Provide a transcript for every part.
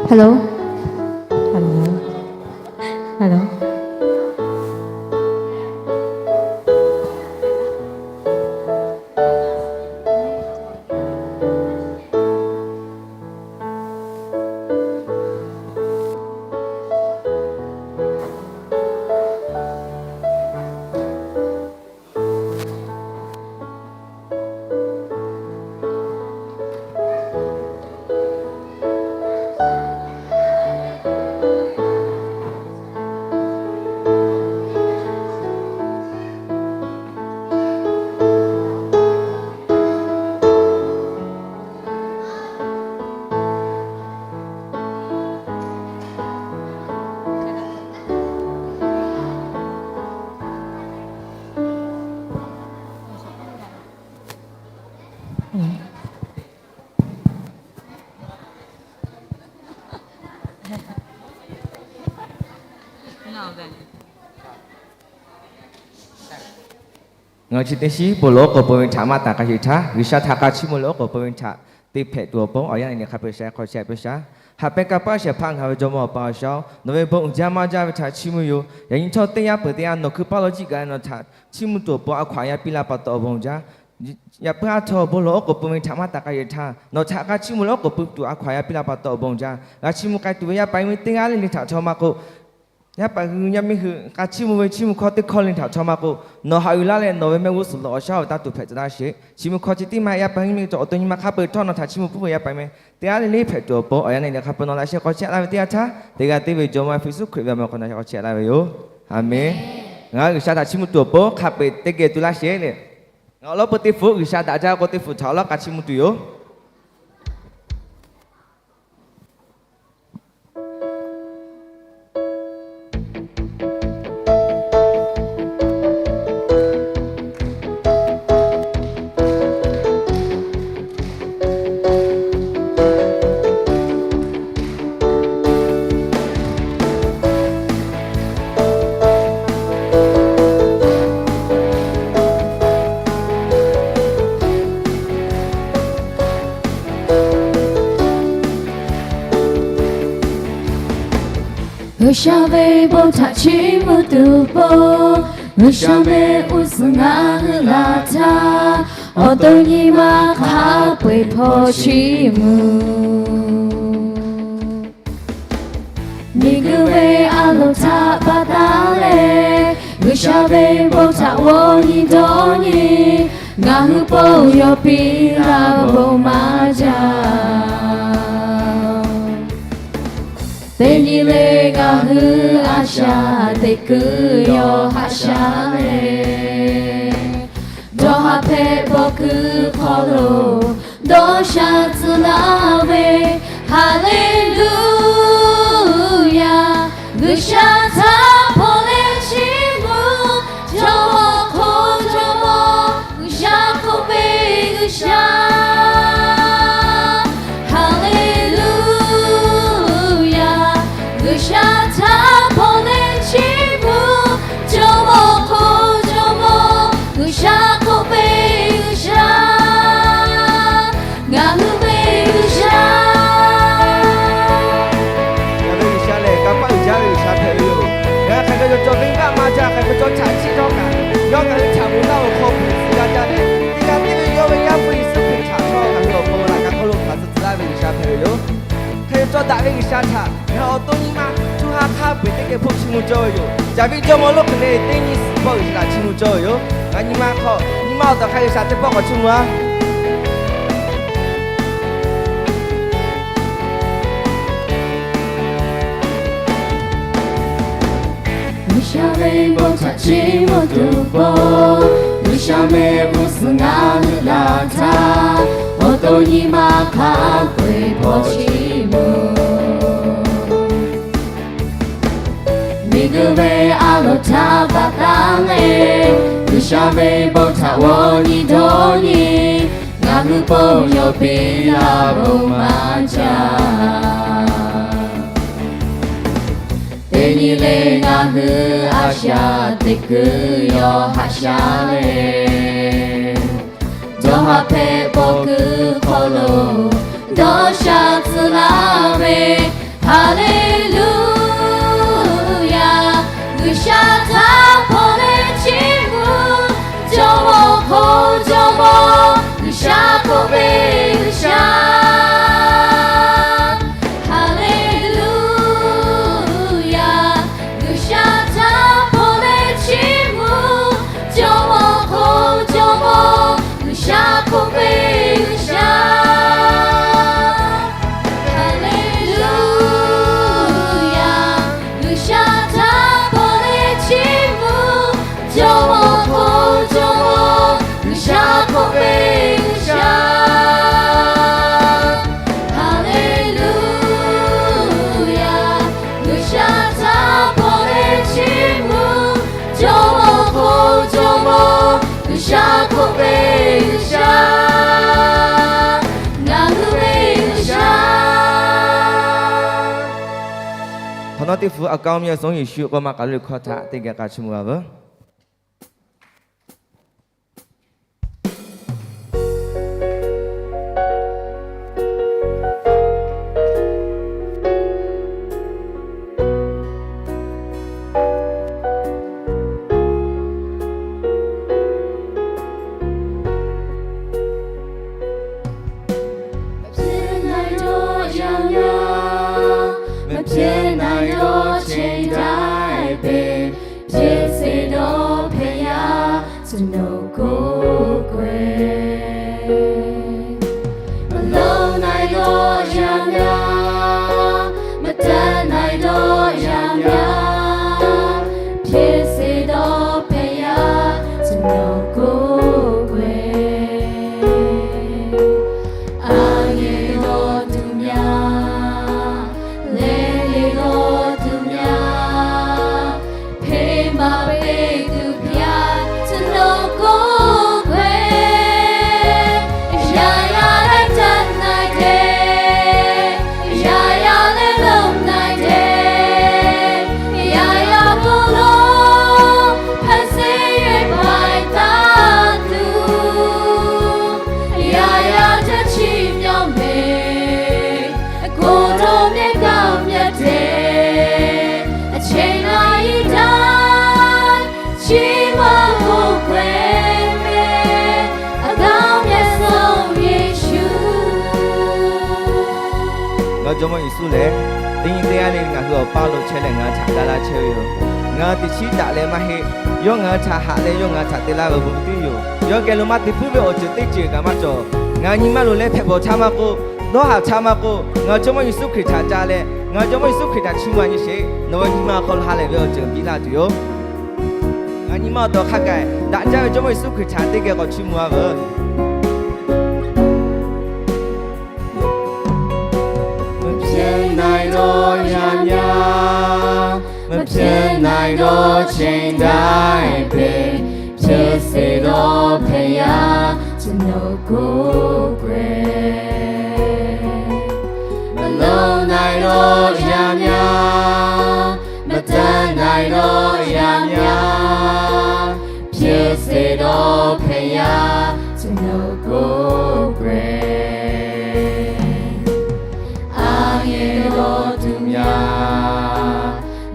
Hello. Hello. Hello. Ngaˬ hui chi teˇ shiˉ bon lawˬ oˉ k'oˍ pui ve htaꞈ maˇ taˍ k'a sheˍ htaˇ, G'uiˬsha htaꞈ k'a chiˇ mvuh lawˬ oˉ k'oˍ pui ve htaꞈ te hpehꞈ tuˬ awˬ pon awˬ yanˇ leh nyi hk'a peu sha hk'aw chehˇ a peuˬ sha. Haꞈ pehnˇ kanˇ paˆ shehˍ hpaˇ ngaˬ ve Jawˇmawˇ Awˬ pa awˬ shaˉ-oˬ, nawˬ ve bon uiˍ jaˇ maˇ jaˇ ve htaꞈ chiˇ mvuh yoˬ. Yaꞈ nyi htawˇ teˇ yanˇ peuˬ teˇ yanˇ nawˬ hkui paˇ lo jiˆ gaˬ leh nawˬ htaꞈ chiˇ mvuh tuˬ awˬ pon a hkaw aˬ yaˇ piˇ laˇ pa taw awˬ bon jaˇ. Yaꞈ puiˉ aˉ htawˇ bon lawˬ oˉ k'oˍ pui ve htaꞈ maˇ taˍ k'a sheˍ htaˇ, nawˬ htaꞈ k'a chiˇ mvuh lawˬ oˉ k'oˍ pui tuˬ a hkaw aˬ yaˇ piˇ laˇ pa taw awˬ bon jaˇ. G'a chiˇ mvuh k'ai tuˬ ve yaˇ paˍ yaˇ miˇ teˇ g'aˇ le le htaꞈ chaw maˇ k'oˆ, yaˇ paˍ hui yaˇ miˇ hui k'a chiˇ mvuh ve chiˇ mvuh hkawˇ teˇ hkawˇ le htaꞈ chaw maˇ k'oˆ, nawˬ haꞈ uiˍ laˇ leh nawˬ ve mehˆ g'uˇ suhˍ lo awˬ shaˉ awˬ taˇ tuˬ hpehꞈ tcuh laˇ sheˍ. Chiˇ mvuh hkawˇ chi tiˉ maˇ heˆ, yaˇ paˍ yaˇ miˇ cawˬ awˬ to nyi ma hk'a peu htawˇ nawˬ htaꞈ chiˇ mvuh pfuhˇ ve yaˇ paˍ yaˇ miˇ teˇ g'aˇ le le hpehꞈ tuˬ awˬ pon awˬ yanˇ leh nyi hk'a peu nawˬ laꞈ sheh k'aw chehˇ laˇ ve teˇ yanˇ htaˇ, teˇ g'aˇ teˇ ve Jawˇmawˇ Yeˍsuˆ Hkriꞈ ve awˬ meh hk'aw na sheh k'aw chehˇ laˇ ve yoˬ. Aˬmenˍ. Ngaˬ hui G'uiˬsha htaꞈ chiˇ mvuh tuˬ awˬ pon hk'a peu-eˬ teˇ geh tu laˇ sheˍ le. Ngaˬ awˬ lawn peu teˇ hpu G'uiˬsha daꞈ jaˇ k'o teˇ hpu htaꞈ awˬ lawn k'a chiˇ mvuh tuˬ yoˬ. G'uiˬsha ve bon htaꞈ chiˇ mvuh tuˬ awˬ pon, G'uiˬsha mehˆ g'uˇ suhˍ ngaˬ hui laˬ htaˇ, awˬ to nyi ma hk'a peu-eˬ hpaw chiˇ mvuh. Miˬguiˬ ve a loˍ htaꞈ pa taˉ leh, G'uiˬsha ve bon htaꞈ g'aw nyi dawˇ nyi, ngaˬ hui pon yawˇ piˇ laˇ bon maˇ jaˇ. Teˇ nyi le ngaˬ hui a shaꞈ teꞈ kuiˬ yawˇ haꞈ shaˉ leh, dawˇ haˍ hpehꞈ paw kuiˬ hk'aw lo dawˇ sha tcuh laˇ ve, Haˍleˍluˍyaˍ. G'uiˬsha htaꞈ hpaw leh chiˇ mvuh, jawˇmawˇ hk'oˆ jawˇmawˇ, G'uiˬsha hk'oˆ ve G'uiˬsha. Haˍleˍluˍyaˍ. G'uiˬsha htaꞈ hpaw leh chiˇ mvuh, jawˇmawˇ hk'oˆ jawˇmawˇ, G'uiˬsha hk'oˆ ve G'uiˬsha. Ngaˬ hui ve G'uiˬsha. Ngaˬ ve G'uiˬsha lehˬ, kanˇ paˆ uiˍ jaˇ ve G'uiˬsha hpehꞈ ve yoˬ. Ngaˬ hk'aˬ hk'e cawˬ cawˬ venˇbaˆ maˇ jaˇ, hk'aˬ hk'e cawˬ chaꞈ chiˆ htawˇ kaꞈ, yawˇ ngaˬ hui htaꞈ muꞈ laˇ awˬ hk'aw hpehꞈ tcuh g'a jaˇ leh, teˇ g'aˇ tiˉ ve yawˇ ve Yaˇ hpu Yeˍsuˆ Hkriꞈ htaꞈ htawˇ ngaˬ hui awˬ hk'aw lo laꞈ ka hk'aw lo hkanˍ tcuh tcuh laˇ ve G'uiˬsha hpehꞈ ve yoˬ. Hk'e cawˬ daꞈ ve G'uiˬsha htaꞈ ngaˬ hui awˬ to nyi ma co ha hk'a peu-eˬ teˇ geh hpoˆ chiˇ mvuh cawˇ ve yoˬ. Caˍ ve Jawˇmawˇ lonˉ hk'e le teˇ nyi suhˍ pawˆ G'uiˬsha htaꞈ chiˇ mvuh cawˇ ve yoˬ. Ngaˬ nyi ma hk'aw, nyi ma awˬ taˍ hk'a G'uiˬsha teˇ pawˆ k'awꞈ chiˇ mvuh-a. G'uiˬsha ve bon htaꞈ chiˇ mvuh tuˬ awˬ pon, G'uiˬsha mehˆ g'uˇ suhˍ ngaˬ hui laˬ htaˇ, awˬ to nyi ma hk'a peu-eˬ hpaw chiˇ mvuh. Miˬguiˬ ve a loˍ htaꞈ pa taˉ leh, G'uiˬsha ve bon htaꞈ g'aw nyi dawˇ nyi, ngaˬ hui pon yawˇ piˇ laˇ bon maˇ jaˇ. Teˇ nyi le ngaˬ hui a shaꞈ teꞈ kuiˬ yawˇ haꞈ shaˉ leh, dawˇ haˍ hpehꞈ paw kuiˬ hk'aw lo dawˇ sha tcuh laˇ ve, G'uiˬsha. Haˍleˍluˍyaˍ. G'uiˬsha htaꞈ hpaw leh chiˇ mvuh, jawˇmawˇ hk'oˆ jawˇmawˇ, G'uiˬsha hk'oˆ ve G'uiˬsha. Haˍleˍluˍyaˍ. G'uiˬsha htaꞈ hpaw leh chiˇ mvuh, jawˇmawˇ hk'oˆ jawˇmawˇ, G'uiˬsha hk'oˆ ve G'uiˬsha. Haˍleˍluˍyaˍ. G'uiˬsha htaꞈ hpaw leh chiˇ mvuh, jawˇmawˇ hk'oˆ jawˇmawˇ, G'uiˬsha hk'oˆ ve G'uiˬsha. Ngaˬ hui ve G'uiˬsha. ထာဝရဘုရားသခင် အကောင်းမြတ်ဆုံးယေရှု အမ့ၢ် ကလူး ခီၣ်ထၣ် တၢ်ဂ့ၢ် ကၢ်ဆိၣ်မူ အၢ မဖြစ်နိုင်သော အရာများ၊ မဖြစ်နိုင်သော ချိန်တိုင်းပင် ဖြစ်စေသော ဘုရား ကျွန်တော်ကိုးကွယ်။ မလုံနိုင်သော အရာများ၊ မတတ်နိုင်သော အရာများ ဖြစ်စေသော ဘုရား ကျွန်တော်ကိုးကွယ်။ အားငယ်သောသူများ၊ လဲနေသောသူများ၊ ဖေးမပေးသူဘုရား ကျွန်တော်ကိုးကွယ်။ အရာရာလည်းတတ်နိုင်တယ်၊ အရာရာလည်းလုပ်နိုင်တယ်၊ အရာရာကိုယ်လုံး ဖန်ဆင်း၍ ပိုင်တာသူ၊ အရာရာအတွက်ချီးမြှောက်မယ်၊ အကိုယ်တော်မြတ်ကောင်းမြတ်တဲ့အချိန်တိုင်း ချီးမွမ်းကိုးကွယ်မယ်၊ အကောင်းမြတ်ဆုံးယေရှု။ ငါ့ Jawˇmawˇ Yeˍsuˆ lehˬ, teˇ nyi teˇ g'aˇ le ngaˬ hui awˬ paˇ lo chehˇ leh ngaˬ htaꞈ ga laˇ chehˇ ve yoˬ. Ngaˬ teꞈ chiˉ taˍ leh maˇ heˆ. Yawˇ ngaˬ htaꞈ haꞈ leh yawˇ ngaˬ htaꞈ te laˇ ve awˬ bon teˇ yoˬ. Yawˇ geh lo maˇ te puiˉ ve awˬ ceuˬ teˇ ceuˬ kaꞈ maˇ cawˬ. Ngaˬ nyi ma lo leh hpehꞈ bawˬ htaˇ maˇ k'oˆ, dawˇ haˍ htaˇ maˇ k'oˆ, ngaˬ hui Jawˇmawˇ Yeˍsuˆ Hkriꞈ htaꞈ ca leh ngaˬ hui Jawˇmawˇ Yeˍsuˆ Hkriꞈ htaꞈ chiˇ mvuh nyi sheˍ. Nawˬ ve nyi ma hk'aw lo ha lehˬ ve awˬ ceuˬ biˇ laˇ tuˬ yoˬ. Ngaˬ nyi ma awˬ tawˬ hk'a gaˬ daꞈ jaˇ ve Jawˇmawˇ Yeˍsuˆ Hkriꞈ htaꞈ teˇ geh k'awꞈ chiˇ mvuh-a veuˬ. မဖြစ်နိုင်သော အရာများ၊ မဖြစ်နိုင်သော ချိန်တိုင်းပင် ဖြစ်စေသော ဘုရား ကျွန်တော်ကိုးကွယ်။ မလုံနိုင်သော အရာများ၊ မတတ်နိုင်သော အရာများ ဖြစ်စေသော ဘုရား ကျွန်တော်ကိုးကွယ်။ အားငယ်သောသူများ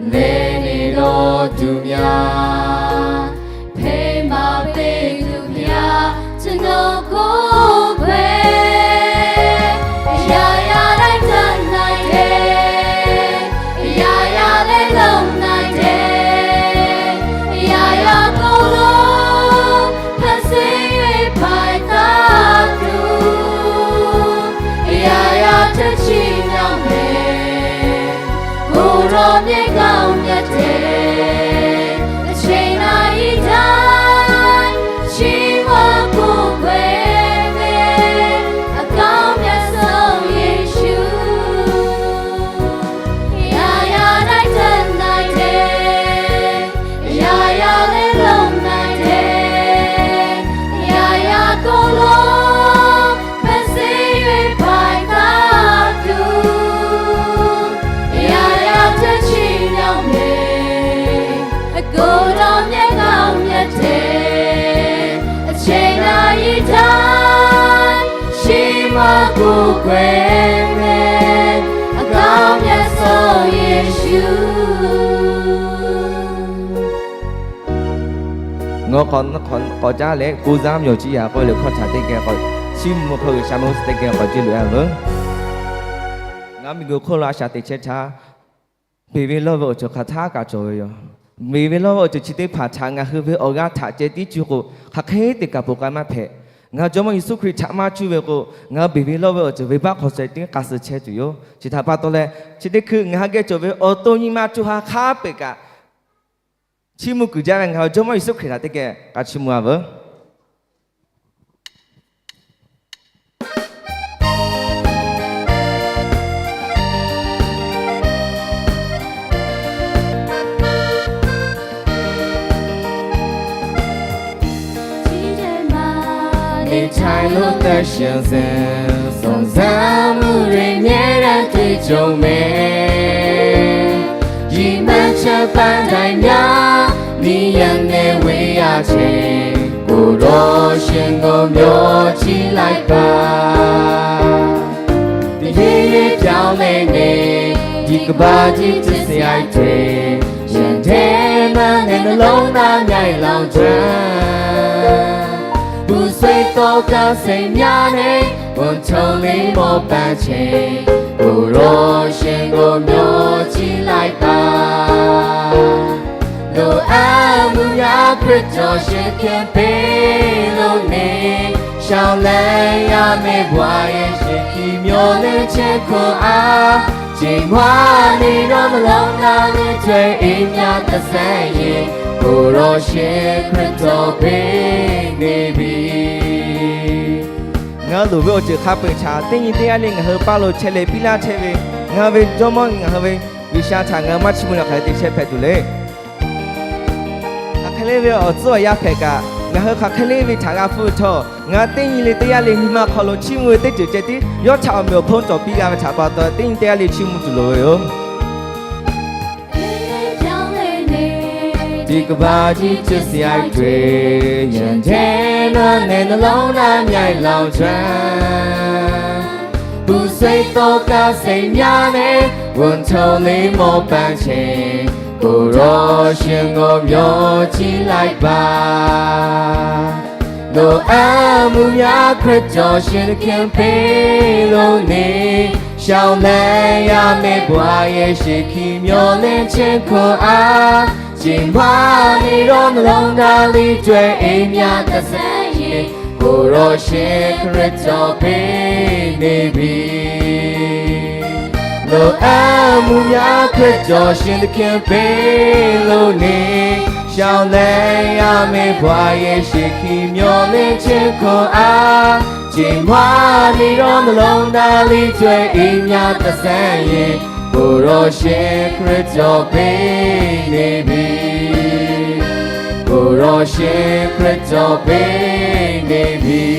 ၊ လဲနေသောသူများ၊ ဖေးမပေးသူဘုရား ကျွန်တော်ကိုးကွယ်။ အရာရာလည်းတတ်နိုင်တယ်၊ အရာရာလည်းလုပ်နိုင်တယ်၊ အရာရာကိုယ်လုံး ဖန်ဆင်း၍ ပိုင်တာသူ၊ အရာရာအတွက်ချီးမြှောက်မယ်၊ ကိုယ်တော်မြတ်ကောင်းမြတ်တဲ့အချိန်တိုင်း ချီးမွမ်းကိုးကွယ်မယ်၊ အကောင်းမြတ်ဆုံးယေရှု။ အရာရာတိုင်းတတ်နိုင်တယ်၊ အရာရာလည်းလုပ်နိုင်တယ်၊ အရာရာကိုယ်လုံး ဖန်ဆင်း၍ ပိုင်တာသူ၊ အရာရာအတွက်ချီးမြှောက်မယ်၊ အကိုယ်တော်မြတ်ကောင်းမြတ်တဲ့အချိန်တိုင်း ချီးမွမ်းကိုးကွယ်မယ်၊ အကောင်းမြတ်ဆုံးယေရှု။ Ngaˬ k'awꞈ k'awꞈ caˉ leh ကိုးစားမျှော်ကြည်ရာ k'oˆ ve le hkawˇ htaꞈ teˇ geh k'awꞈ Chi mvuhˇ hk'aw G'uiˬsha mehˆ g'uˇ suhˍ teˇ geh k'awꞈ jeˇ loꞈ-e a veuˬ. Ngaˬ hui miˬguiˬ hk'oˆ lo a shaꞈ teꞈ chehˇ htaˇ, beˬ ve lawˇ ve awˬ ceuˬ hk'aˬ htaˇ kaꞈ cawˬ ve yoˬ. Beˬ ve lawˇ ve awˬ ceuˬ chi teˇ hpaˍ htaꞈ ngaˬ hui ve awˬ g'aˇ htaꞈ ceh tiˉ cuˇ k'o, hk'aˬ hk'e te kaꞈ ponˬ k'ai maˇ hpehꞈ. Ngaˬ hui Jawˇmawˇ Yeˍsuˆ Hkriꞈ htaꞈ maˇ cuˇ ve k'o, ngaˬ hui beˬ ve lawˇ ve awˬ ceuˬ venˇbaˆ hk'aw suh tiˉ k'a suh chehˇ tuˬ yoˬ. Chi htaꞈ pa taw leh, chi teˇ hkui ngaˬ hui geh cawˬ ve awˬ to nyi ma co ha hk'a peu-eˬ kaꞈ, chiˇ mvuh kuiˬ jaˇ ve ngaˬ hui Jawˇmawˇ Yeˍsuˆ Hkriꞈ htaꞈ teˇ geh k'a chiˇ mvuh a veuˬ. Chi hk'e maˇ ne, ထိုင်လို့ သက်ရှင်စဉ် စုံစမ်းမှုတွေ မြဲတမ်း တွေ့ကြုံမယ်။ ရည်မှန်းချက်ပန်းတိုင်များ နည်းလမ်းနဲ့ ဝေးရချိန် ကိုယ်တော်ရှင်ကို မျှော်ကြည့်လိုက်ပါ။ တဖြည်းဖြည်း ပြောင်းလဲနေ ဒီကမ္ဘာကြီး ချစ်စရိုက်တွေ ရင်ထဲမှန်းနဲ့ နှလုံးသား မြိုင်လောင်ကျွမ်း ပူဆွေးသောကစိတ်များနဲ့ ဝန်ထုပ်လင်း မောပန်းချိန် ကိုယ်တော်ရှင်ကို မျှော်ကြည့်လိုက်ပါ။ လိုအပ်မှုများ ခရစ်တော်ရှင် သခင်ပေးလို့နေ ရှောင်လန်းရမယ့် ဘဝရဲ့ ရှေ့ခရီး မျှော်လင့်ခြင်းခွန်အား ကြေမွနေတော့ နှလုံးသားလေး ကြွယ်အိမ်များ သက်ဆိုင်ရင် ကိုယ်တော်ရှင် ခရစ်တော်ပေးနေပြီ။ Ngaˬ hui loˍ ve awˬ ceuˬ hk'a peu-eˬ htaꞈ teˇ nyi teˇ g'aˇ le ngaˬ hui paˇ lo chehˇ leh piˇ laˇ chehˇ ve, ngaˬ hui ve Jawˇmawˇ, ngaˬ hui ve G'uiˬsha htaꞈ ngaˬ hui maˇ chiˇ mvuh leh hk'aˬ hk'e te chehˇ hpehꞈ tuˬ le. Hk'aˬ hk'e le ve awˬ tcuhˉ awˬ yanˇ hpehꞈ kaꞈ, ngaˬ hui hk'aˬ hk'e le ve htaꞈ g'a hpfuhˇ htawˇ, ngaˬ hui teˇ nyi le teˇ g'aˇ le nyi ma hk'aw lo chiˇ mvuh ve teˇ ceuˬ ceh tiˉ yawˇ htaꞈ awˬ meꞈ awˬ hponˇ cawˬ piˇ g'a ve htaꞈ pa taw, teˇ nyi teˇ g'aˇ le chiˇ mvuh tuˬ loˍ ve yoˬ. ဒီကမ္ဘာကြီး ချစ်စရိုက်တွေ ရင်ထဲမှန်းနဲ့ နှလုံးသား မြိုင်လောင်ကျွမ်း ပူဆွေးသောကစိတ်များနဲ့ ဝန်ထုပ်လင်း မောပန်းချိန် ကိုယ်တော်ရှင်ကို မျှော်ကြည့်လိုက်ပါ။ လိုအပ်မှုများ ခရစ်တော်ရှင် သခင်ပေးလို့နေ ရှောင်လန်းရမယ့် ဘဝရဲ့ ရှေ့ခရီး မျှော်လင့်ခြင်းခွန်အား ကြေမွနေတော့ နှလုံးသားလေး ကြွယ်အိမ်များ သက်ဆိုင်ရင် ကိုယ်တော်ရှင် ခရစ်တော်ပေးနေပြီ။ လိုအပ်မှုများ ခရစ်တော်ရှင် သခင်ပေးလို့နေ ရှောင်လန်းရမယ့် ဘဝရဲ့ ရှေ့ခရီး မျှော်လင့်ခြင်းခွန်အား ကြေမွနေတော့ နှလုံးသားလေး ကြွယ်အိမ်များ သက်ဆိုင်ရင် ကိုယ်တော်ရှင် ခရစ်တော်ပေးနေပြီ။ ကိုယ်တော်ရှင် ခရစ်တော်ပေးနေပြီ။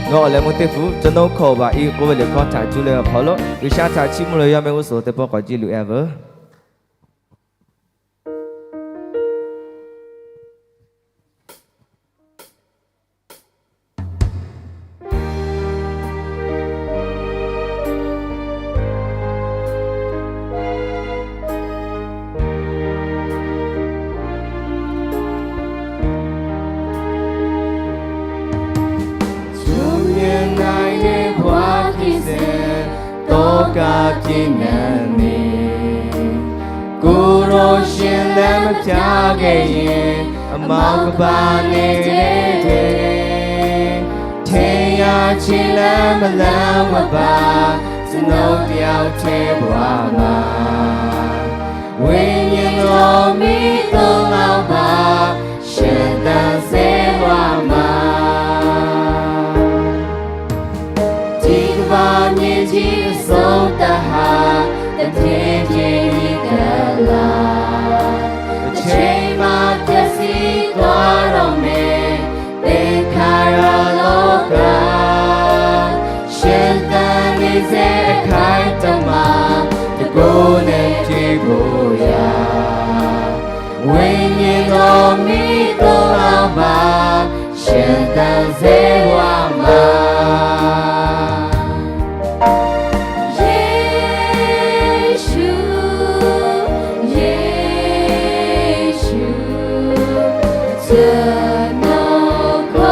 Ngaˬ awˬ lehˬ meuˇ teˇ hpu, ကျွန်တော်ခေါ်ပါ၏, ကိုယ်ပဲ liꞈ hkawˇ htaꞈ cuˇ leh awˬ hk'aw lo G'uiˬsha htaꞈ chiˇ mvuh leh, yawˇ mehˆ g'uˇ suhˍ teˇ pawˆ k'awꞈ jeˇ loꞈ-e a veuˬ. ကိုယ်တော်ရှင် လမ်းမပြခဲ့ရင် အမှောင်ကမ္ဘာ နေတဲ့ထဲ ထင်ရာခြေလမ်း မလှမ်းဝဲပါ ကျွန်တော်တစ်ယောက်ထဲ ဘဝမှာ ဝိညာဉ်တော် မီးသွင်လောက်ပါ ရှင်သန်စေဝါမှာ ဒီကမ္ဘာမြေကြီး အဆုံးသတ်ဟာ တဖြည်းဖြည်း နီးကပ်လာ အချိန်မှ ပျက်စီးသွားတော့မယ် သင်္ခါရလောက ရှင်သန်နေဆဲ အခိုက်အတန့်မှာ တကိုယ်နဲ့တွေ့ဖို့ရာ ဝိညာဉ်တော် မီးသွင်လောက်ပါ ရှင်သန်စေဝါမှာ ယေရှု၊ ယေရှု၊ ကျွန်တော် ကို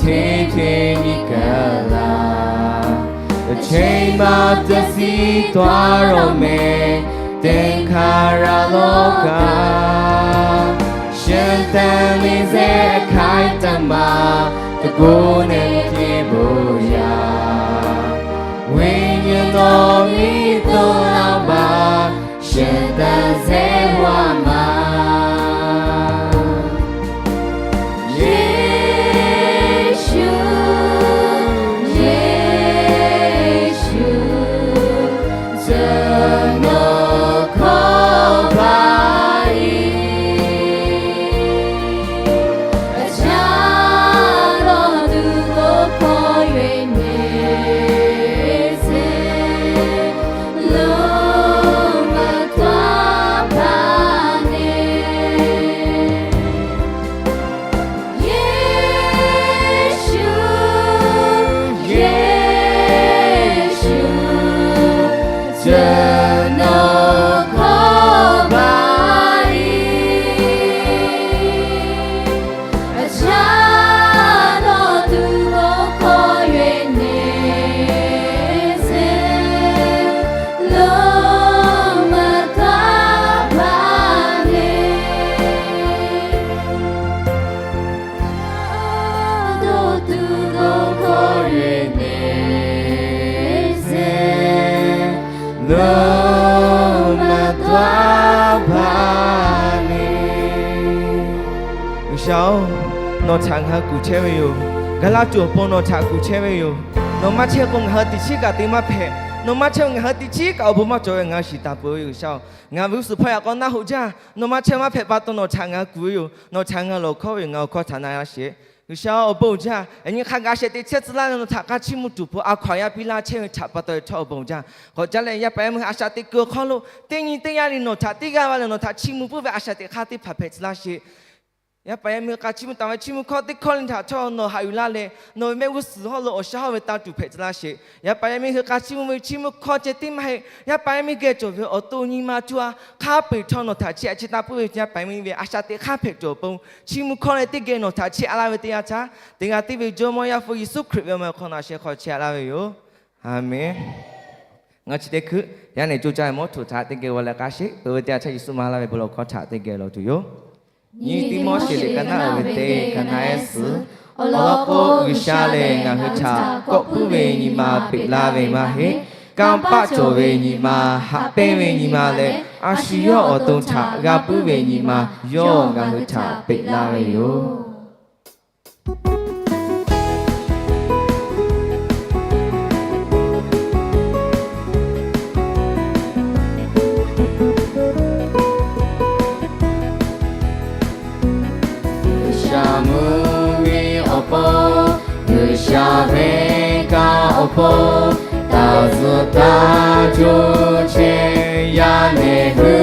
Hteˇ hteˇ nyi kaꞈ laˇ, အချိန်မှ ပျက်စီးသွားတော့မယ် သင်္ခါရလောက ရှင်သန်နေဆဲ အခိုက်အတန့်မှ တကိုယ်နဲ့ ပြည့်ဖို့ရာ ဝိညာဉ်တော် မီးသွင်းလောင်းပါ ရှင်သန်ဆဲဘဝမှာ ယေရှု၊ ယေရှု၊ ကျွန်တော်ခေါ်ပါ၏။ အခြားသောသူကို ခေါ်၍နေစေ၊ လူမသွားပါနဲ့။ ယေရှု၊ ယေရှု၊ ကျွန်တော်ခေါ်ပါ၏။ အခြားသောသူကို ခေါ်၍နေစေ၊ လူမသွားပါနဲ့။ အခြားသောသူကို ခေါ်၍နေစေ၊ လူမသွားပါနဲ့။ G'uiˬsha-oˬ, nawˬ htaꞈ ngaˬ hui kuˬ chehˇ ve yoˬ. Gaˍlaˆ tuˬ awˬ pon nawˬ htaꞈ kuˬ chehˇ ve yoˬ. Nawˬ maˇ chehˇ k'o, ngaˬ hui teꞈ chiˉ kaꞈ te maˇ hpehꞈ. Nawˬ maˇ chehˇ k'o, ngaˬ hui teꞈ chiˉ kaꞈ awˬ bon maˇ cawˬ ve ngaˬ hui shiˍ taˍ peuˬ ve yoˬ. G'uiˬsha-oˬ, ngaˬ ve g'uˇ suhˍ hpawˇ yaꞈ k'aw naˆ hoꞈ jaˇ. Nawˬ maˇ chehˇ maˇ hpehꞈ pa taw, nawˬ htaꞈ ngaˬ hui kuˬ ve yoˬ. Nawˬ htaꞈ ngaˬ hui lawˬ hkawˉ ve yoˬ. Ngaˬ hui hkawˇ htaꞈ na laˇ sheˍ. G'uiˬsha-oˬ, awˬ bon uiˍ jaˇ. Yaꞈ nyi hk'a gaˬ a shaꞈ teꞈ chehˇ tcuh laˇ leh, nawˬ htaꞈ hk'a chiˇ mvuh tuˬ hpawˇ a hkaw aˬ yaˇ piˇ laˇ chehˇ ve htaꞈ pa taw, htawˇ awˬ bon uiˍ jaˇ. K'awꞈ caˇ leh, yaˇ paˍ yaˇ miˇ hui a shaꞈ teꞈ kuiˬ awˬ hk'aw lo teˇ nyi teˇ yanˇ le nawˬ htaꞈ teˇ g'aˇ va leh nawˬ htaꞈ chiˇ mvuh puiˉ ve a shaꞈ teꞈ hk'aˇ teˇ hpaˍ hpehꞈ tcuh laˇ sheˍ. Yaˇ paˍ yaˇ miˇ hui k'a chiˇ mvuh taˍ ve chiˇ mvuh hkawˇ teˇ hkawˇ le htaꞈ htawˇ nawˬ haꞈ yuˬ laˇ leh, nawˬ ve mehˆ g'uˇ suhˍ hawˉ lo awˬ shaˉ hawˉ ve tanˇ tuˬ hpehꞈ tcuh laˇ sheˍ. Yaˇ paˍ yaˇ miˇ hui k'a chiˇ mvuh ve chiˇ mvuh hkawˇ ceh tiˉ maˇ heˆ. Yaˇ paˍ yaˇ miˇ geh cawˬ ve awˬ to nyi ma tuˇ a hk'a peu-eˬ htawˇ nawˬ htaꞈ chiˇ a chi taˇ puiˉ ve yaˇ paˍ yaˇ miˇ ve a shaꞈ teꞈ hk'aˇ hpehꞈ tuˬ awˬ pon chiˇ mvuh hkawˇ leh teˇ geh nawˬ htaꞈ chiˇ a laˇ ve teˇ yanˇ htaˇ, teˇ g'aˇ tiˉ ve Jawˇmawˇ Yaˇ hpu Yeˍsuˆ Hkriꞈ ve awˬ meh awˬ hk'aw nawˬ a sheh hk'aw chiˇ a laˇ ve yoˬ. Aˬmenˍ. Ngaˬ chi teˇ hkui yaˇ nehˬ coˇ caˇ ve mawˇ htoꞈ htaꞈ teˇ geh g'aw leh k'aˇ sheˍ. Peuˬ ve teˇ yanˇ htaˇ Yeˍsuˆ ma laˇ ve bon lawˬ hkawˇ htaꞈ teˇ geh lawˬ tuˬ yoˬ. Nyi teˇ Moˉseˍ liꞈ ka naˉ uˍ ve teˇ ka naˉ ehˉ suhˍ, awˬ lawn k'o, G'uiˬsha lehˬ ngaˬ hui htaꞈ kawˆ puiˉ ve nyi ma peꞈ laˇ ve maˇ heˆ. Kanˇ paˆ cawˬ ve nyi ma, haꞈ pehnˇ ve nyi ma leh, a shu yawˇ awˬ to htaꞈ g'a puiˉ ve nyi ma, yawˇ ngaˬ hui htaꞈ peꞈ laˇ ve yoˬ. G'uiˬsha mvuhˇ miˬ awˬ pon, G'uiˬsha venˇ kaˆ awˬ pon, taˍ zuhꞈ taˍ coˇ chehˇ yaˇ nehˬ hui,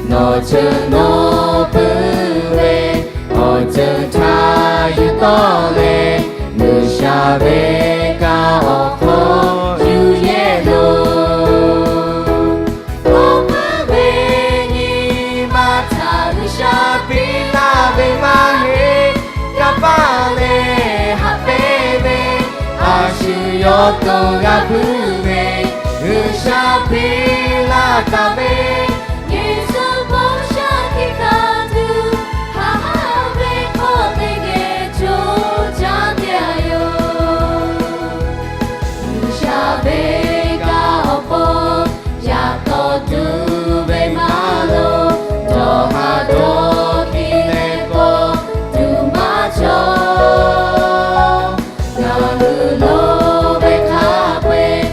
nawˬ ceuˬ nawˬ puiˉ ve awˬ ceuˬ htaꞈ yuˬ tawˆ leh, G'uiˬsha venˇ kaˆ awˬ hk'aw yuˬ yehˇ loˬ. Kawˆ puiˉ ve nyi ma htaꞈ G'uiˬsha piˇ laˇ ve maˇ heˆ. Kanˇ paˆ leh haꞈ pehnˇ ve, a shu yawˇ to g'a puiˉ ve, G'uiˬsha piˇ laˇ taˍ ve, Yeˍsuˆ bon shaˉ hkiˆ hkanˇ tuˬ, haꞈ haˉ ve hk'aw teˇ geh coˇ caˇ te a yoˬ. G'uiˬsha venˇ kaˆ awˬ pon, yaꞈ taw tuˬ ve maˇ loˍ, dawˬ haˍ dawˬ hkiˆ leh k'awꞈ tuˬ maˇ cawˬ. Ngaˬ hui loˍ ve hk'a peu-eˬ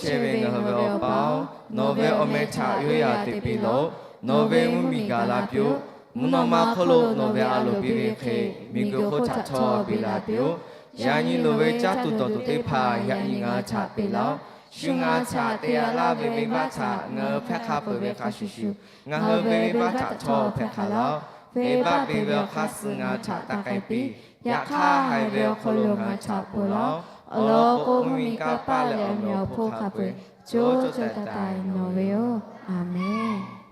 Chehˇ ve ngaˬ hui ve Awˬ pa-oˬ, nawˬ ve awˬ meh htaꞈ yonˍ yaꞈ te piˇ lawˬ. Nawˬ ve mvuhˇmiˬ gaˬ la piˇ-oˆ. Mvuhˇ naw ma hk'oˆ lo nawˬ ve a loˍ piˇ ve hk'e, miˬguiˬ hk'oˆ htaꞈ htawˇ peꞈ la piˇ-oˆ. Yaꞈ nyi loˍ ve caˇ tuˬ dawˬ tuˬ teˇ hpaˍ yaꞈ nyi ngaˬ hui htaꞈ peꞈ laˇ-oˆ. Shu ngaˬ hui htaꞈ te yaꞈ laˇ ve venˇbaˆ htaꞈ ngaˬ hui hpehˇ hk'a peuˬ ve hk'a shuˍ shuˍ, ngaˬ hui ve venˇbaˆ htaꞈ htawˇ hpehˇ hk'a laˇ-oˆ. Venˇbaˆ peꞈ ve awˬ hk'aˇ suh ngaˬ hui htaꞈ taˇ k'ai piˇ. Yaꞈ hk'aˇ, haiˬ ve awˬ hk'aw lo ngaˬ hui htaꞈ ponˬ laˇ-oˆ. Awˬ lawn k'o, mvuhˇmiˬ kanˇ paˆ leh awˬ meh awˬ hponˇ hk'a peu-eˬ co co taiˍ taiˍ nawˬ ve yoˬ. Aˬ menˍ.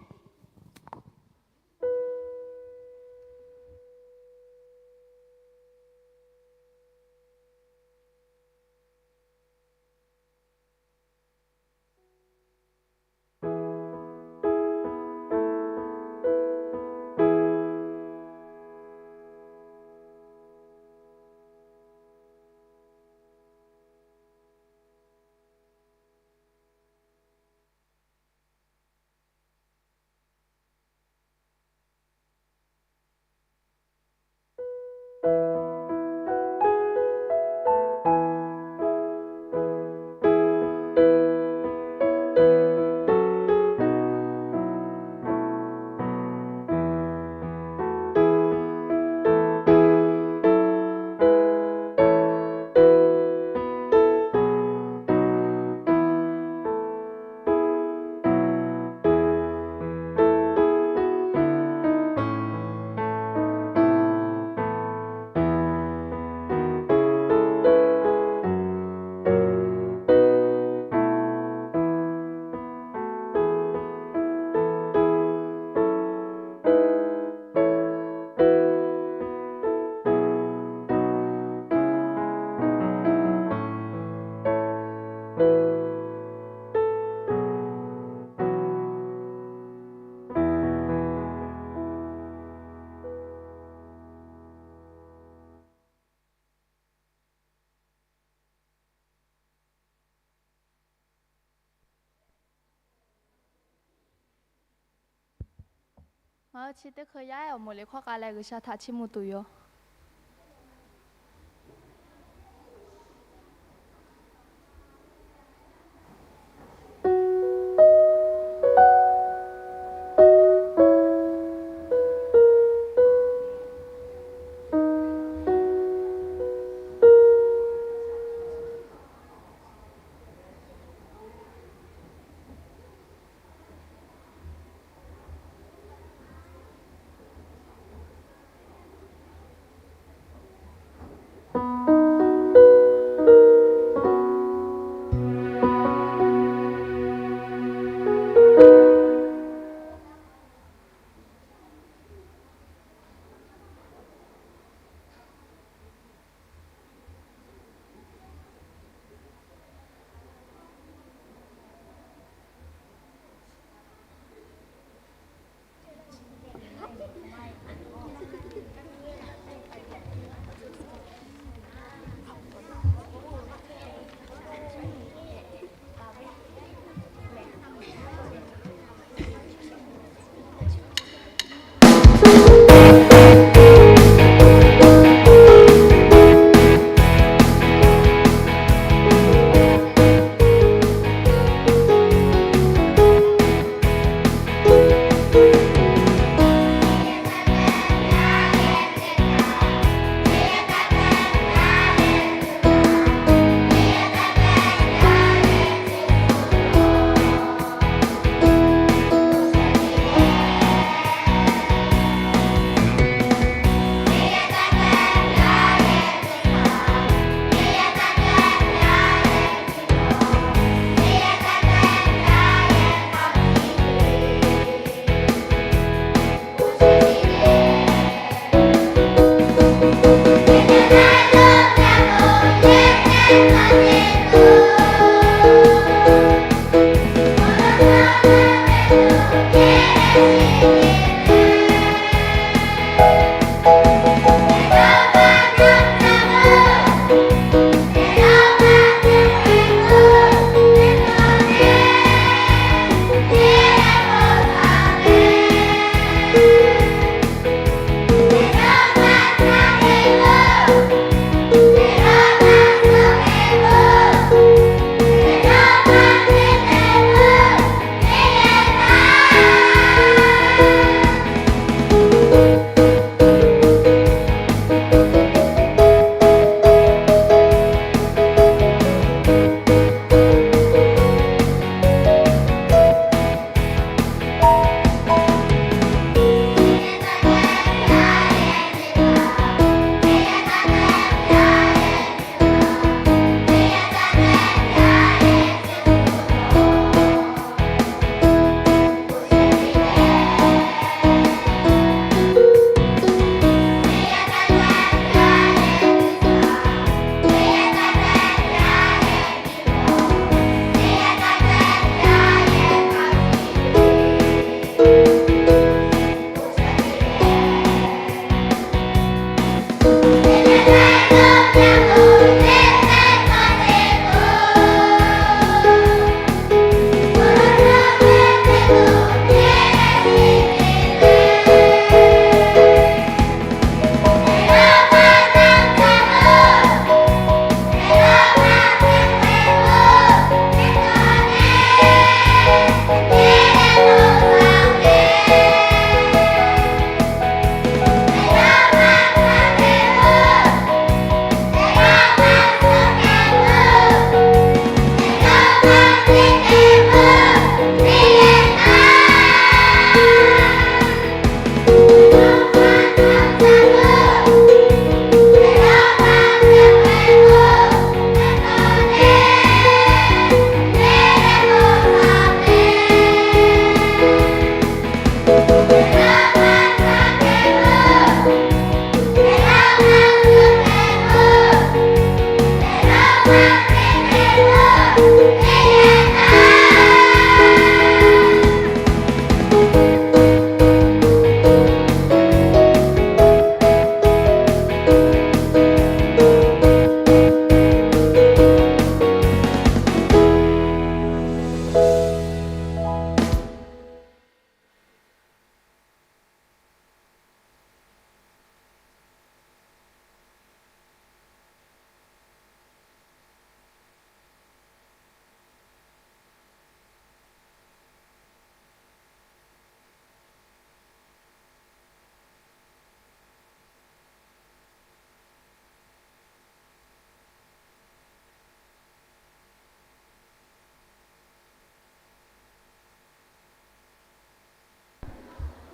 Ngaˬ hui chi teˇ hkui yaˇ ehˉ awˬ moˍ liꞈ hkawˇ k'a leh G'uiˬsha htaꞈ chiˇ mvuh tuˬ yoˬ.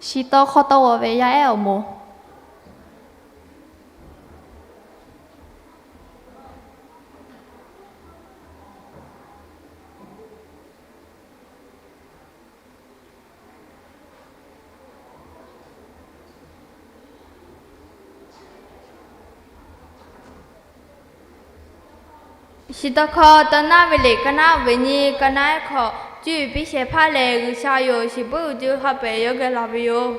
Shiˍ tawˇ hkawˇ tawˇ g'awˬ ve yaˇ ehˉ awˬ moˍ. Shiˍ tawˇ hkawˇ tawˇ naˉ ve liꞈ ka naˉ ve nyi ka naˉ ehˉ hk'aw, cuˇ yiˍ piˇ shehˍ hpaˇ lehˬ, G'uiˬsha yoˬ. Shiˍ puiˉ uiˍ jaˇ ha pehꞈ yawˇ geh laˬ ve yoˬ.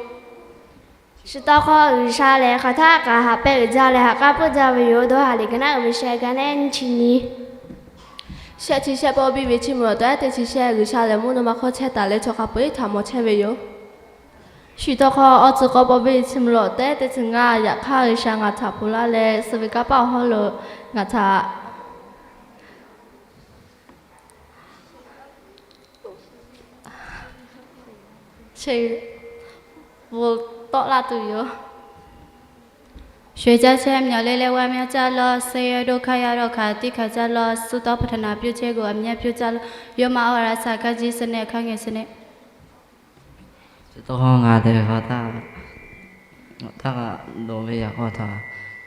Shiˍ tawˇ hkawˇ G'uiˬsha lehˬ, hk'aˬ htaˆ kaꞈ haꞈ pehnˇ uiˍ jaˇ leh haꞈ k'aˉ puiˉ jaˇ ve yoˬ. Dawˇ haˍ liꞈ ka naˉ uiˍ ve sheh ka naˉ nyi chi nyi. Shehˆ chi shehˆ pawˆ biˇ ve chiˇ mvuh lawˬ tawˇ ehˉ teˇ chi shehˆ G'uiˬsha lehˬ, mvuhˇ naw ma hk'aw chehˇ taˍ leh chaw hk'a peu-eˬ htaꞈ mawˬ chehˇ ve yoˬ. Shiˍ tawˇ hkawˇ awˬ tcuh k'awꞈ pawˆ biˇ ve chiˇ mvuh lawˬ tawˇ ehˉ teˇ chi ngaˇ, yaꞈ hk'aˇ G'uiˬsha ngaˬ htaꞈ ponˬ laˇ leh, suh ve kanˇ paˆ awˬ hawˉ lo ngaˬ htaꞈ che, vo tawˆ laˇ tuˬ yoˬ. ရွှေကြမ်းချမ်းမျှော်လင့်လက်ဝဲများကြလော့။ ဆင်းရဲဒုက္ခရောက်တော့ ခါသီးခါကြလော့။ ဆုတောင်းပတ္ထနာပြုခြင်းကို အမြဲပြုကြလော့။ ရောမဩဝါဒစာ ခန်းကြီး ဆယ့်နှစ် အခန်းငယ် ဆယ့်နှစ်။ Chi tawˇ hkawˇ ngaˬ tehꞈ hk'aw htaˇ, htaˇ kaꞈ dawˬ ve yaꞈ k'aw htaꞈ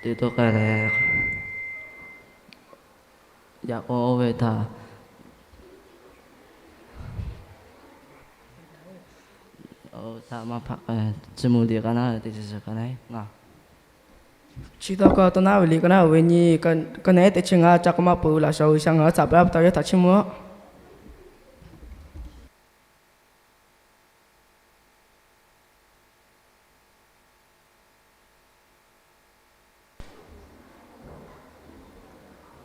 te toˇ k'ai leh, yaꞈ k'aw oˇ ve htaꞈ, htaꞈ maˇ hpaꞈ k'ai, chi mvuh liꞈ ka naˉ te chi suhˍ ka naˉ ngaˬ. Chi tawˇ hkawˇ tawˇ naˉ ve liꞈ ka naˉ uiˍ ve nyi ka naˉ ehˉ teˇ chi ngaˇ, ca k'awꞈ maˇ peuˬ laꞈ shawnˍ G'uiˬsha ngaˬ hui htaꞈ pa taw yawˇ htaꞈ chiˇ mvuh-oˆ.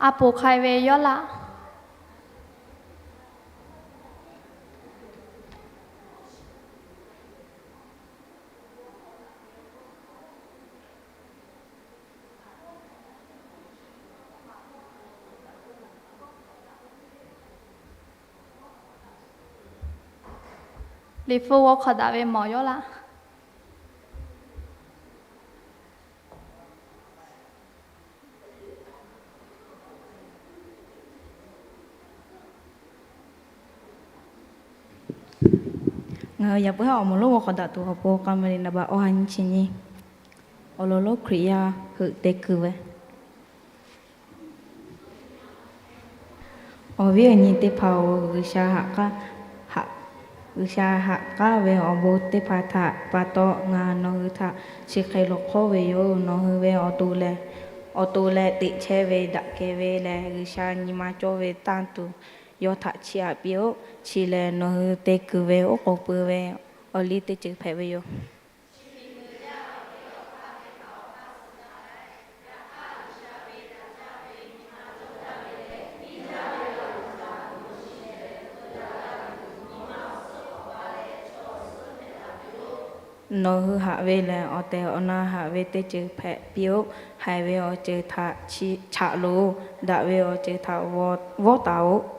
A poˍ hk'ai ve yawˇ laˇ. Liꞈ hpu g'aw hk'awꞈ daꞈ ve mawˬ yawˇ laˇ. Ngaˬ hui yaꞈ puiˉ haˉ awˬ moˍ lonˉ g'awˇ hk'awꞈ daꞈ tuˬ awˬ pon k'a ma le naˍ baꞈ awˇ ha nyi chi nyi awˬ lawn lonˉ Hkriꞈ yaˇ heuꞈ te kuiˬ ve awˬ viˉ awˬ nyi teˇ hpaˍ-oˬ, G'uiˬsha haꞈ k'aˉ, G'uiˬsha haꞈ k'aˉ ve awˬ bon teˇ hpaˍ htaꞈ pa taw ngaˬ nawˬ hui htaꞈ chi hk'e lawˬ hk'awˉ ve yoˬ. Nawˬ hui ve awˬ to leh, awˬ to leh teꞈ chehˇ ve daꞈ kehˬ ve lehˬ, G'uiˬsha nyi ma cawˇ ve tanˇ tuˬ yawˇ htaꞈ chiˇ aꞈ piˇ-oˆ. Chi lehˬ, nawˬ hui te kuiˬ ve oˉ k'oˍ pui ve awˬ liˇ teˇ ceuˬ hpehꞈ ve yoˬ. Nawˬ hui haꞈ ve lehˬ, awˬ tehˬ awˬ na haꞈ ve teˇ ceuˬ hpehꞈ piˇ-oˆ. Haiˬ ve awˬ ceuˬ htaꞈ chaꞈ loˬ. Daꞈ ve awˬ ceuˬ htaꞈ vawˇ taˍ-oꞈ.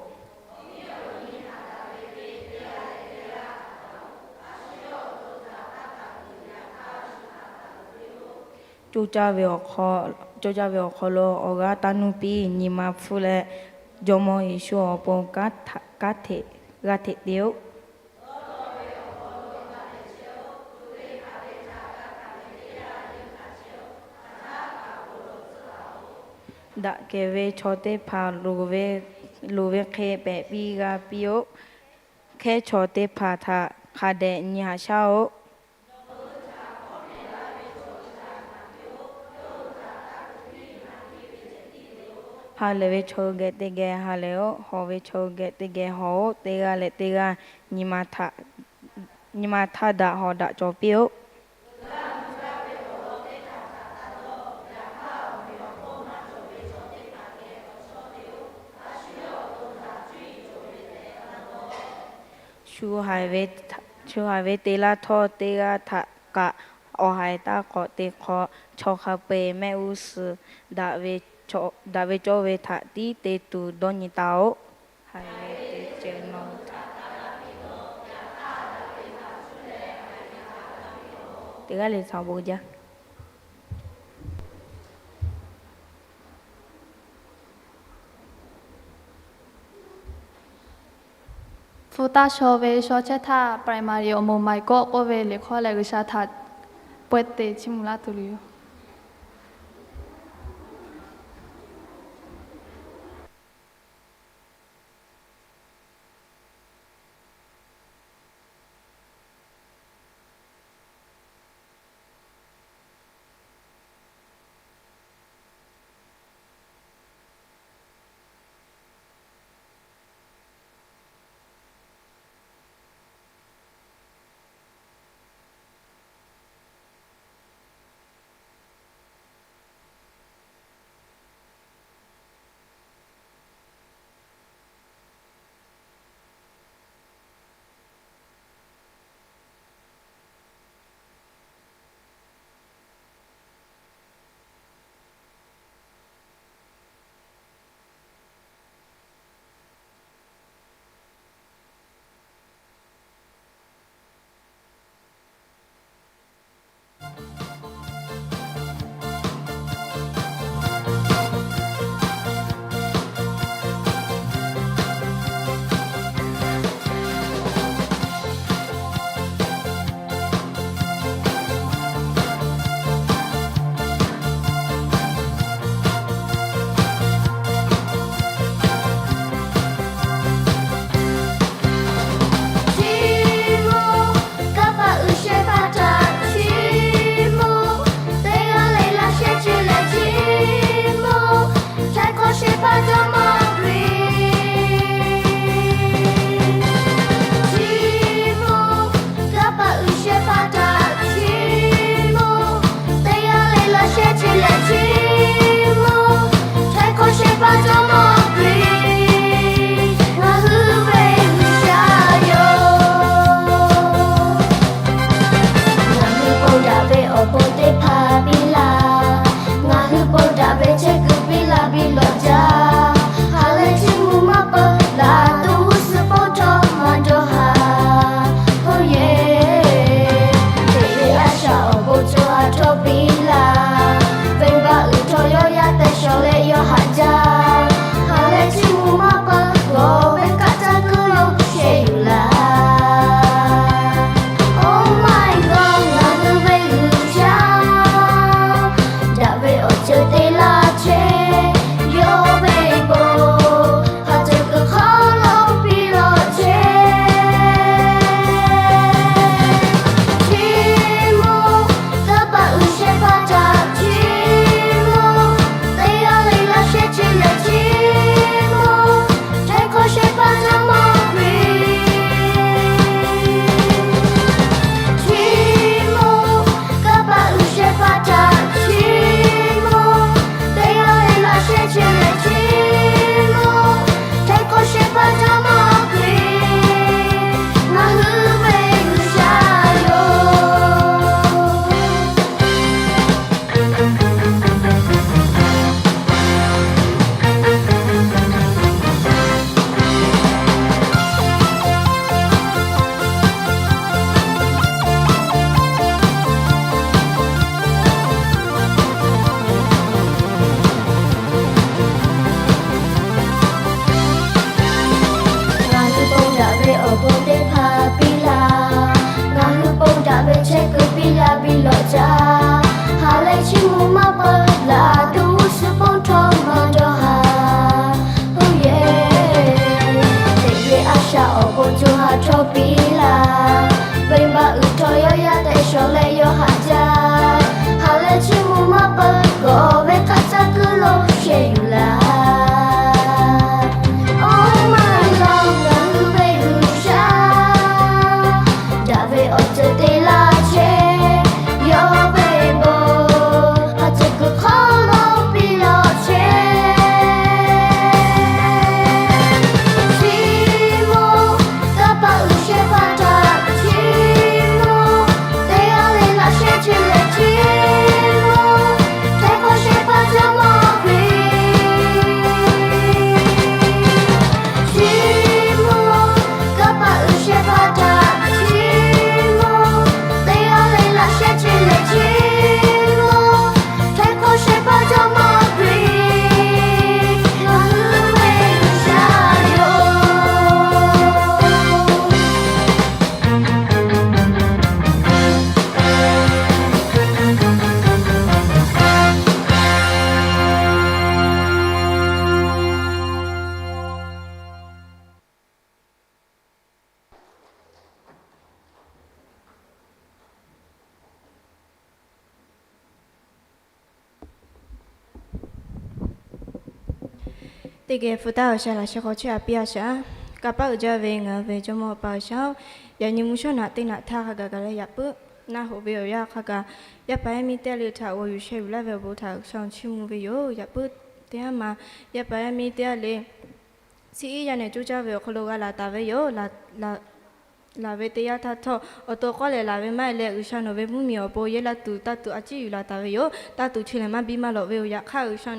Coˇ caˇ ve awˬ hk'aw lo awˬ g'aˇ taˇ nuˇ piˇ. Nyi ma hpfuhˇ leh Jawˇmawˇ Yeˍsuˆ awˬ pon kanˉ htaꞈ g'aˇ hteꞈ te-oˆ. Daꞈ kehˬ ve chaw teˇ hpaˍ loˍ ve hk'e pehꞈ piˇ g'a piˇ-oˆ. Hkehˉ chaw teˇ hpaˍ htaꞈ hk'a dehꞈ nyi haꞈ shaˉ-oˆ. Ha lehˬ ve chaw geh teˇ geh ha lehˬ-oˆ. Hawˬ ve chaw geh teˇ geh hawˬ-oˆ. Teˇ g'aˇ leh teˇ g'aˇ nyi ma htaˇ daꞈ hawˬ daꞈ cawˬ piˇ-oˆ. Shu haiˬ ve te laˇ htawˇ, teˇ g'aˇ htaꞈ kaꞈ awˬ haiˬ taˇ k'awꞈ te hk'aw, chaw hk'a peu-eˬ mehˆ g'uˇ suhˍ daꞈ ve cawˇ ve htaꞈ tiˉ te tuˬ dawˇ nyi taˍ-oꞈ. Haiˬ ve te ceuˬ nawˬ hui htaꞈ teˇ g'aˇ le htaꞈ bon jaˇ. 福大社 ve shaw chehˇ htaˇ Primary awˬ moˍ Maiˍ kawˆ k'oˆ ve liꞈ hk'awˇ leh G'uiˬsha htaꞈ pawehˇ te chiˇ mvuh laˇ tuˬ le yoˬ. Maˇ peuˬ laˬ tuˬ g'uˇ suhˍ pon htawˇ maˇ dawˇ haˍ. Teꞈ ve a shaꞈ awˬ pon co ha htawˇ piˇ laˇ. Venˇbaˆ uiˍ htawˇ yawˇ yaˇ tehꞈ shawˍ leh yawˇ haꞈ jaˇ. Haꞈ leh chiˇ mvuh maˇ peuˬ gawˬ ve hk'aˬ caˇ kuiˬ lo sheh yuˬ laˇ. Oˇ maˇ lawˬ ngaˬ hui ve G'uiˬsha, daꞈ ve awˬ ceuˬ te laˇ chehˇ. Yawˇ ve bon hk'a ceuˬ kuiˬ hk'aw lo piˇ law chehˇ. Chiˇ mvuh, kanˇ paˆ uiˍ shehˍ hpaˇ htaꞈ chiˇ mvuh, teˇ g'aˇ le laꞈ shehˉ chehˇ leh chiˇ mvuh, htaiˍ hk'awꞈ shehˍ hpaˇ Jawˇmawˇ ve chiˇ mvuh, kanˇ paˆ uiˍ shehˍ hpaˇ htaꞈ chiˇ mvuh, teˇ g'aˇ le laꞈ shehˉ chehˇ leh chiˇ mvuh, htaiˍ hk'awꞈ shehˍ hpaˇ Jawˇmawˇ ve, ngaˬ hui ve G'uiˬsha yoˬ. Teˇ geh hpu taˉ G'uiˬsha laꞈ sheh hk'aw chehˇ a piˇ a shaˍ. Kanˇ paˆ uiˍ jaˇ ve ngaˬ hui ve Jawˇmawˇ Awˬ pa G'uiˬsha-oˬ, yaꞈ nyi mvuhˇ shawˉ naꞈ teˇ naꞈ htaˇ hk'a gaˬ gaˬ leh yaꞈ puiˉ naˆ hoꞈ ve awˬ yanˇ hk'a gaˬ, yaˇ paˍ yaˇ miˇ teˇ g'aˇ le htaꞈ g'aw yuˬ sheh yuˬ laˇ ve awˬ bon htaꞈ G'uiˬsha-oˬ chiˇ mvuh ve yoˬ. Yaꞈ puiˉ teˇ yanˇ ma, yaˇ paˍ yaˇ miˇ teˇ g'aˇ le chi iˉ yaˇ nehˬ coˇ caˇ ve awˬ hk'aw lo g'a laˬ taˍ ve yoˬ. Laˬ ve teˇ yanˇ htaˇ htawˇ, awˬ to k'awˇ lehˬ laˬ ve maˇ heˆ leh, G'uiˬsha nawˬ ve mvuhˇmiˬ awˬ pon yehˇ laˇ tuˬ taˇ tuˬ a ciˉ yuˬ laˬ taˍ ve yoˬ. Taˇ tuˬ chi lehˬ maˇ biˇ maˇ lawꞈ ve yoˬ. Yaꞈ hk'aˇ, G'uiˬsha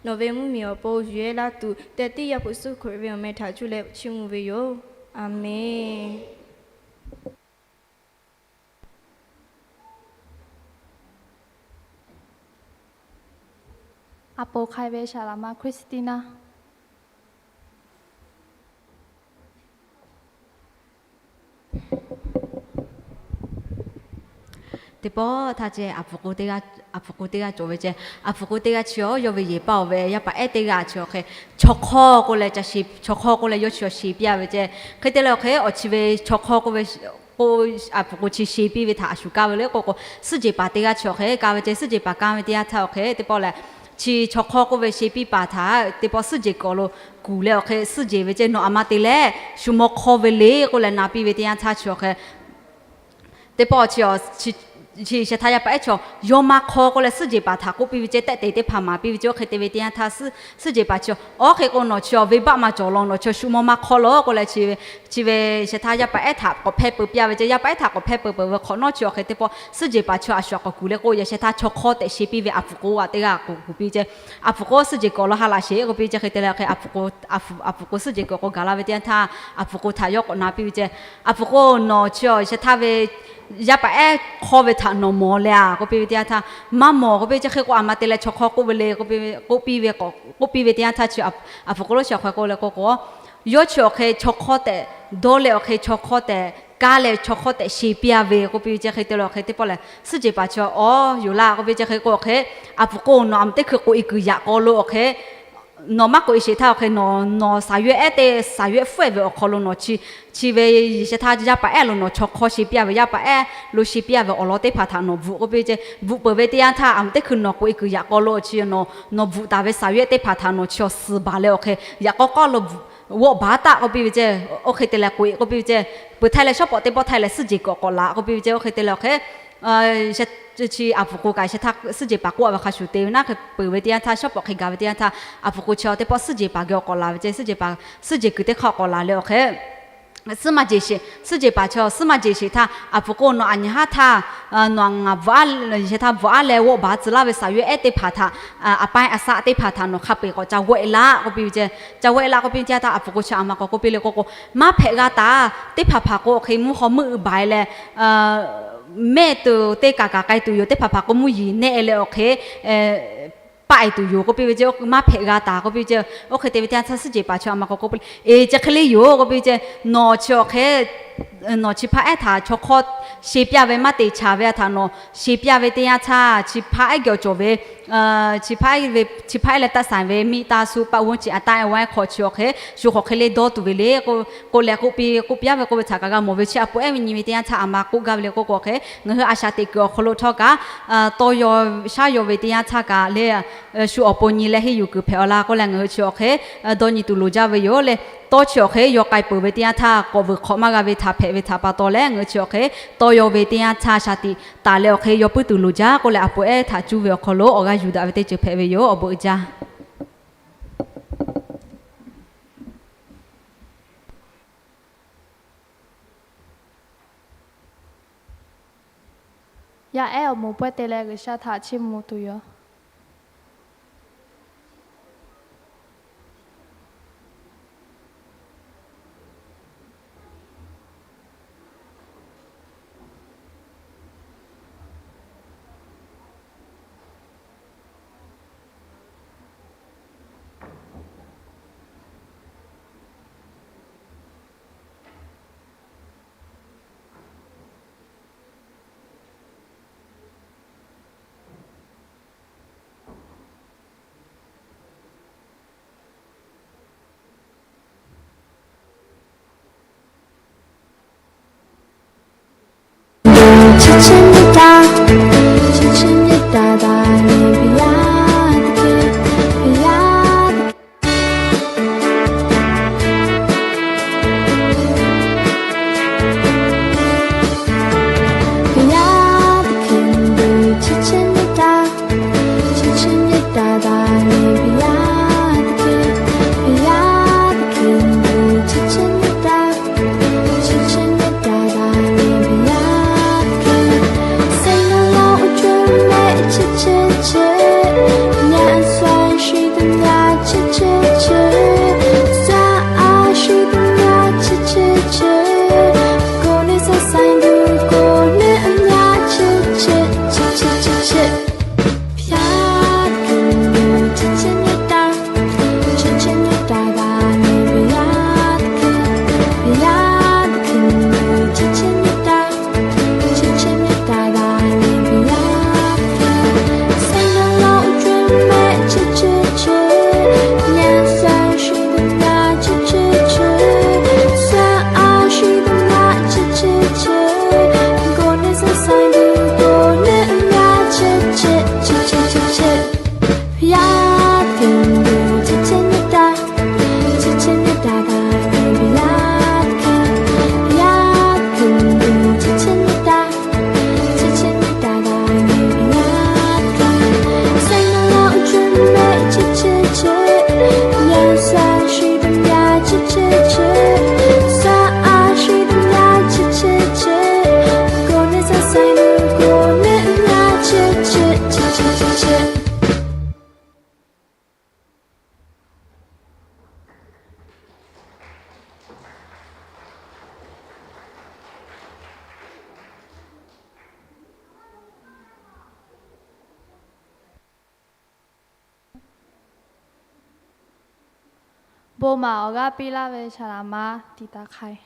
nawˬ ve mvuhˇmiˬ awˬ pon yuˬ yehˇ laˇ tuˬ tehꞈ tiˉ Yaˇ hpu Yeˍsuˆ Hkriꞈ ve awˬ meh htaꞈ cuˇ leh chiˇ mvuh ve yoˬ. Aˬmenˍ. A po hk'ai ve Saˍ laꞈ ma Christina. Teˇ pawˆ htaˇ ceh, a hpu k'o teˇ g'aˇ cawˬ ve ceh, a hpu k'o teˇ g'aˇ chi awˬ yawˇ ve yehˬ paˇ-oˬ ve yaˇ paˍ ehˉ teˇ g'aˇ chi awˬ hk'e, chaw hk'awˇ k'oˆ leh ca sheˍ, chaw hk'awˇ k'oˆ leh yawˇ chi awˬ sheˍ piˇ a ve ceh. Hk'e te leh awˬ hk'e awˬ chi ve chaw hk'awˇ k'oˆ ve k'o, a hpu k'o chi sheˍ piˇ ve htaꞈ a shu kaˇ ve le k'oˆ k'o, suhˉ jeˬ paˍ teˇ g'aˇ chi awˬ hk'e kaˇ ve ceh, suhˉ jeˬ paˍ kaˇ ve teˇ yanˇ htaˇ awˬ hk'e teˇ pawˆ lehˬ, chi chaw hk'awˇ k'oˆ ve sheˍ piˇ paˍ htaꞈ teˇ pawˆ suhˉ jeˬ kuiˬ awˬ lo kuˬ leh awˬ hk'e, suhˉ jeˬ ve ceh nawˬ aˬ ma te leh shu mawˇ hk'awˇ ve le k'oˆ leh na piˇ ve teˇ yanˇ htaˇ chi awˬ hk'e, teˇ pawˆ chi, chi shehˍ htaˇ yaˇ paˍ ehˉ chaw yawˇ maˇ hk'awˇ k'oˆ leh suhˉ jeˬ paˍ htaꞈ k'oˆ piˇ ve ceh, tehˆ te teˇ hpaˍ maˍ piˇ ve ceh, oˇ hk'e te ve teˇ yanˇ htaˇ suhˉ jeˬ paˍ chi, Awˬ hk'e k'o nawˬ chi awˬ venˇbaˆ maˇ cawˬ law, nawˬ chi shu mawˇ maˇ hk'awˇ law k'oˆ leh chi ve, chi ve shehˍ htaˇ yaˇ paˍ ehˉ htaꞈ k'awꞈ hpehˇ peuˬ piˇ a ve ceh. Yaˇ paˍ ehˉ htaꞈ k'awꞈ hpehˇ peuˬ peuˬ ve hk'awꞈ nawˉ chi awˬ hk'e teˇ pawˆ suhˉ jeˬ paˍ chi a shu a k'awꞈ kuˬ leh k'o, yaꞈ shehˍ htaˇ chaw hk'awˇ tehꞈ sheˍ piˇ ve a hpu k'o a teˇ g'aˇ k'awꞈ kuˬ piˇ ceh. A hpu k'o suhˉ jeˬ kuiˬ awˬ lo ha laꞈ sheˍ k'oˆ piˇ ceh. Hk'e te leh hk'e a hpu k'o, a hpu k'o suhˉ jeˬ kuiˬ k'o gaˬ la ve teˇ yanˇ htaˇ, a hpu k'o htaꞈ yawˇ k'awꞈ na piˇ ve ceh. A hpu k'o nawˬ chi awˬ shehˍ htaˇ ve yaˇ paˍ ehˉ hk'awˇ ve htaꞈ nawˬ mawˬ leh a k'oˆ piˇ ve teˇ yanˇ htaˇ, maˇ mawˬ k'oˆ piˇ ceh. Hk'e k'o aˬ ma te leh chaw hk'awˇ k'oˆ ve le k'oˆ piˇ ve, k'oˆ piˇ ve teˇ yanˇ htaˇ chi a hpu k'o lo chi awˬ hk'e k'oˆ leh k'o k'o, yawˇ chi awˬ hk'e chaw hk'awˇ tehꞈ dawˇ leh awˬ hk'e chaw hk'awˇ tehꞈ kaˇ leh chaw hk'awˇ tehꞈ sheˍ piˇ a ve k'oˆ piˇ ve ceh. Hk'e te leh awˬ hk'e teˇ pawˆ lehˬ suhˉ jeˬ paˍ chi awˬ yoˬ laˇ k'oˆ piˇ ceh. Hk'e k'o awˬ hk'e a hpu k'o nawˬ aˬ ma teˇ hkui k'oꞈ e kuiˬ yaꞈ k'aw lo awˬ hk'e nawˬ maˇ k'oꞈ e sheˍ htaˇ awˬ hk'e nawˬ, nawˬ saˍ yawehˇ ehˉ te, saˍ yawehˇ fuhˆ ehˉ ve awˬ hk'aw lo nawˬ chi, chi ve yaꞈ shehˍ htaˇ yaˇ paˍ ehˉ lo nawˬ chaw hk'awˇ sheˍ piˇ a ve, yaˇ paˍ ehˉ lo sheˍ piˇ a ve awˬ lawn teˇ hpaˍ htaꞈ nawˬ bvuhꞈ k'oˆ piˇ ve ceh. Bvuhꞈ peuˬ ve teˇ yanˇ htaˇ aˬ ma teˇ hkui nawˬ k'oꞈ e kuiˬ yaꞈ k'aw lo chi nawˬ, nawˬ bvuhꞈ taˍ ve saˍ yawehˇ teˇ hpaˍ htaꞈ nawˬ chi awˬ suhˍ baˬ leh awˬ hk'e yaꞈ k'aw k'aw lo bvuhꞈ, g'awˆ baˬ taˆ k'oˆ piˇ ve ceh. Oˇ hk'e te leh k'oꞈ e k'oˆ piˇ ve ceh. Peuˬ htaˇ leh shawˉ pawˍ teˇ pawˆ htaˇ leh suhˉ jeˬ kuiˬ awˬ k'awꞈ laˬ k'oˆ piˇ ve ceh. Oˇ hk'e te leh awˬ hk'e chi a hpu k'o kaꞈ shehˍ htaˇ suhˉ jeˬ paˍ k'oˆ a ve hk'a shuˍ te ve naˉ hk'e peuˬ ve teˇ yanˇ htaˇ shawˉ pawˍ hk'e gaˬ ve teˇ yanˇ htaˇ a hpu k'o chi teˇ pawˆ suhˉ jeˬ paˍ geh awˬ k'awꞈ laˬ ve ceh. Suhˉ jeˬ paˍ suhˉ jeˬ kuiˬ teˇ hk'aˇ k'awꞈ laˬ leh awˬ hk'e suhˉ maˇ jeˬ sheˍ, suhˉ jeˬ paˍ chi suhˉ maˇ jeˬ sheˍ htaˇ a hpu k'o nawˬ aˬ nyi haˉ htaˇ nawˬ aˬ ngaˬ bvuhꞈ a, shehˍ htaˇ bvuhꞈ a leh g'awˆ baˬ tcuh laˇ ve saˍ yawehˇ ehˉ teˇ hpaˍ htaꞈ, a paˆ a saˆ teˇ hpaˍ htaꞈ nawˬ hk'a peu-eˬ k'awꞈ ca g'awˆ e laˇ k'oˆ piˇ ve ceh. Ca g'awˆ e laˇ k'oˆ piˇ ve teˇ yanˇ htaˇ a hpu k'o chi aˬ ma k'awꞈ k'oˆ piˇ le k'o k'o, maˇ hpehꞈ g'a taˍ. Teˇ hpaˍ hpaˍ k'o awˬ hk'e mvuhˇ haw meuˆ baˬ e leh mehˆ tuˬ teˇ kaˬ kaˬ k'ai tuˬ yoˬ. Teˇ hpaˍ hpaˍ k'o mvuhˇ yiˍ nehˆ e leh awˬ hk'e paˆ e tuˬ yoˬ k'oˆ piˇ ve ceh. Maˇ hpehꞈ g'a taˍ k'oˆ piˇ ve ceh. Oˇ hk'e te ve teˇ yanˇ htaˇ suhˉ jeˬ paˍ chi aˬ ma k'awꞈ k'oˆ piˇ le, eˬ, chi hk'e le yoˬ k'oˆ piˇ ve ceh. Nawˬ chi awˬ hk'e nawˬ chi hpaˇ ehˉ htaꞈ chaw hk'awˇ sheˍ piˇ ve maˇ te, chaˍ ve a htaꞈ nawˬ sheˍ piˇ ve teˇ yanˇ htaˇ, chi hpaˇ ehˉ geh awˬ cawˬ ve, chi hpaˇ ehˉ leh taˇ saiˍ ve miˇ taˇ suh paˆ g'uˇ chi a taˆ ehˉ wa ehˉ hk'aw chi awˬ hk'e shu hk'aˬ hk'e le dawˇ tuˬ ve le k'oˆ leh k'oˆ piˇ, k'oˆ piˇ ve k'oˆ ve htaꞈ kaꞈ g'a mawˬ ve. Chi a poˍ ehˉ ve nyi ve teˇ yanˇ htaˇ a ma k'oˆ gaˇ ve le k'oˆ k'o hk'e, ngaˬ hui a shaꞈ teꞈ kuiˬ awˬ hk'aw lo htawˇ kaꞈ tawˇ yaw shaˉ yaw ve teˇ yanˇ htaˇ kaꞈ le, shu awˬ pon nyi leh henˇ yuˬ kuiˬ hpehꞈ awˬ laˇ k'oˆ leh ngaˬ hui chi awˬ hk'e dawˇ nyi tuˬ loˍ jaˇ ve yoˬ le. Tawˇ chi awˬ hk'e yaw k'ai peuˬ ve teˇ yanˇ htaˇ k'awꞈ vuiˬ hk'awꞈ maˇ g'a ve htaꞈ hpehꞈ ve htaꞈ pa taw leh ngaˬ hui chi awˬ hk'e tawˇ yaw ve teˇ yanˇ htaˇ shaˍ tiꞈ taˍ leh awˬ hk'e yaw puiˉ tuˬ loˍ jaˇ k'oˆ leh a poˍ ehˉ htaꞈ cuˇ ve awˬ hk'aw lo awˬ g'aˇ yuˬ daꞈ ve teˇ ceuˬ hpehꞈ ve yoˬ. Awˬ bon uiˍ jaˇ. Yaˇ ehˉ awˬ moˍ pawehˇ te leh G'uiˬsha htaꞈ chiˇ mvuh tuˬ yoˬ. Bon maˍ awˬ g'aˇ piˇ laˇ ve saˍ laˍ ma tiꞈ taˍ hk'ai.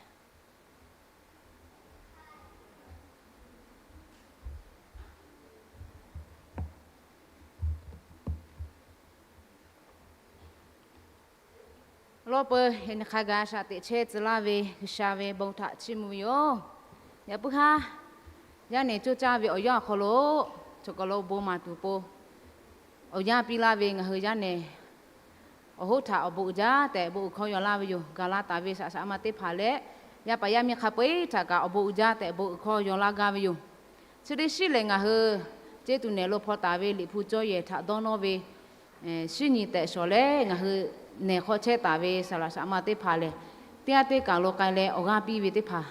Lawˇ peuˬ, yaꞈ nyi hk'a gaˬ shaꞈ teꞈ chehˇ tcuh laˇ ve G'uiˬsha ve bon htaꞈ chiˇ mvuh ve yoˬ. Yaꞈ puiˉ haˉ, yaˇ nehˬ coˇ caˇ ve awˬ yanˇ awˬ hk'aw lo, chaw kaˬ lo bon maˍ tuˬ pon awˬ yanˇ piˇ laˇ ve ngaˬ hui yaˇ nehˬ awˬ hoˉ htaꞈ awˬ bon uiˍ jaˇ tehꞈ bon uiˍ hkawˇ yaw laˇ ve yoˬ. Gaˬ la taˍ ve shaꞈ shaꞈ ma teˇ hpaˍ leh, yaˇ paˍ yaˇ miˇ hk'a peu-eˬ htaꞈ kaꞈ awˬ bon uiˍ jaˇ tehꞈ bon uiˍ hkawˇ yaw laˇ gaˇ ve yoˬ. Chi teˇ shiˉ lehˬ, ngaˬ hui ceˇ tuˬ nehˬ lo hpaw taˍ ve Liꞈ hpu cawˇ yehˬ htaꞈ dawˇ nawˇ ve shinˉ nyi tehꞈ shawˍ leh, ngaˬ hui nehˬ hk'aw chehˇ taˍ ve saˍ laꞈ shaꞈ ma teˇ hpaˍ lehˬ, teˇ g'aˇ teˇ kaˬ lo k'ai leh awˬ g'aˇ piˇ ve teˇ hpaˍ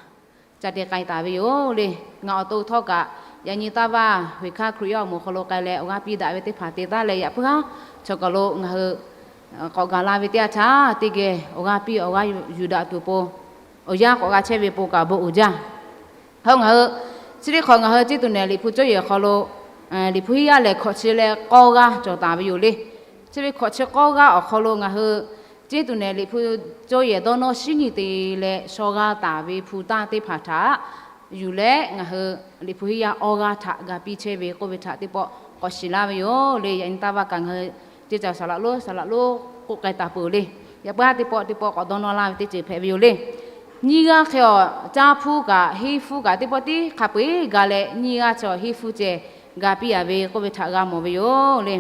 ca te k'ai taˍ ve yoˬ le. Ngaˬ awˬ to htawˇ kaꞈ, yaꞈ nyi taˇ vaˇ, Heˍ hkaˇ Hkriꞈ yaˇ awˬ moˍ hk'aw lo k'ai leh awˬ g'aˇ piˇ daꞈ ve teˇ hpaˍ te taˍ leh, yaꞈ puiˉ haˉ chaw kaˬ lo ngaˬ hui k'awꞈ gaˬ la ve teˇ yanˇ htaˇ, teˇ geh awˬ g'aˇ piˇ awˬ g'aˇ yuˬ daꞈ tuˬ pon awˬ yanˇ k'awꞈ g'a chehˇ ve pon kaꞈ bon uiˍ jaˇ. Hk'e ngaˬ hui chi teˇ hk'awꞈ ngaˬ hui ceˇ tuˬ nehˬ Liꞈ hpu cawˇ yehˬ hk'aw lo, Liꞈ hpu hiˉ yaˇ lehˬ hkawꞈ chi leh k'awˇ g'aˇ cawˬ taˍ ve yoˬ le. Chi ve hkawꞈ chi k'awˇ g'aˇ awˬ hk'aw lo ngaˬ hui Teˇ tuˬ nehˬ Liꞈ hpu cawˇ yehˬ dawˇ nawˇ shinˉ nyi te leh shaw g'a taˍ ve hpu tanˇ teˇ hpaˍ htaꞈ yuˬ leh ngaˬ hui Liꞈ hpu hiˉ yaˇ awˇ g'aˇ htaꞈ ga piˇ chehˇ ve k'oˆ ve htaꞈ teˇ pawˆ k'awꞈ shiˍ laˇ ve yoˬ le. Yaꞈ nyi taˇ vaˇ kaꞈ ngaˬ hui teˇ caˬ saˍ laꞈ lonˉ saˍ laꞈ lonˉ k'oˆ k'ai taˍ peuˬ le. Yaꞈ puiˉ teˇ pawˆ teˇ pawˆ k'awꞈ dawˇ nawˇ laˇ ve teˇ ceuˬ hpehꞈ ve yoˬ le. Nyiˇ g'aˇ hk'e awˬ caˇ hpuˇ kaꞈ henˇ hpuˇ kaꞈ teˇ pawˆ tiˉ hk'a peu-eˬ ga leh nyiˇ g'aˇ chi henˇ hpuˇ ceh ga piˇ a ve k'oˆ ve htaꞈ g'a mawˬ ve yoˬ le.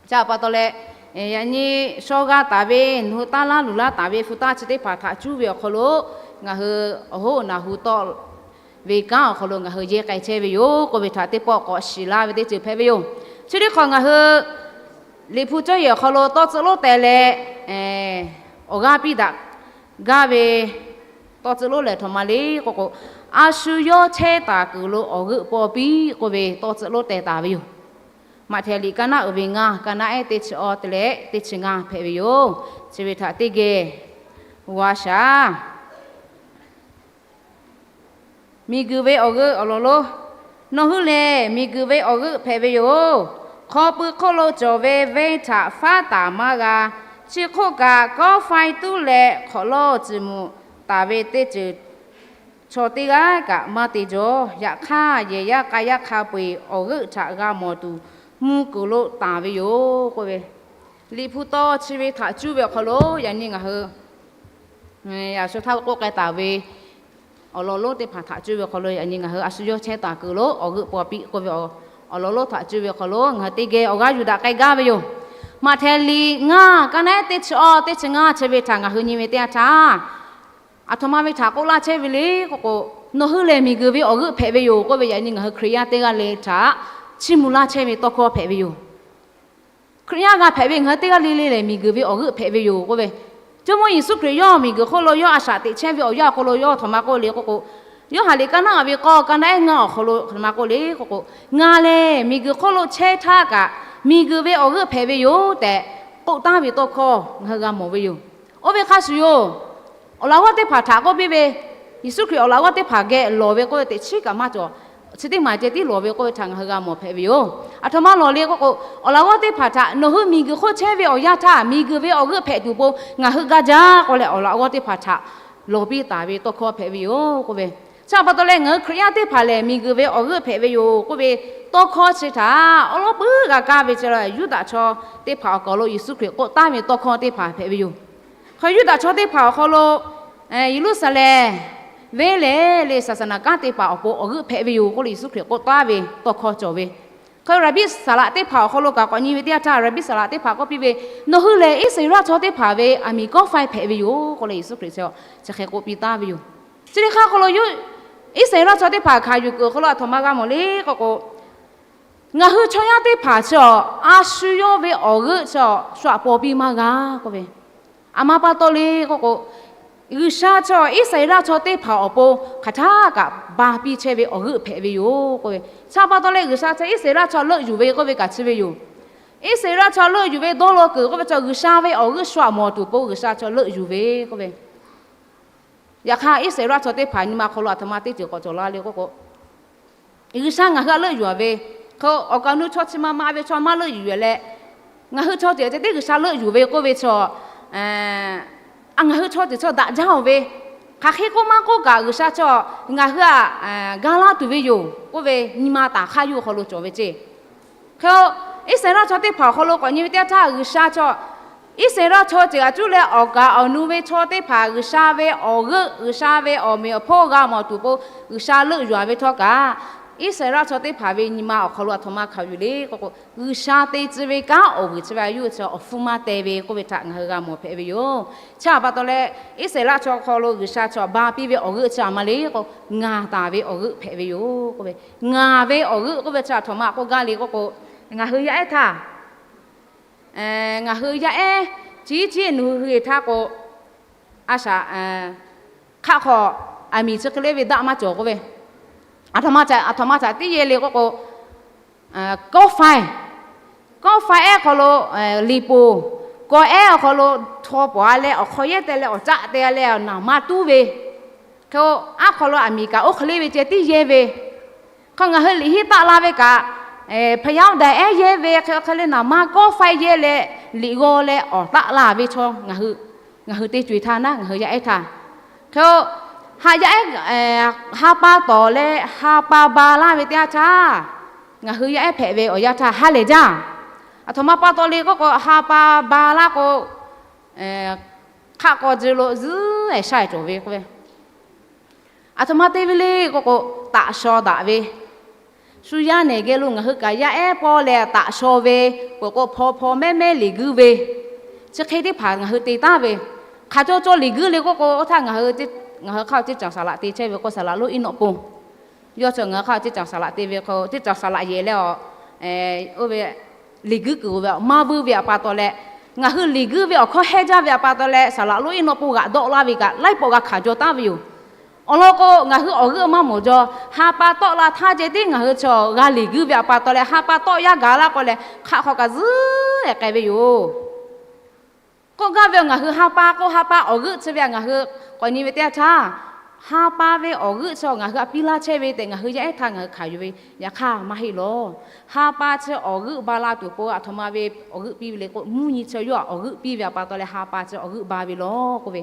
Chi pa taw leh, yaꞈ nyi shaw g'a taˍ ve nawˬ hui taˇ laˇ luˬ laˇ taˍ ve hpu tanˇ chi teˇ hpaˍ htaꞈ cuˇ ve awˬ hk'aw lo ngaˬ hui awˬ hoˉ awˬ naˬ hu tawˆ ve kanˉ awˬ hk'aw lo ngaˬ hui yehˇ k'ai chehˇ ve yoˬ k'oˆ ve htaꞈ teˇ pawˆ k'awꞈ shiˍ laˇ ve teˇ ceuˬ hpehꞈ ve yoˬ. Chi teˇ hk'awꞈ ngaˬ hui Liꞈ hpu cawˇ yehˬ awˬ hk'aw lo tawˇ tcuhˆ lonˉ teh leh awˬ g'aˇ piˇ daꞈ gaˇ ve tawˇ tcuhˆ lonˉ lehˬ htaꞈ ma le k'oˆ k'o, a shu yawˇ chehˇ taˍ kuiˬ lo awˬ g'euˆ paw piˇ k'oˆ ve tawˇ tcuhˆ lonˉ teh taˍ ve yoˬ. Maꞈhtehˍ liꞈ kaˇ naˉ uiˍ ve ngaˇ, kaˇ naˉ ehˉ teˇ chi awˇ te leh teˇ chi ngaˇ hpehꞈ ve yoˬ. Chi ve htaꞈ teˇ geh g'a shaˍ. Miˬguiˬ ve awˬ g'euˆ awˬ lawn lonˉ. Nawˬ hui lehˬ miˬguiˬ ve awˬ g'euˆ hpehꞈ ve yoˬ. Hk'aw pui hk'oˆ lo cawˬ ve venˇ htaꞈ faˉ taˍ maˇ g'a. Chi hk'oˆ kaꞈ, kawˆ faiˇ tuˉ leh hk'awꞈ lawˇ tcuh muꞈ taˍ ve teˇ ceuˬ chaw teˇ g'aˇ kaꞈ maˇ te jaw. Yaꞈ hk'aˇ, yehˬ yaˇ k'a yaˇ hk'a peu-eˬ awˬ g'euˆ htaꞈ g'a mawˬ tuˬ, mvuhˇ kuiˬ lo taˍ ve yoˬ k'oˆ ve, Liꞈ hpu tawˇ chi ve htaꞈ cuˇ ve awˬ hk'aw lo yaꞈ nyi ngaˬ hui a shu htaˇ k'oˆ k'ai taˍ ve awˬ lawn lonˉ teˇ hpaˍ htaꞈ cuˇ ve awˬ hk'aw lo yaꞈ nyi ngaˬ hui a shu yawˇ chehˇ taˍ kuiˬ lo awˬ g'euˆ paw piˇ k'oˆ ve awˬ lawn lonˉ htaꞈ cuˇ ve awˬ hk'aw lo ngaˬ hui teˇ geh awˬ g'aˇ yuˬ daꞈ k'ai gaˇ ve yoˬ. Maꞈhtehˍ liꞈ ngaˇ, kaˇ naˉ ehˉ teˇ chi awˇ teˇ chi ngaˇ chi ve htaꞈ ngaˬ hui nyi ve teˇ yanˇ htaˇ, aˬ htoꞈ ma ve htaꞈ k'oˆ laˇ chehˇ ve le k'oˆ k'o, nawˬ hui lehˬ miˬguiˬ ve awˬ g'euˆ hpehꞈ ve yoˬ k'oˆ ve yaꞈ nyi ngaˬ hui Hkriꞈ yaˇ teˇ g'aˇ le htaꞈ chiˇ mvuh laˇ chehˇ ve tawˇ hkawˇ hpehꞈ ve yoˬ. Hkriꞈ yaˇ g'a hpehꞈ ve ngaˬ hui teˇ g'aˇ le le lehˬ miˬguiˬ ve awˬ g'euˆ hpehꞈ ve yoˬ k'oˆ ve, Jawˇmawˇ Yeˍsuˆ Hkriꞈ yawˇ miˬguiˬ hk'oˆ lo yawˇ a shaꞈ teꞈ chehˇ ve awˬ yanˇ awˬ hk'aw lo yawˇ htoꞈ ma k'oˆ le k'oˆ k'o, Yoˇhanˬ liꞈ kaˇ naˉ uiˍ ve k'awˇ, kaˇ naˉ ehˉ ngaˇ awˬ hk'aw lo htoꞈ ma k'oˆ le k'oˆ k'o, Ngaˬ lehˬ miˬguiˬ hk'oˆ lo chehˇ htaˇ kaꞈ miˬguiˬ ve awˬ g'euˆ hpehꞈ ve yoˬ tehꞈ k'oˆ taˉ ve tawˇ hkawˇ ngaˬ hui g'a mawˬ ve yoˬ. Oˇ ve hk'a shuˍ yoˬ. Awˬ laꞈ g'awˇ teˇ hpaˍ htaꞈ k'oˆ piˇ ve, Yeˍsuˆ Hkriꞈ awˬ laꞈ g'awˇ teˇ hpaˍ geh lawˬ ve k'oˆ ve teꞈ chiˉ kaꞈ maˇ cawˬ. Chi teˇ maˬ ceh tiˉ lawˬ ve k'oˆ ve htaꞈ ngaˬ hui g'a mawˬ hpehꞈ ve yoˬ. Aˬ htoꞈ ma lawˬ le k'oˆ k'o, awˬ laꞈ g'awˇ teˇ hpaˍ htaꞈ nawˬ hui miˬguiˬ hk'oˆ chehˇ ve awˬ yanˇ htaˇ miˬguiˬ ve awˬ g'euˆ hpehꞈ tuˬ pon ngaˬ hui gaˇ jaˇ k'oˆ leh awˬ laꞈ g'awˇ teˇ hpaˍ htaꞈ lawˬ piˇ taˍ ve tawˇ hkawˇ hpehꞈ ve yoˬ k'oˆ ve. Chi pa taw leh ngaˬ hui Hkriꞈ yaˇ teˇ hpaˍ lehˬ miˬguiˬ ve awˬ g'euˆ hpehꞈ ve yoˬ k'oˆ ve tawˇ hkawˇ chi htaꞈ awˉ lawˉ puiˉ g'a kaˇ ve chi lehˬ Yuˇdaꞈ chaw teˇ hpaˍ awˬ hk'aw lo Yeˍsuˆ Hkriꞈ k'oˆ taˉ ve tawˇ hkawˇ teˇ hpaˍ hpehꞈ ve yoˬ. Hk'e Yuˇdaꞈ chaw teˇ hpaˍ awˬ hk'aw lo Yeˍruˆsaˍlehnˍ venˇ lehˬ le saˍsaˍnaˍ kanˉ te paˍ awˬ pon awˬ g'euˆ hpehꞈ ve yoˬ k'oˆ leh Yeˍsuˆ Hkriꞈ k'oˆ taˉ ve tawˇ hkawˇ cawˬ ve. Hk'e raˍbiˆ saˍ laꞈ teˇ hpaˍ awˬ hk'aw lo kaꞈ k'awꞈ nyi ve teˇ yanˇ htaˇ raˍbiˆ saˍ laꞈ teˇ hpaˍ k'oˆ piˇ ve, Nawˬ hui lehˬ Iˉsaˍreˍlaˆ chaw teˇ hpaˍ ve aˬ miˍ kawˆ faiˇ hpehꞈ ve yoˬ k'oˆ leh Yeˍsuˆ Hkriꞈ chi hk'e k'oˆ piˇ taˉ ve yoˬ. Chi teˇ hk'aˇ hk'aw lo Iˉsaˍreˍlaˆ chaw teˇ hpaˍ hkanˍ yuˬ kuiˬ awˬ hk'aw lo aˬ htoꞈ ma g'a mawˬ le k'oˆ k'o, ngaˬ hui chaw yaˇ teˇ hpaˍ chi a shu yawˇ ve awˬ g'euˆ chi a shu aꞈ paw piˇ maˇ g'a k'oˆ ve, aˬ ma pa taw le k'oˆ k'o, G'uiˬsha chi Iˉsaˍreˍlaˆ chaw teˇ hpaˍ awˬ pon hk'aˬ htaˇ kaꞈ ba piˇ chehˇ ve awˬ g'euˆ hpehꞈ ve yoˬ k'oˆ ve. Chi pa taw leh G'uiˬsha chi Iˉsaˍreˍlaˆ chaw leuˆ yuˬ ve k'oˆ ve kaꞈ chi ve yoˬ. Iˉsaˍreˍlaˆ chaw leuˆ yuˬ ve dawˇ law kuiˬ k'oˆ ve chi G'uiˬsha ve awˬ g'euˆ shu aꞈ mawˬ tuˬ pon G'uiˬsha chaw leuˆ yuˬ ve k'oˆ ve. Yaꞈ hk'aˇ Iˉsaˍreˍlaˆ chaw teˇ hpaˍ nyi ma hk'aw lo aˬ htoꞈ ma teˇ ceuˬ k'awꞈ cawˬ la le k'oˆ k'o, G'uiˬsha ngaˬ hui a leuˆ yuˬ a ve, hk'e awˬ kaˍ awˬ nu chaw chi ma ma ve chaw maˇ leuˆ yuˬ a leh, ngaˬ hui chaw ceuˬ ceh tiˉ G'uiˬsha leuˆ yuˬ ve k'oˆ ve chi, ngaˬ hui chaw ceuˬ chaw daꞈ jaˇ oˬ ve, hk'aˬ hk'e k'oˆ maˇ k'oˆ kaꞈ G'uiˬsha chi ngaˬ hui aꞈ ga laˇ tuˬ ve yoˬ k'oˆ ve nyi ma taˍ hk'aˇ yawˇ hui hk'aw lo cawˬ ve ceˇ. Hk'e Iˉsaˍreˍlaˆ chaw teˇ hpaˍ awˬ hk'aw lo k'awꞈ nyi ve teˇ yanˇ htaˇ G'uiˬsha chi Iˉsaˍreˍlaˆ chaw ceuˬ aꞈ cuˉ leh awˬ kaˍ awˬ nu ve chaw teˇ hpaˍ G'uiˬsha ve awˬ g'euˆ G'uiˬsha ve awˬ meꞈ awˬ hponˇ g'a mawˬ tuˬ pon G'uiˬsha leuˆ yuˬ a ve htawˇ kaꞈ, Iˉsaˍreˍlaˆ chaw teˇ hpaˍ ve nyi ma awˬ hk'aw lo aˬ htoꞈ ma hkanˍ yuˬ le k'oˆ k'o, G'uiˬsha te tcuh ve kanˉ awˬ vuiˬ chi ve a yawˇ hui chi awˬ hpfuhˇ maˇ teh ve k'oˆ ve htaꞈ ngaˬ hui g'a mawˬ hpehꞈ ve yoˬ. Chi pa taw leh Iˉsaˍreˍlaˆ chaw hk'aw lo G'uiˬsha chi ba piˇ ve awˬ g'euˆ chi aˬ ma le k'o, ngaˬ taˍ ve awˬ g'euˆ hpehꞈ ve yoˬ k'oˆ ve. Ngaˬ ve awˬ g'euˆ k'oˆ ve chi aˬ htoꞈ ma k'oˆ gaˇ le k'oˆ k'o, ngaˬ hui yaˇ ehˉ htaˇ ngaˬ hui yaˇ ehˉ ciˉ ciˉ nu hui htaˇ k'o, a shaꞈ hk'aˆ hk'aw aˬ miˍ chi hk'e le ve daˆ maˇ cawˬ k'oˆ ve, aˬ htoꞈ ma htaꞈ tiˉ yehˇ le k'oˆ k'o, kawˆ faiˇ, kawˆ faiˇ ehˉ hk'aw lo liꞈ poˍ, kawˆ ehˉ awˬ hk'aw lo htaw pawˍ a leh awˬ hk'aw yehˇ teh leh awˬ caˆ te a leh naˍ ma tuˉ ve, hk'e aˉ hk'aw lo aˬ miˍ kaꞈ oˇ hk'e le ve ceh tiˉ yehˇ ve, hk'e ngaˬ hui liꞈ henˇ taˆ la ve kaꞈ, hpaˍ yaˇ daiˬ ehˉ yehˇ ve hk'e hk'e le naˍ ma kawˆ faiˇ yehˇ leh liꞈ g'aw leh awˬ taˆ laˇ ve chaw ngaˬ hui te co e htaˇ naˉ ngaˬ hui yaˇ ehˉ htaˇ, hk'e-o, ha yaˇ ehˉ, ha pa tawˍ leh ha pa ba laˇ ve teˇ yanˇ htaˇ, ngaˬ hui yaˇ ehˉ hpehꞈ ve awˬ yanˇ htaˇ ha lehˬ jaˇ. Aˬ htoꞈ ma pa taw le k'oˆ k'o, ha pa ba laˇ k'o, hk'aˆ k'aw tcuh lo zuhˉ e shaˇ e cawˬ ve k'oˆ ve, aˬ htoꞈ ma te ve le k'oˆ k'o, taꞈ shaw daꞈ ve, shu yaˇ nehˬ geh lo ngaˬ hui kaꞈ yaˇ ehˉ pawˇ leh taꞈ shaw ve, peuˬ k'o hpaw hpaw mehˉ mehˉ liꞈ guiˇ ve, chi hk'e teˇ hpaˍ ngaˬ hui te taˍ ve. Hk'aˬ caw caw liꞈ guiˇ le k'oˆ k'o, oˇ htaˇ ngaˬ hui hk'aˆ ceˇ caˬ saˍ laꞈ te chehˇ ve k'o, saˍ laꞈ lonˉ iˉ nawˆ pon, yawˇ chi ngaˬ hui hk'aˆ ceˇ caˬ saˍ laꞈ te ve k'o, ceˇ caˬ saˍ laꞈ yehˬ leh, oˇ ve liꞈ guiˇ kuiˬ ve maˇ vuiˇ ve aꞈ pa taw leh, ngaˬ hui liꞈ guiˇ ve awˬ hkawˇ hehnˇ jaˇ ve aꞈ pa taw leh, saˍ laꞈ lonˉ iˉ nawˆ pon g'aꞈ dawˆ laˇ ve kaꞈ laiˉ pawˆ g'a hkanˍ jaw taˍ ve yoˬ. Awˬ lawn k'o, ngaˬ hui awˬ g'euˆ maˇ mawˬ jaw, ha pa tawˆ la htaˇ ceh tiˉ ngaˬ hui chaw g'a liꞈ guiˇ ve aꞈ pa taw leh, ha pa tawˆ yaˇ gaˬ laˇ k'o leh, hk'aˆ hk'aw kaꞈ zuhˉ e k'ai ve yoˬ. K'oˆ gaˇ ve, ngaˬ hui ha pa k'o, ha pa awˬ g'euˆ chi ve ngaˬ hui k'awꞈ nyi ve teˇ yanˇ htaˇ, ha pa ve awˬ g'euˆ chi ngaˬ hui aꞈ piˇ laˇ chehˇ ve tehꞈ ngaˬ hui yaˇ ehˉ htaˇ ngaˬ hui hkanˍ yuˬ ve, yaꞈ hk'aˇ maˇ heˆ lawˬ. Ha pa chi awˬ g'euˆ ba la tuˬ pon aˬ htoꞈ ma ve awˬ g'euˆ piˇ ve le k'o, mvuhˇ nyi chi yawˇ awˬ g'euˆ piˇ ve aꞈ pa taw leh ha pa chi awˬ g'euˆ ba ve lawˬ k'oˆ ve,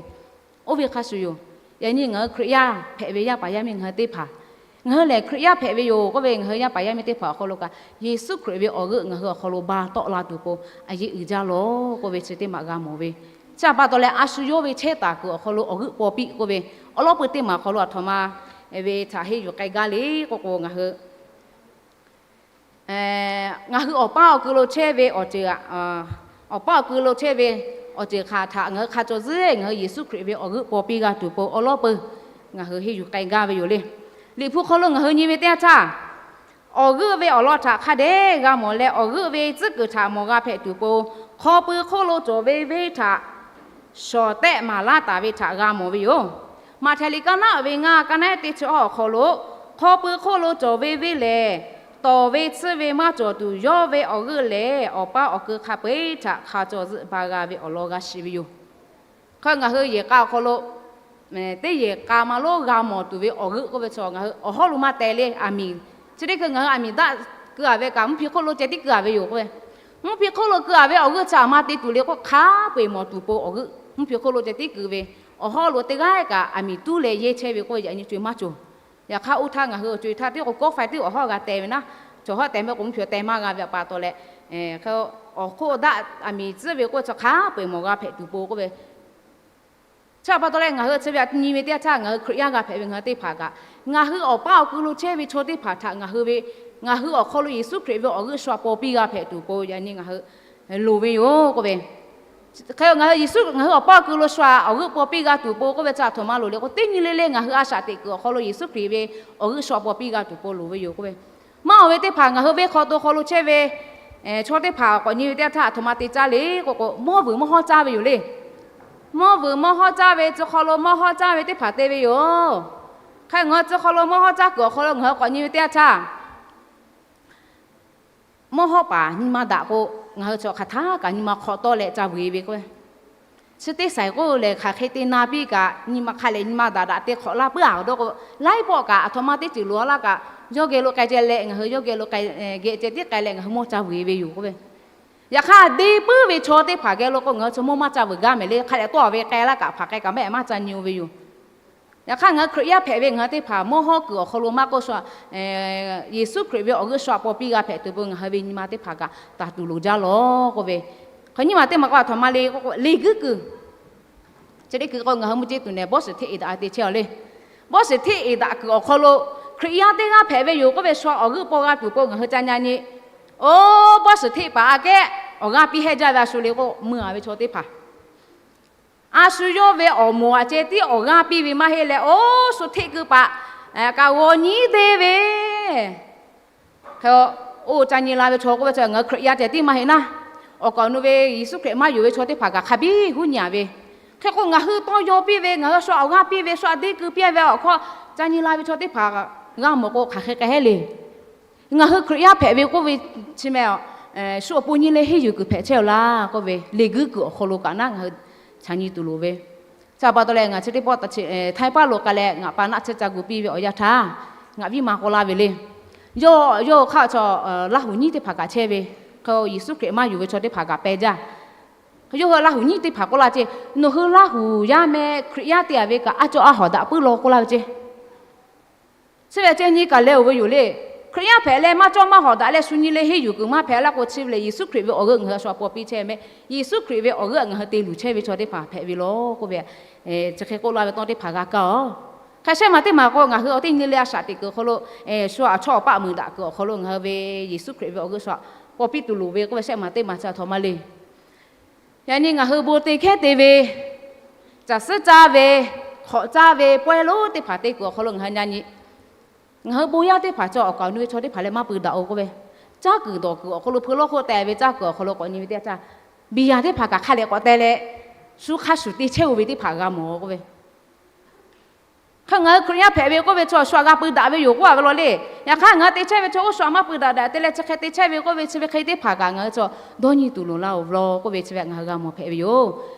oˇ ve hk'a shuˍ yoˬ. Yaꞈ nyi ngaˬ hui Hkriꞈ yaˇ hpehꞈ ve yaˇ paˍ yaˇ miˇ ngaˬ hui teˇ hpaˍ, ngaˬ hui lehˬ Hkriꞈ yaˇ hpehꞈ ve yoˬ k'oˆ ve, ngaˬ hui yaˇ paˍ yaˇ miˇ teˇ hpaˍ awˬ hk'aw lo kaꞈ Yeˍsuˆ Hkriꞈ ve awˬ g'euˆ ngaˬ hui awˬ hk'aw lo ba tawˆ la tuˬ pon a yeˇ uiˍ jaˇ lawˬ k'oˆ ve chi teˇ maˬ g'a mawˬ ve. Chi aꞈ pa taw leh a shu yawˇ ve chehˇ taˍ kuiˬ awˬ hk'aw lo awˬ g'euˆ paw piˇ k'oˆ ve, awˬ lawˉ pui teˇ maˬ awˬ hk'aw lo aˬ htoꞈ ma ve htaꞈ henˇ yuˬ k'ai gaˇ le k'oˆ k'o, ngaˬ hui ngaˬ hui awˬ paˇ awˬ kui lo chehˇ ve awˬ ceuˬ, awˬ paˇ awˬ kui lo chehˇ ve awˬ ceuˬ hk'aˬ htaꞈ ngaˬ hui hk'a caw zuhˉ ngaˬ hui Yeˍsuˆ Hkriꞈ ve awˬ g'euˆ paw piˇ g'a tuˬ pon awˬ lawˉ pui ngaˬ hui henˇ yuˬ k'ai gaˇ ve yoˬ le. Liꞈ hpu hk'aw lo ngaˬ hui nyi ve teˇ yanˇ htaˇ, awˬ g'euˆ ve awˬ lawn htaꞈ hk'a dehꞈ g'a mawˬ leh, awˬ g'euˆ ve tcuhˉ kuiˬ htaꞈ mawˬ g'a hpehꞈ tuˬ pon, hk'aw pui hk'oˆ lo cawˬ ve venˇ htaꞈ shawˍ tehˆ maˍ laˇ taˍ ve htaꞈ g'a mawˬ ve yoˬ. Maꞈhtehˍ liꞈ kaˇ naˉ uiˍ ve ngaˇ, kaˇ naˉ ehˉ teˇ chi awˬ awˬ hk'aw lo, hk'aw pui hk'oˆ lo cawˬ ve venˇ lehˬ, tawˍ ve tsuhˇ ve maˇ cawˬ tuˬ, yawˇ ve awˬ g'euˆ lehˬ awˬ paˇ awˬ kui hk'a peu-eˬ htaꞈ hk'a caw zuhˆ ba g'a ve awˬ lawn g'a shiˍ ve yoˬ. Hk'e ngaˬ hui yehˬ k'a awˬ hk'aw lo, teˇ yehˬ k'a ma lonˉ g'a mawˬ tuˬ ve awˬ g'euˆ k'oˆ ve chaw ngaˬ hui awˬ hawˉ lo maˇ teh le. Aˬ miˍ chi teˇ hkui ngaˬ hui aˬ miˍ daꞈ keu-a ve kaꞈ, mvuhˇ hpi hk'oˆ lo ceh tiˉ keu-a ve yoˬ k'oˆ ve, mvuhˇ hpi hk'oˆ lo keu-a ve awˬ g'euˆ chi aˬ ma te tuˬ le k'o, hk'a peu-eˬ mawˬ tuˬ pon awˬ g'euˆ mvuhˇ hpi hk'oˆ lo ceh tiˉ keu ve, awˬ hawˉ lo teˇ g'aˇ kaꞈ aˬ miˍ tuˉ leh yehˇ chehˇ ve k'oˆ ve, yaꞈ nyi co-e maˇ cawˬ. Yaꞈ hk'aˇ oˇ htaˇ ngaˬ hui awˬ co-e htaˇ tiˉ k'o kawˆ faiˇ tiˉ awˬ hawˉ g'a teh ve naˉ, cawˬ hawˉ teh meh k'o mvuhˇ hpi teh maˇ g'a ve aꞈ pa taw leh, awˬ hk'oˆ daꞈ aˬ miˍ tcuhˉ ve k'oˆ ve chaw hk'a peu-eˬ mawˬ g'a hpehꞈ tuˬ pon k'oˆ ve, chi aꞈ pa taw leh ngaˬ hui chi ve aꞈ nyi ve teˇ yanˇ htaˇ, ngaˬ hui Hkriꞈ yaˇ g'a hpehꞈ ve ngaˬ hui teˇ hpaˍ kaꞈ, ngaˬ hui awˬ paˇ awˬ kui lo chehˇ ve chaw teˇ hpaˍ htaꞈ ngaˬ hui ve, ngaˬ hui awˬ hk'aw lo Yeˍsuˆ Hkriꞈ ve awˬ g'euˆ shu aꞈ paw piˇ g'a hpehꞈ tuˬ pon yaꞈ nyi ngaˬ hui loˍ ve yoˬ k'oˆ ve. Hk'e ngaˬ hui Yeˍsuˆ ngaˬ hui awˬ paˇ awˬ kui lo shu aꞈ awˬ g'euˆ paw piˇ g'a tuˬ pon k'oˆ ve chi aˬ htoꞈ ma loˍ le k'o, teˇ nyi le le ngaˬ hui a shaꞈ teꞈ kuiˬ awˬ hk'aw lo Yeˍsuˆ Hkriꞈ ve awˬ g'euˆ shu aꞈ paw piˇ g'a tuˬ pon loˍ ve yoˬ k'oˆ ve. Maˇ oˬ ve teˇ hpaˍ ngaˬ hui venˇ hk'aw to hk'aw lo chehˇ ve chaw teˇ hpaˍ k'awꞈ nyi ve teˇ yanˇ htaˇ, aˬ htoꞈ ma te caˇ le k'oˆ k'o, mawˇ vuiˬ mawˇ hawˉ caˇ ve yoˬ le. Mawˇ vuiˬ mawˇ hawˉ caˇ ve, tcuh hk'aw lo mawˇ hawˉ caˇ ve teˇ hpaˍ te ve yoˬ. Hk'e ngaˬ hui tcuh hk'aw lo mawˇ hawˉ caˇ kuiˬ awˬ hk'aw lo ngaˬ hui k'awꞈ nyi ve teˇ yanˇ htaˇ, mawˇ hawˉ paˍ nyi ma daꞈ k'o, ngaˬ hui chi hk'aˬ htaˇ kaꞈ nyi ma hk'aw tawˆ leh ca vuiˬ e ve k'o, chi teˇ saiˍ k'oˆ lehˬ hk'aˬ hk'e te na piˇ kaꞈ, nyi ma hk'a lehˬ nyi ma daꞈ daꞈ te hk'awꞈ laˇ puiˉ-a awˬ dawˇ k'o, laiˉ pawˆ kaꞈ aˬ htoꞈ ma teˇ ceuˬ loꞈ-a laˇ kaꞈ, yawˇ geh lo k'ai ceh leh ngaˬ hui yawˇ geh lo k'ai, geh ceh tiˉ k'ai leh ngaˬ hui mawˇ ca vuiˬ e ve yoˬ k'oˆ ve. Yaꞈ hk'aˇ deˇ puiˉ ve chaw teˇ hpaˍ geh lo k'o, ngaˬ hui chaw mawˇ maˇ ca vuiˬ gaˇ mehˍ le. Hk'a dehꞈ tawˆ-a ve k'ai laˇ kaꞈ hpaˍ k'ai kaꞈ mehˆ maˇ ca nyi-o ve yoˬ. Yaꞈ hk'aˇ ngaˬ hui Hkriꞈ yaˇ hpehꞈ ve ngaˬ hui teˇ hpaˍ mawˇ hawˉ kuiˬ awˬ hk'aw lo maˇ k'oˆ shu, Yeˍsuˆ Hkriꞈ ve awˬ g'euˆ shu aꞈ paw piˇ g'a hpehꞈ tuˬ pon ngaˬ hui ve nyi ma teˇ hpaˍ kaꞈ taˍ tuˬ loˍ jaˇ lawˬ k'oˆ ve. Hk'e nyi ma teˇ maˬ k'o aˬ htoꞈ ma le k'o, leˬ guiˇ kuiˬ chi teˇ hkui k'o ngaˬ hui mvuhˇ ceˇ tuˬ nehˬ bawˇ shiˍ hteˆ eˍ daꞈ te chehˇ-a le. Bawˇ shiˍ hteˆ eˍ daꞈ kuiˬ awˬ hk'aw lo Hkriꞈ yaˇ teˇ g'aˇ hpehꞈ ve yoˬ k'oˆ ve, shu aꞈ awˬ g'euˆ paw g'a tuˬ pon ngaˬ hui ca nya nyi. Oˇ bawˇ shiˍ hteˆ paˍ aꞈ kehˉ awˬ g'aˇ piˇ hehˇ jaˇ ve a shu le k'o, mui-a ve chaw teˇ hpaˍ a shu yawˇ ve awˬ moˍ aꞈ ceh tiˉ awˬ g'aˇ piˇ ve maˇ heˆ leh, oˇ shu hteˆ keu paˍ kaꞈ g'aw nyi te ve. Hk'e, oˇ ca nyi la ve chaw k'oˆ ve chi ngaˬ hui Hkriꞈ yaˇ ceh tiˉ maˇ heˆ naˉ, awˬ kaˍ awˬ nu ve Yeˍsuˆ Hkriꞈ maˇ yonˍ ve chaw teˇ hpaˍ kaꞈ hk'a biˇ huˉ nyi-a ve. Hk'e k'o ngaˬ hui tawˇ yaw piˇ ve, ngaˬ hui shu awˬ g'aˇ piˇ ve, shu aꞈ deˇ keu piˇ ve awˬ hk'aw ca nyi la ve chaw teˇ hpaˍ g'a mawˬ k'o, hk'aˬ hk'e k'ai heˆ le. Ngaˬ hui Hkriꞈ yaˇ hpehꞈ ve k'oˆ ve chi meh, shu awˬ pon nyi leh henˇ yuˬ kuiˬ hpehꞈ chehˇ-a laˇ k'oˆ ve, leˬ guiˇ kuiˬ awˬ hk'aw lo kaꞈ naˉ ngaˬ hui ca nyi tuˬ loˍ ve. Chi aꞈ pa taw leh ngaˬ chi teˇ pawˆ Htaiˇ paˉ lo k'ai leh ngaˬ pa naˆ tsuhˇ ca gu piˇ ve awˬ yanˇ htaˇ, ngaˬ viˉ ma k'oˆ laˇ ve le. Yawˇ yawˇ hk'aˇ chaw Laˇ huˍ nyiˉ teˇ hpaˍ kaꞈ chehˇ ve, hk'e Yeˍsuˆ Hkriꞈ maˇ yonˍ ve chaw teˇ hpaˍ kaꞈ peh jaˇ. Yawˇ hui Laˇ huˍ nyiˇ teˇ hpaˍ k'oˆ laˇ ceˇ, nawˬ hui Laˇ huˍ yaˇ meh Hkriꞈ yaˇ te-a ve kaꞈ a cawˇ a hawˍ daꞈ puiˉ law k'oˆ laˇ ve ceˇ. Chi ve ceh nyi kaꞈ leh-oˬ ve yoˬ le. Hkriꞈ yaˇ hpehꞈ leh maˇ cawˇ maˇ hawˍ daꞈ leh shu nyi le henˇ yuˬ kuiˬ maˇ hpehꞈ laˇ k'o, chi ve lehˬ Yeˍsuˆ Hkriꞈ ve awˬ g'euˆ ngaˬ hui a shu a paw piˇ chehˇ meh. Yeˍsuˆ Hkriꞈ ve awˬ g'euˆ ngaˬ hui te luˬ chehˇ ve chaw teˇ hpaˍ hpehꞈ ve law k'oˆ ve, chi hk'e k'oˆ laˇ ve tawˇ teˇ hpaˍ g'a kaˇ-oˬ. Hk'e shehˆ maˬ teˇ maˬ k'o, ngaˬ hui awˬ teˇ nyi le a shaꞈ teꞈ kuiˬ awˬ hk'aw lo, shu a chawˇ awˬ paˆ meuˍ daꞈ kuiˬ awˬ hk'aw lo ngaˬ hui ve Yeˍsuˆ Hkriꞈ ve awˬ g'euˆ shu a paw piˇ tuˬ loˍ ve k'oˆ ve shehˆ maˬ teˇ maˬ chi a htoꞈ ma le. Yaꞈ nyi ngaˬ hui bon te hkehˉ te ve, caˬ suhˉ caˇ ve, hk'awꞈ caˇ ve, pawehˇ lonˉ teˇ hpaˍ te kuiˬ awˬ hk'aw lo ngaˬ hui nyi nyi. Ngaˬ hui bon yaˇ teˇ hpaˍ chi awˬ kaˍ awˬ nu ve chaw teˇ hpaˍ leh maˇ peu daꞈ-oˬ k'oˆ ve, caˇ kuiˬ dawˬ kuiˬ awˬ hk'aw lo hpeu lawˇ hk'oˆ teh ve caˇ kuiˬ awˬ hk'aw lo k'awꞈ nyi ve teˇ yanˇ htaˇ, biˇ yaˇ teˇ hpaˍ kaꞈ hk'a dehꞈ k'awꞈ teh leh, shu hk'a shuˍ te chehˇ-oˬ ve teˇ hpaˍ g'a mawˬ k'oˆ ve. Hk'e ngaˬ hui Hkriꞈ yaˇ hpehꞈ ve k'oˆ ve chaw shu a g'a peu daꞈ ve yoˬ k'oˆ a ve law le. Yaꞈ hk'aˇ ngaˬ hui te chehˇ ve chaw oˇ shu a maˇ peu daꞈ daꞈ te leh chi hk'e te chehˇ ve k'oˆ ve chi ve hk'e teˇ hpaˍ kaꞈ ngaˬ hui chaw dawˇ nyi tuˬ loˍ laˇ-oˬ ve law k'oˆ ve chi ve ngaˬ hui g'a mawˬ hpehꞈ ve yoˬ.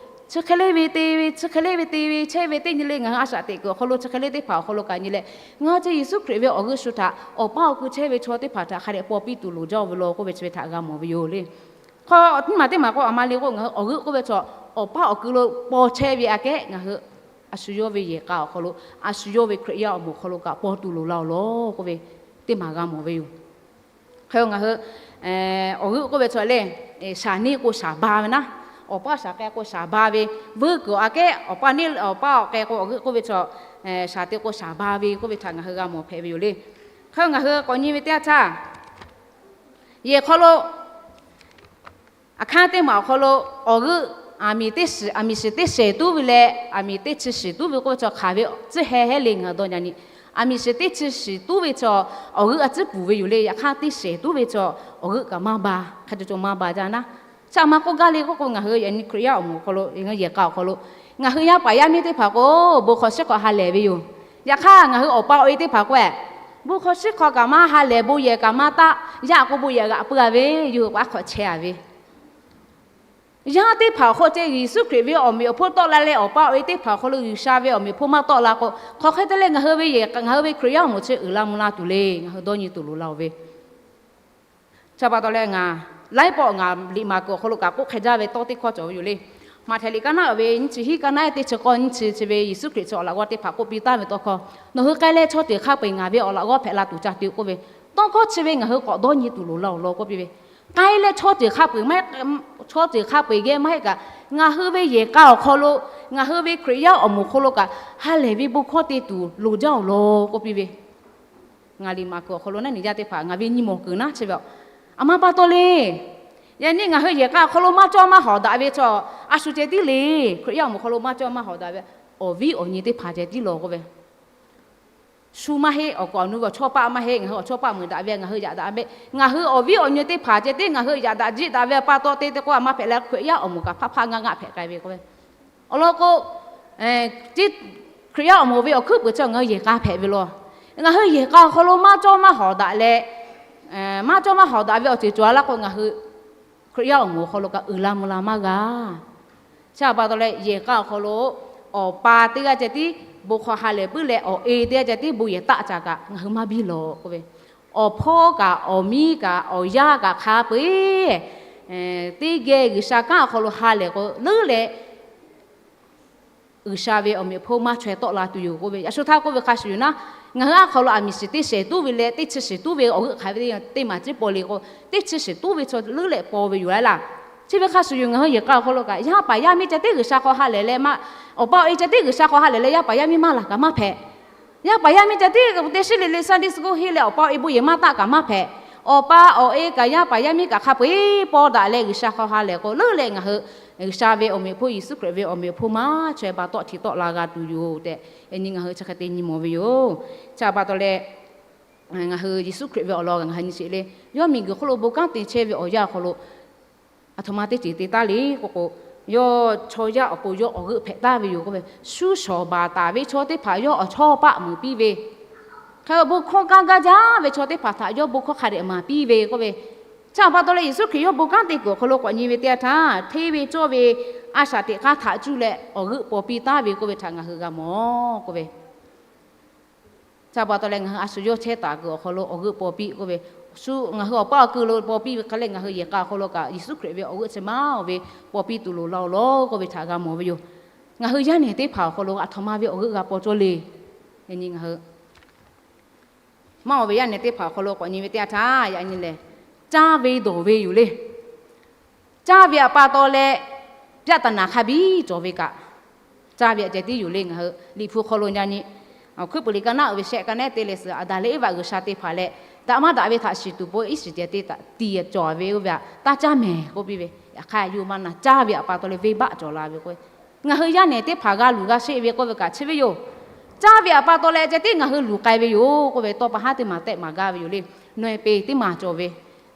Chi hk'e le ve te ve, chi hk'e le ve te ve chehˇ ve teˇ nyi le ngaˬ hui a shaꞈ teꞈ kuiˬ awˬ hk'aw lo chi hk'e le teˇ hpaˍ awˬ hk'aw lo kaꞈ nyi leh, ngaˬ hui chi Yeˍsuˆ Hkriꞈ ve awˬ g'euˆ shu htaꞈ awˬ paˇ awˬ ku chehˇ ve chaw teˇ hpaˍ htaꞈ hk'a dehꞈ paw piˇ tuˬ loˍ jaˇ-oˬ ve law k'oˆ ve chi ve htaꞈ g'a mawˬ ve yoˬ le. Hk'e teˇ maˬ teˇ maˬ k'o, aˬ ma le k'o, ngaˬ hui awˬ g'euˆ k'oˆ ve chaw awˬ paˇ awˬ ku lo paw chehˇ ve aꞈ kehˉ ngaˬ hui a shu yawˇ ve yehˬ k'a awˬ hk'aw lo, a shu yawˇ ve Hkriꞈ yaˇ awˬ moˍ awˬ hk'aw lo kaꞈ paw tuˬ loˍ laˇ-oˬ law k'oˆ ve teˇ maˬ g'a mawˬ ve yoˬ. Hk'e ngaˬ hui awˬ g'euˆ k'oˆ ve chaw lehˬ, shaˍ neˇ k'o shaˍ ba ve naˉ, awˬ paˇ shaˍ k'ai k'o shaˍ ba ve, vuiˇ kuiˬ aꞈ kehˉ awˬ paˇ neˇ awˬ paˇ awˬ k'ai k'o awˬ g'euˆ k'oˆ ve chaw, shaˍ te k'o shaˍ ba ve k'oˆ ve htaꞈ ngaˬ hui g'a mawˬ hpehꞈ ve yoˬ le. Hk'e ngaˬ hui k'awꞈ nyi ve teˇ yanˇ htaˇ, yehˬ hk'aw lo aˬ hkanˇ teˇ maˬ awˬ hk'aw lo awˬ g'euˆ aˬ miˍ shiˍ teˇ shehˍ tuˉ ve leh aˬ miˍ teˇ chi shiˍ tuˉ ve k'oˆ ve chaw hk'aˬ ve tcuhˉ heh hehˉ le ngaˬ hui dawˇ nyi nyi. Aˬ miˍ shiˍ teˇ chi shiˍ tuˉ ve chaw awˬ g'euˆ a tcuhˉ puˍ ve yoˬ le. Yaꞈ hk'aˇ teˇ shehˍ tuˉ ve chaw awˬ g'euˆ kaꞈ maˇ ba, hk'a caw caw maˇ ba jaˇ naˉ. Chi aˬ ma k'oˆ gaˇ le k'oˆ k'o, ngaˬ hui yaꞈ nyi Hkriꞈ yaˇ awˬ moˍ awˬ hk'aw lo, ngaˬ hui yehˬ k'a awˬ hk'aw lo, ngaˬ hui yaˇ paˍ yaˇ miˇ teˇ hpaˍ k'o, bon hk'aw shiˉ hk'aw ha lehˬ ve yoˬ. Yaꞈ hk'aˇ ngaˬ hui awˬ pa awˬ e teˇ hpaˍ k'o, bon hk'aw shiˉ hk'aw kaꞈ maˇ ha lehˬ, bon yehˬ kaꞈ maˇ taˆ, yaˇ k'o bon yehˬ g'aꞈ pui-a ve, yawˇ hui k'o aˉ hk'awꞈ chehˇ-a ve. Yaˇ teˇ hpaˍ awˬ hk'oˆ ceh Yeˍsuˆ Hkriꞈ ve awˬ meꞈ awˬ hponˇ tawˆ la leh, awˬ pa awˬ e teˇ hpaˍ awˬ hk'aw lo G'uiˬsha ve awˬ meꞈ awˬ hponˇ maˇ tawˆ la k'o, hk'aˬ hk'e te leh ngaˬ hui ve yehˬ, ngaˬ hui ve Hkriꞈ yaˇ awˬ moˍ chi uiˍ la mvuh la tuˬ le, ngaˬ hui dawˇ nyi tuˬ loˍ laˇ-oˬ ve. Chi pa taw leh ngaˬ laiˉ pawˆ ngaˬ liꞈ maˍ kuiˬ awˬ hk'aw lo kaꞈ k'oˆ hk'e jaˇ ve tawˇ teˇ hkawˇ cawˬ ve yoˬ le. Maꞈhtehˍ liꞈ kaˇ naˉ ve nyiˇ chi hiˉ, kaˇ naˉ teˇ chi k'awˇ nyiˇ chi chi ve Yeˍsuˆ Hkriꞈ chi awˬ laꞈ g'awˇ teˇ hpaˍ k'oˆ piˇ taˍ ve tawˇ hkawˇ, nawˬ hui k'ai leh chaw ceuˬ hk'a peu-eˬ ngaˬ ve awˬ laꞈ g'awˇ hpehꞈ la tuˬ ca te k'oˆ ve, tawˇ hkawˇ chi ve ngaˬ hui k'awꞈ dawˇ nyi tuˬ loˍ laˇ-oˬ law k'oˆ piˇ ve. K'ai leh chaw ceuˬ hk'a peu-eˬ maˇ heˆ, chaw ceuˬ hk'a peu-eˬ geh maˇ heˆ kaꞈ, ngaˬ hui ve yehˬ k'a awˬ hk'aw lo, ngaˬ hui ve Hkriꞈ yaˇ awˬ moˍ hk'aw lo kaꞈ ha lehˬ ve bon hkawˇ te tuˬ loˍ jaˇ-oˬ law k'oˆ piˇ ve. Ngaˬ liꞈ maˍ kuiˬ awˬ hk'aw lo naˉ nyi jaˇ teˇ hpaˍ ngaˬ ve nyi mawˬ kuiˬ naˉ chi ve, aˬ ma pa taw le. Yaꞈ nyi ngaˬ hui yehˬ k'a awˬ hk'aw lo maˇ cawˇ maˇ hawˍ daꞈ ve chaw, a shu ceh tiˉ le. Hkriꞈ yaˇ awˬ moˍ hk'aw lo maˇ cawˇ maˇ hawˍ daꞈ ve awˬ viˉ awˬ nyi teˇ hpaˍ ceh tiˉ law k'oˆ ve. Shu maˇ heˆ, awˬ kaꞈ awˬ nu ve awˬ chawˇ paˆ maˇ heˆ, ngaˬ hui awˬ chawˇ paˆ meuˍ daꞈ ve ngaˬ hui yaꞈ daꞈ ve, ngaˬ hui awˬ viˉ awˬ nyi teˇ hpaˍ ceh tiˉ ngaˬ hui yaꞈ daꞈ jiˆ daꞈ ve pa taw te te k'o, aˬ ma hpehꞈ leh Hkriꞈ yaˇ awˬ moˍ kaꞈ hpaˆ hpaˆ ngaˆ ngaˆ hpehꞈ k'ai ve k'oˆ ve. Awˬ lawn k'o, Hkriꞈ yaˇ awˬ moˍ ve awˬ hkuiˉ peuˬ chi ngaˬ hui yehˬ k'a hpehꞈ ve law. Ngaˬ hui yehˬ k'a awˬ hk'aw lo maˇ cawˇ maˇ hawˍ daꞈ leh, maˇ cawˇ maˇ hawˍ daꞈ ve awˬ ceuˬ cawˬ laˇ k'o, ngaˬ hui Hkriꞈ yaˇ awˬ moˍ awˬ hk'aw lo kaꞈ uiˍ la mvuh la maˇ g'a. Chi pa taw leh yehˬ k'a awˬ hk'aw lo awˬ pa teˇ g'aˇ ceh tiˉ bon hk'aw ha lehˬ puiˉ leh, awˬ e teˇ g'aˇ ceh tiˉ bon yehˬ taˆ caꞈ kaꞈ ngaˬ hui maˇ biˇ law k'oˆ ve. Awˬ hpawˇ kaꞈ awˬ miˉ kaꞈ awˬ yaˇ kaꞈ hk'a peu-eˬ teˇ geh G'uiˬsha kanˉ awˬ hk'aw lo ha lehˬ k'o leuˉ leh G'uiˬsha ve awˬ meꞈ awˬ hponˇ maˇ chaweh tawˆ la tuˬ yoˬ k'oˆ ve. Yaꞈ shu htaˇ k'oˆ ve hk'a shuˍ yoˬ naˉ, ngaˬ hui a hk'aw lo aˬ miˍ shiˍ teˇ shehˍ tuˉ ve leh teˇ chi shiˍ tuˉ ve awˬ g'euˆ hk'aˬ ve teˇ maˬ ciˉ paw le k'o, teˇ chi shiˍ tuˉ ve chaw leuˉ leh paw ve yoˬ laˇ. Chi ve hk'a shuˍ yoˬ, ngaˬ hui yehˬ k'a awˬ hk'aw lo kaꞈ yaˇ paˍ yaˇ miˇ ceh tiˉ G'uiˬsha hk'aw ha lehˬ leh maˇ, awˬ pa awˬ e ceh tiˉ G'uiˬsha hk'aw ha lehˬ leh yaˇ paˍ yaˇ miˇ maˇ laˬ kaꞈ maˇ hpehꞈ. Yaˇ paˍ yaˇ miˇ ceh tiˉ te shiˉ le le Sunday school henˇ leh awˬ pa awˬ e bon yehˬ maˇ taˆ kaꞈ maˇ hpehꞈ. Awˬ pa awˬ e kaꞈ yaˇ paˍ yaˇ miˇ kaꞈ hk'a peu-eˬ paw daꞈ leh G'uiˬsha hk'aw ha lehˬ k'o leuˉ leh ngaˬ hui G'uiˬsha ve awˬ meꞈ awˬ hponˇ, Yeˍsuˆ Hkriꞈ ve awˬ meꞈ awˬ hponˇ maˇ chaweh pa tawˆ hti tawˆ la g'a tuˬ yoˬ tehꞈ, yaꞈ nyi ngaˬ hui chi hk'e te nyi mawˬ ve yoˬ. Chi pa taw leh, ngaˬ hui Yeˍsuˆ Hkriꞈ ve awˬ lawn ngaˬ hui nyi sheˍ le. Yawˇ miˬguiˬ hk'oˆ lo bon kanˉ te chehˇ ve awˬ yanˇ awˬ hk'aw lo, aˬ htoꞈ ma teˇ ceuˬ te taˉ le k'oˆ k'o, yawˇ chaw yaˇ awˬ pon yawˇ awˬ g'euˆ hpehꞈ taˍ ve yoˬ k'oˆ ve, shu shawˍ baˬ taˍ ve chaw teˇ hpaˍ yawˇ awˬ chawˇ paˆ meuˍ piˇ ve, hk'e bon hkawˇ gaˇ gaˇ jaˇ ve chaw teˇ hpaˍ htaꞈ yawˇ bon hkawˇ hk'a dehꞈ maˍ piˇ ve k'oˆ ve. Chi pa taw leh Yeˍsuˆ Hkriꞈ yawˇ bon kanˉ te kuiˬ awˬ hk'aw lo k'awꞈ nyi ve teˇ yanˇ htaˇ, hteˇ ve cawˇ ve a shaꞈ teꞈ hk'aˇ htaꞈ cuˇ leh awˬ g'euˆ paw piˇ taˍ ve k'oˆ ve htaꞈ ngaˬ hui g'a mawˬ k'oˆ ve. Chi pa taw leh ngaˬ hui a shu yawˇ chehˇ taˍ kuiˬ awˬ hk'aw lo awˬ g'euˆ paw piˇ k'oˆ ve, Ngaˬ hui awˬ paˇ awˬ ku lo paw piˇ ve hk'a leh, ngaˬ hui yehˬ k'a awˬ hk'aw lo kaꞈ Yeˍsuˆ Hkriꞈ ve awˬ g'euˆ chi maˇ oˬ ve paw piˇ tuˬ loˍ la-oˬ law k'oˆ ve htaꞈ g'a mawˬ ve yoˬ. Ngaˬ hui yaˇ nehˬ teˇ hpaˍ awˬ hk'aw lo aˬ htoꞈ ma ve awˬ g'euˆ g'a paw cawˇ le. Yaꞈ nyi ngaˬ hui maˇ oˬ ve yaˇ nehˬ teˇ hpaˍ awˬ hk'aw lo k'awꞈ nyi ve teˇ yanˇ htaˇ, yaꞈ nyi lehˬ, caˇ ve dawˬ ve yoˬ le. Caˇ ve awˬ pa taw leh, ပြဿနာ hk'a biˇ cawˬ ve kaꞈ, caˇ ve aꞈ ceh tiˉ yoˬ le. Ngaˬ hui Liꞈ hpu hk'aw lo yaꞈ nyi, awˬ hkuiˉ puiˍ liꞈ ka naˉ uiˍ ve shehˆ ka nehˉ te leh suh, Aˍdanˍ leh Eˇvaꞈ G'uiˬsha teˇ hpaˍ leh daꞈ maˇ daꞈ ve htaꞈ shiˍ tuˬ po Iˉsaˍreˍlaˆ teˇ htaꞈ tiˍ cawˬ ve oˇ ve htaꞈ taˇ caˇ mehˍ k'oˆ piˇ ve. Yaꞈ hk'aˇ, yawˇ maˇ na caˇ ve awˬ pa taw leh venˇbaˆ cawˬ la ve k'o, ngaˬ hui yaˇ nehˬ teˇ hpaˍ g'a luˬ g'a sheˆ ve k'oˆ ve kaꞈ chi ve yoˬ. Caˇ ve awˬ pa taw leh ceh tiˉ ngaˬ hui luˬ k'ai ve yoˬ k'oˆ ve, tawˇ pa haˉ teˇ maˬ tehˆ maˍ gaˇ ve yoˬ le. Nawˬ-e peˍ teˇ maˬ cawˬ ve,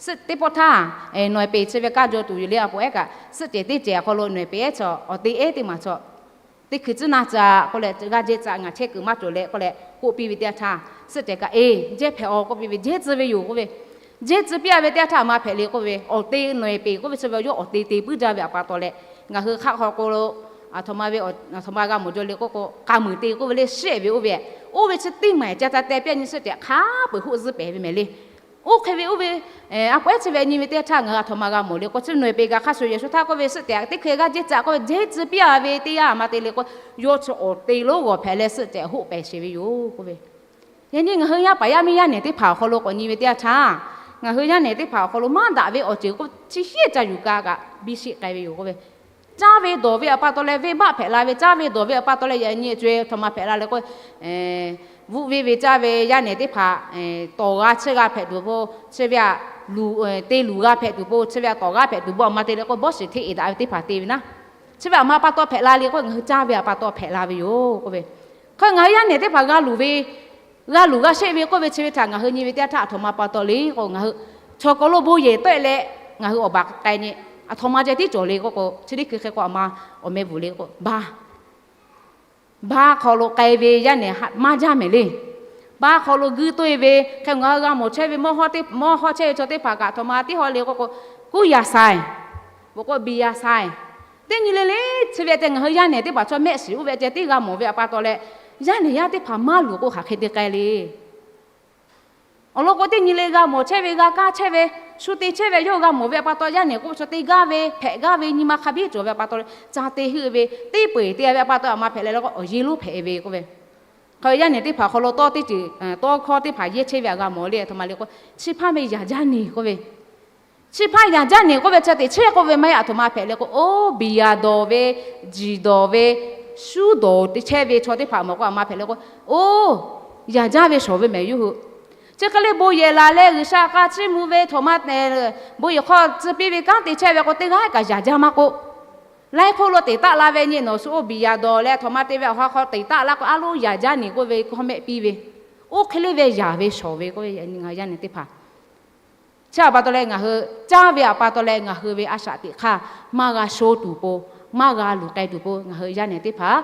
suhˆ teˇ pawˆ htaˇ, nawˬ-e peˍ chi ve kaˇ jaw tuˬ yoˬ le. A poˍ ehˉ kaꞈ suhˆ cehˬ teˇ cehˬ awˬ hk'aw lo nawˬ-e peˍ ehˉ chaw awˬ te ehˉ teˇ maˬ chaw teˇ hkui tcuhˉ naˇ tcuh k'oˆ leh, g'aˇ jehˇ tcuh ngaˬ chehˇ kuiˬ maˇ cawˬ leh k'oˆ leh k'oˆ piˇ ve teˇ yanˇ htaˇ, suhˆ cehˬ kaꞈ, Eˬ, jehˇ hpehꞈ-aˬ k'oˆ piˇ ve, jehˇ tcuh ve yoˬ k'oˆ ve. Jehˇ tcuh piˇ-a ve teˇ yanˇ htaˇ aˬ ma hpehꞈ le k'oˆ ve, awˬ te nawˬ-e peˍ k'oˆ ve chi ve yawˇ awˬ te te puiˉ jaˇ ve awˬ pa taw leh, ngaˬ hui hk'aˆ hk'aw k'o lo aˬ htoꞈ ma ve, aˬ htoꞈ ma g'a mawˬ jaw le k'oˆ k'o, k'a muiˬ te k'oˆ ve le shehˆ ve oˇ ve, oˇ ve chi teˇ maˬ ca ta teh piˇ-a nyi suhˆ cehˬ hk'a peu-eˬ hoˆ zuhˇ pehˍ ve mehˍ le. Oˇ hk'e ve oˇ ve, a poˍ ehˉ chi ve nyi ve teˇ yanˇ htaˇ ngaˬ hui aˬ htoꞈ ma g'a mawˬ le k'o, chi nawˬ-e peˍ kaꞈ hk'a shuˍ yehˬ shu htaˇ k'oˆ ve suhˆ cehˬ teˇ hkui g'aˇ jehˇ tcuh k'oˆ ve, jehˇ tcuh piˇ-a ve teˇ yanˇ aˬ ma te le k'o, yawˇ chi awˬ te lonˉ g'awˬ hpehꞈ leh suhˆ cehˬ hoˆ pehˍ sheˍ ve yoˬ k'oˆ ve. Yaꞈ nyi ngaˬ hui yaˇ paˍ yaˇ miˇ yaˇ nehˬ teˇ hpaˍ awˬ hk'aw lo k'awꞈ nyi ve teˇ yanˇ htaˇ, ngaˬ hui yaˇ nehˬ teˇ hpaˍ awˬ hk'aw lo maˇ daꞈ ve awˬ ceuˬ k'o, chi shehˆ ca yuˬ ka kaꞈ biˇ sheˆ k'ai ve yoˬ k'oˆ ve. Caˇ ve dawˬ ve awˬ pa taw leh venˇbaˆ hpehꞈ la ve, caˇ ve dawˬ ve awˬ pa taw leh yaꞈ nyi co-e aˬ htoꞈ ma hpehꞈ la le k'o, vuhˆ venˇ ve caˇ ve yaˇ nehˬ teˇ hpaˍ tawˍ g'a chiˇ g'a hpehꞈ tuˬ po, chi ve aꞈ te luˬ g'a hpehꞈ tuˬ po, chi ve aꞈ tawˍ g'a hpehꞈ tuˬ po aˬ ma te le k'o, bawˇ shiˍ hteˇ eˍ daꞈ ve teˇ hpaˍ te ve naˉ, chi ve aˬ ma pa taw hpehꞈ la le k'o, ngaˬ hui caˇ ve awˬ pa taw hpehꞈ la ve yoˬ k'oˆ ve. Hk'e ngaˬ hui yaˇ nehˬ teˇ hpaˍ g'a luˬ ve, g'a luˬ g'a sheˆ ve k'oˆ ve chi ve htaꞈ ngaˬ hui nyi ve teˇ yanˇ htaˇ aˬ htoꞈ ma pa taw le k'o, ngaˬ hui chaw hk'aw lo bon yehˬ tawˆ-e leh ngaˬ hui awˬ baˬ k'ai nyi, aˬ htoꞈ ma ceh tiˉ cawˬ le k'oˆ k'o, chi teˇ hkui hk'e k'o aˬ ma awˬ meh bvuhˬ le k'o, ba ba hk'aw lo k'ai ve yaˇ nehˬ maˇ jaˇ mehˍ le. Ba hk'aw lo guiˇ toˇ-e ve hk'e ngaˬ hui g'a mawˬ chehˇ ve, mawˇ hawˉ chehˇ ve chaw teˇ hpaˍ kaꞈ aˬ htoꞈ ma tiˉ haw le k'oˆ k'o, kuˉ yaꞈ shaiˍ, k'oˆ k'o biˬ yaꞈ shaiˍ. Teˇ nyi le le, chi ve ceh ngaˬ hui yaˇ nehˬ teˇ hpaˍ chaw mehˆ shiˍ oˇ ve ceh tiˉ g'a mawˬ ve awˬ pa taw leh, yaˇ nehˬ yaˇ teˇ hpaˍ maˇ luˬ k'o hk'aˬ hk'e te k'ai le. Awˬ lawn k'o, teˇ nyi le g'a mawˬ chehˇ ve, g'a kaˇ chehˇ ve, shu te chehˇ ve yawˇ hui g'a mawˬ ve awˬ pa taw, yaˇ nehˬ k'oˆ ve chaw te gaˇ ve, hpehꞈ gaˇ ve, nyi ma hk'a biˇ cawˬ ve awˬ pa taw leh, ca te heuˆ ve, teˇ peu-eˬ te ve awˬ pa taw aˬ ma hpehꞈ leh le k'o, awˬ yeˇ lonˉ hpehꞈ ve k'oˆ ve. Hk'e yaˇ nehˬ teˇ hpaˍ hk'aw lo tawˇ teˇ ceuˬ tawˇ hkawˇ teˇ hpaˍ yehˇ chehˇ ve aꞈ g'a mawˬ le. Aˬ htoꞈ ma le k'o, chi hpaˇ ve yaꞈ jaˇ neˬ k'oˆ ve, chi hpaˇ yaꞈ jaˇ neˬ k'oˆ ve chi teꞈ chehˇ k'oˆ ve maˇ heˆ. Aˬ htoꞈ ma hpehꞈ le k'o, oˇ biˬ yaꞈ dawˬ ve, jiˬ dawˬ ve, shu dawˬ te chehˇ ve chaw teˇ hpaˍ mawˬ k'o aˬ ma hpehꞈ le k'o, oˇ yaꞈ jaˇ ve shawˍ ve mehˍ yawˇ hui. Chi hk'e le bon yehˬ laˬ leh G'uiˬsha k'a chiˇ mvuh ve htoꞈ ma, bon yehˬ hk'aw tcuh piˇ ve kanˉ te chehˇ ve k'o, teˇ g'aˇ kaꞈ yaꞈ jaˇ maˇ k'oˆ, laiˉ hk'oˆ lo teꞈ taˆ la ve nyi nawˬ shu oˇ biˬ yaꞈ dawˬ leh htoꞈ ma te ve awˬ ha hk'aw teꞈ taˆ la k'o, a loˉ yaꞈ jaˇ neˬ k'oˆ ve hkawˇ mehˆ piˇ ve, oˇ hk'e le ve yaꞈ ve shawˍ ve k'oˆ ve, yaꞈ nyi ngaˬ hui yaˇ nehˬ teˇ hpaˍ chi awˬ pa taw leh ngaˬ hui caˇ ve awˬ pa taw leh ngaˬ hui ve a shaꞈ teꞈ hk'aˇ maˇ g'a sho tuˬ po, maˇ g'a luˬ k'ai tuˬ po, ngaˬ hui yaˇ nehˬ teˇ hpaˍ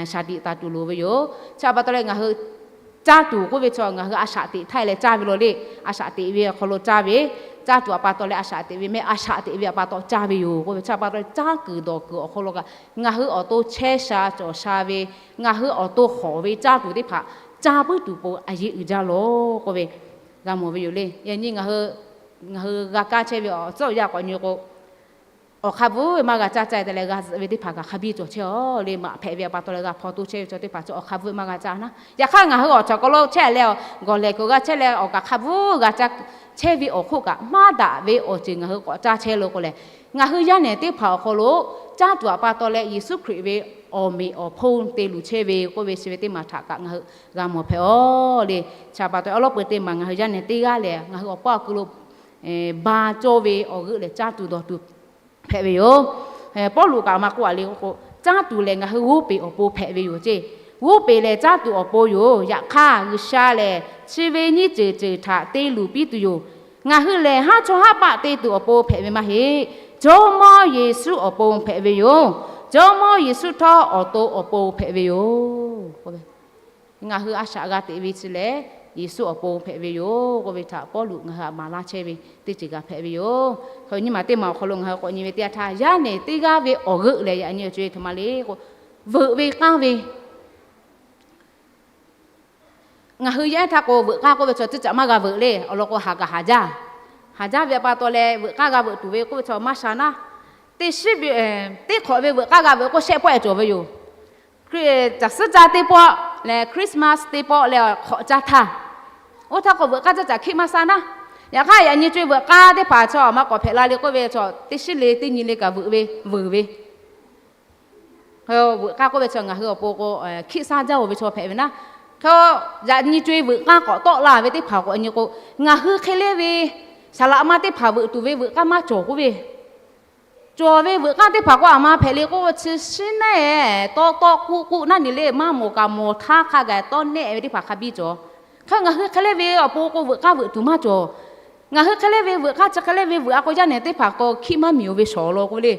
shaˍ tiꞈ taˍ tuˬ loˍ ve yoˬ. Chi awˬ pa taw leh ngaˬ hui caˇ tuˬ k'oˆ ve chaw ngaˬ hui a shaꞈ teꞈ htaˇ leh caˇ ve law le. A shaꞈ teꞈ ve awˬ hk'aw lo caˇ ve, caˇ tuˬ awˬ pa taw leh a shaꞈ teꞈ ve mehˆ, a shaꞈ teꞈ ve awˬ pa taw caˇ ve yoˬ k'oˆ ve. Chi awˬ pa taw leh caˇ kuiˬ dawˬ kuiˬ awˬ hk'aw lo kaꞈ ngaˬ hui awˬ to chehˇ sha cawˬ sha ve, ngaˬ hui awˬ to hawˍ ve caˇ tuˬ teˇ hpaˍ caˇ puiˉ tuˬ po a yeˇ uiˍ jaˇ lawˬ k'oˆ ve g'a mawˬ ve yoˬ le. Yaꞈ nyi ngaˬ hui g'a kaˇ chehˇ ve awˬ tcuhˉ awˬ yanˇ k'awꞈ nyi k'o, awˬ hk'a bvuhˉ ve maˇ g'a caˇ caˇ te leh g'a zuhꞈ ve teˇ hpaˍ kaꞈ hk'a biˇ cawˬ chehˇ-aˬ le. Maꞈ hpehꞈ ve awˬ pa taw leh g'a hpaw toˇ chehˇ ve chaw teˇ hpaˍ chi awˬ hk'a bvuhˉ ve maˇ g'a caˇ naˉ. Yaꞈ hk'aˇ ngaˬ hui awˬ cawˬ hk'aw lo chehˇ leh awˬ gawˬ lehˬ kuiˬ g'a chehˇ leh awˬ kaꞈ hk'a bvuhˉ g'a caˇ chehˇ ve awˬ hk'oˆ kaꞈ maˇ daꞈ ve awˬ ceuˬ ngaˬ hui k'awꞈ caˇ chehˇ lo k'o lehˬ, ngaˬ hui yaˇ nehˬ teˇ hpaˍ awˬ hk'aw lo caˇ tuˬ awˬ pa taw leh Yeˍsuˆ Hkriꞈ ve awˬ meꞈ awˬ hponˇ te luˬ chehˇ ve k'oˆ ve chi ve teˇ maˬ htaꞈ kaꞈ ngaˬ hui g'a mawˬ hpehꞈ-aˬ le. Chi awˬ pa taw awˉ lawˉ peu teˇ maˬ ngaˬ hui yaˇ nehˬ teˇ g'aˇ lehˬ ngaˬ hui awˬ paˇ awˬ ku lo ba cawˇ ve awˬ g'euˆ lehˬ caˇ tuˬ dawˬ tuˬ hpehꞈ ve yoˬ. Pawˇluꞈ kaꞈ aˬ ma k'oˆ a le k'o, caˇ tuˬ lehˬ ngaˬ hui g'oˇ peˬ awˬ pon hpehꞈ ve yoˬ ceˇ. G'oˇ peˬ lehˬ caˇ tuˬ awˬ pon yoˬ. Yaꞈ hk'aˇ G'uiˬsha lehˬ chi ve nyiˇ ceuˬ ceuˬ htaꞈ te luˬ piˇ tuˬ yoˬ. Ngaˬ hui lehˬ haˉ chawˇ haˉ paˆ te tuˬ awˬ pon hpehꞈ ve maˇ heˆ. Jawˇmawˇ Yeˍsuˆ awˬ pon hpehꞈ ve yoˬ. Jawˇmawˇ Yeˍsuˆ htawˇ awˬ to awˬ pon hpehꞈ ve yoˬ. Ngaˬ hui a shaꞈ g'a teꞈ ve chi lehˬ Yeˍsuˆ awˬ pon hpehꞈ ve yoˬ k'oˆ ve htaꞈ Pawˇluꞈ ngaˬ hui aꞈ maˍ laˇ chehˇ ve teˇ ceuˬ g'a hpehꞈ ve yoˬ. Hk'e nyiˇ maˬ teˇ maˬ awˬ hk'aw lo ngaˬ hui k'awꞈ nyi ve teˇ yanˇ htaˇ, yaˇ nehˬ teˇ g'aˇ ve awˬ g'euˆ lehˬ yaꞈ nyi awˬ co-e htoꞈ ma le k'o, veuꞈ ve k'aˇ ve Ngaˬ hui yaˇ ehˉ htaˇ k'o, veuꞈ k'aˇ k'oˆ ve chaw teˇ caꞈ maˇ g'a veuꞈ le. Awˬ lawn k'o, haˍ gaˬ haˍ jaˇ. Haˍ jaˇ ve pa taw leh, veuꞈ k'aˇ g'a veuꞈ tuˬ ve k'oˆ ve chaw maˇ sha naˉ. Teˇ shiˉ ve, teˇ hk'awꞈ ve veuꞈ k'aˇ g'a veuꞈ k'oˆ shehˆ pawˆ e cawˬ ve yoˬ. Caˬ suhˉ caˇ teˇ pawˆ leh Christmas teˇ pawˆ leh hk'awꞈ caˇ htaˇ, oˇ htaˇ k'o veuꞈ k'aˇ caˇ caꞈ hkiˆ maˇ sha naˉ. Yaꞈ hk'aˇ, yaꞈ nyi co-e veuꞈ k'aˇ teˇ hpaˍ chaw maˇ k'awꞈ hpehꞈ la le k'oˆ ve chaw, teˇ shiˉ le teˇ nyi le kaꞈ veuꞈ ve, veuꞈ ve. Veuꞈ k'aˇ k'oˆ ve chaw ngaˬ hui awˬ pon k'o, hkiˆ shaˉ jaˇ-oˬ ve chaw hpehꞈ ve naˉ. Hk'e, yaꞈ nyi co-e veuꞈ k'aˇ k'awꞈ tawˆ la ve teˇ hpaˍ k'awꞈ nyi k'o, ngaˬ hui hk'e le ve saˍ laꞈ ma teˇ hpaˍ veuꞈ tuˬ ve veuꞈ k'aˇ maˇ cawˬ k'oˆ ve, cawˬ ve veuꞈ k'aˇ teˇ hpaˍ k'o, aˬ ma hpehꞈ le k'oˆ, chi shiˉ naˆ-e tawˆ tawˆ k'uˆ k'uˆ naˉ nyi le, maˇ mawˬ kaꞈ mawˬ htaˇ hk'a gaˬ tawˆ nehˆ ve teˇ hpaˍ hk'a biˇ cawˬ. Hk'e, ngaˬ hui hk'e le ve awˬ pon k'o, veuꞈ k'aˇ veuꞈ tuˬ maˇ cawˬ. Ngaˬ hui hk'e le ve veuꞈ k'aˇ chi hk'e le ve veuꞈ-a k'o, yaˇ nehˬ teˇ hpaˍ k'o hkiˆ maˇ miˬ-oˬ ve shawˍ law k'oˆ ve le.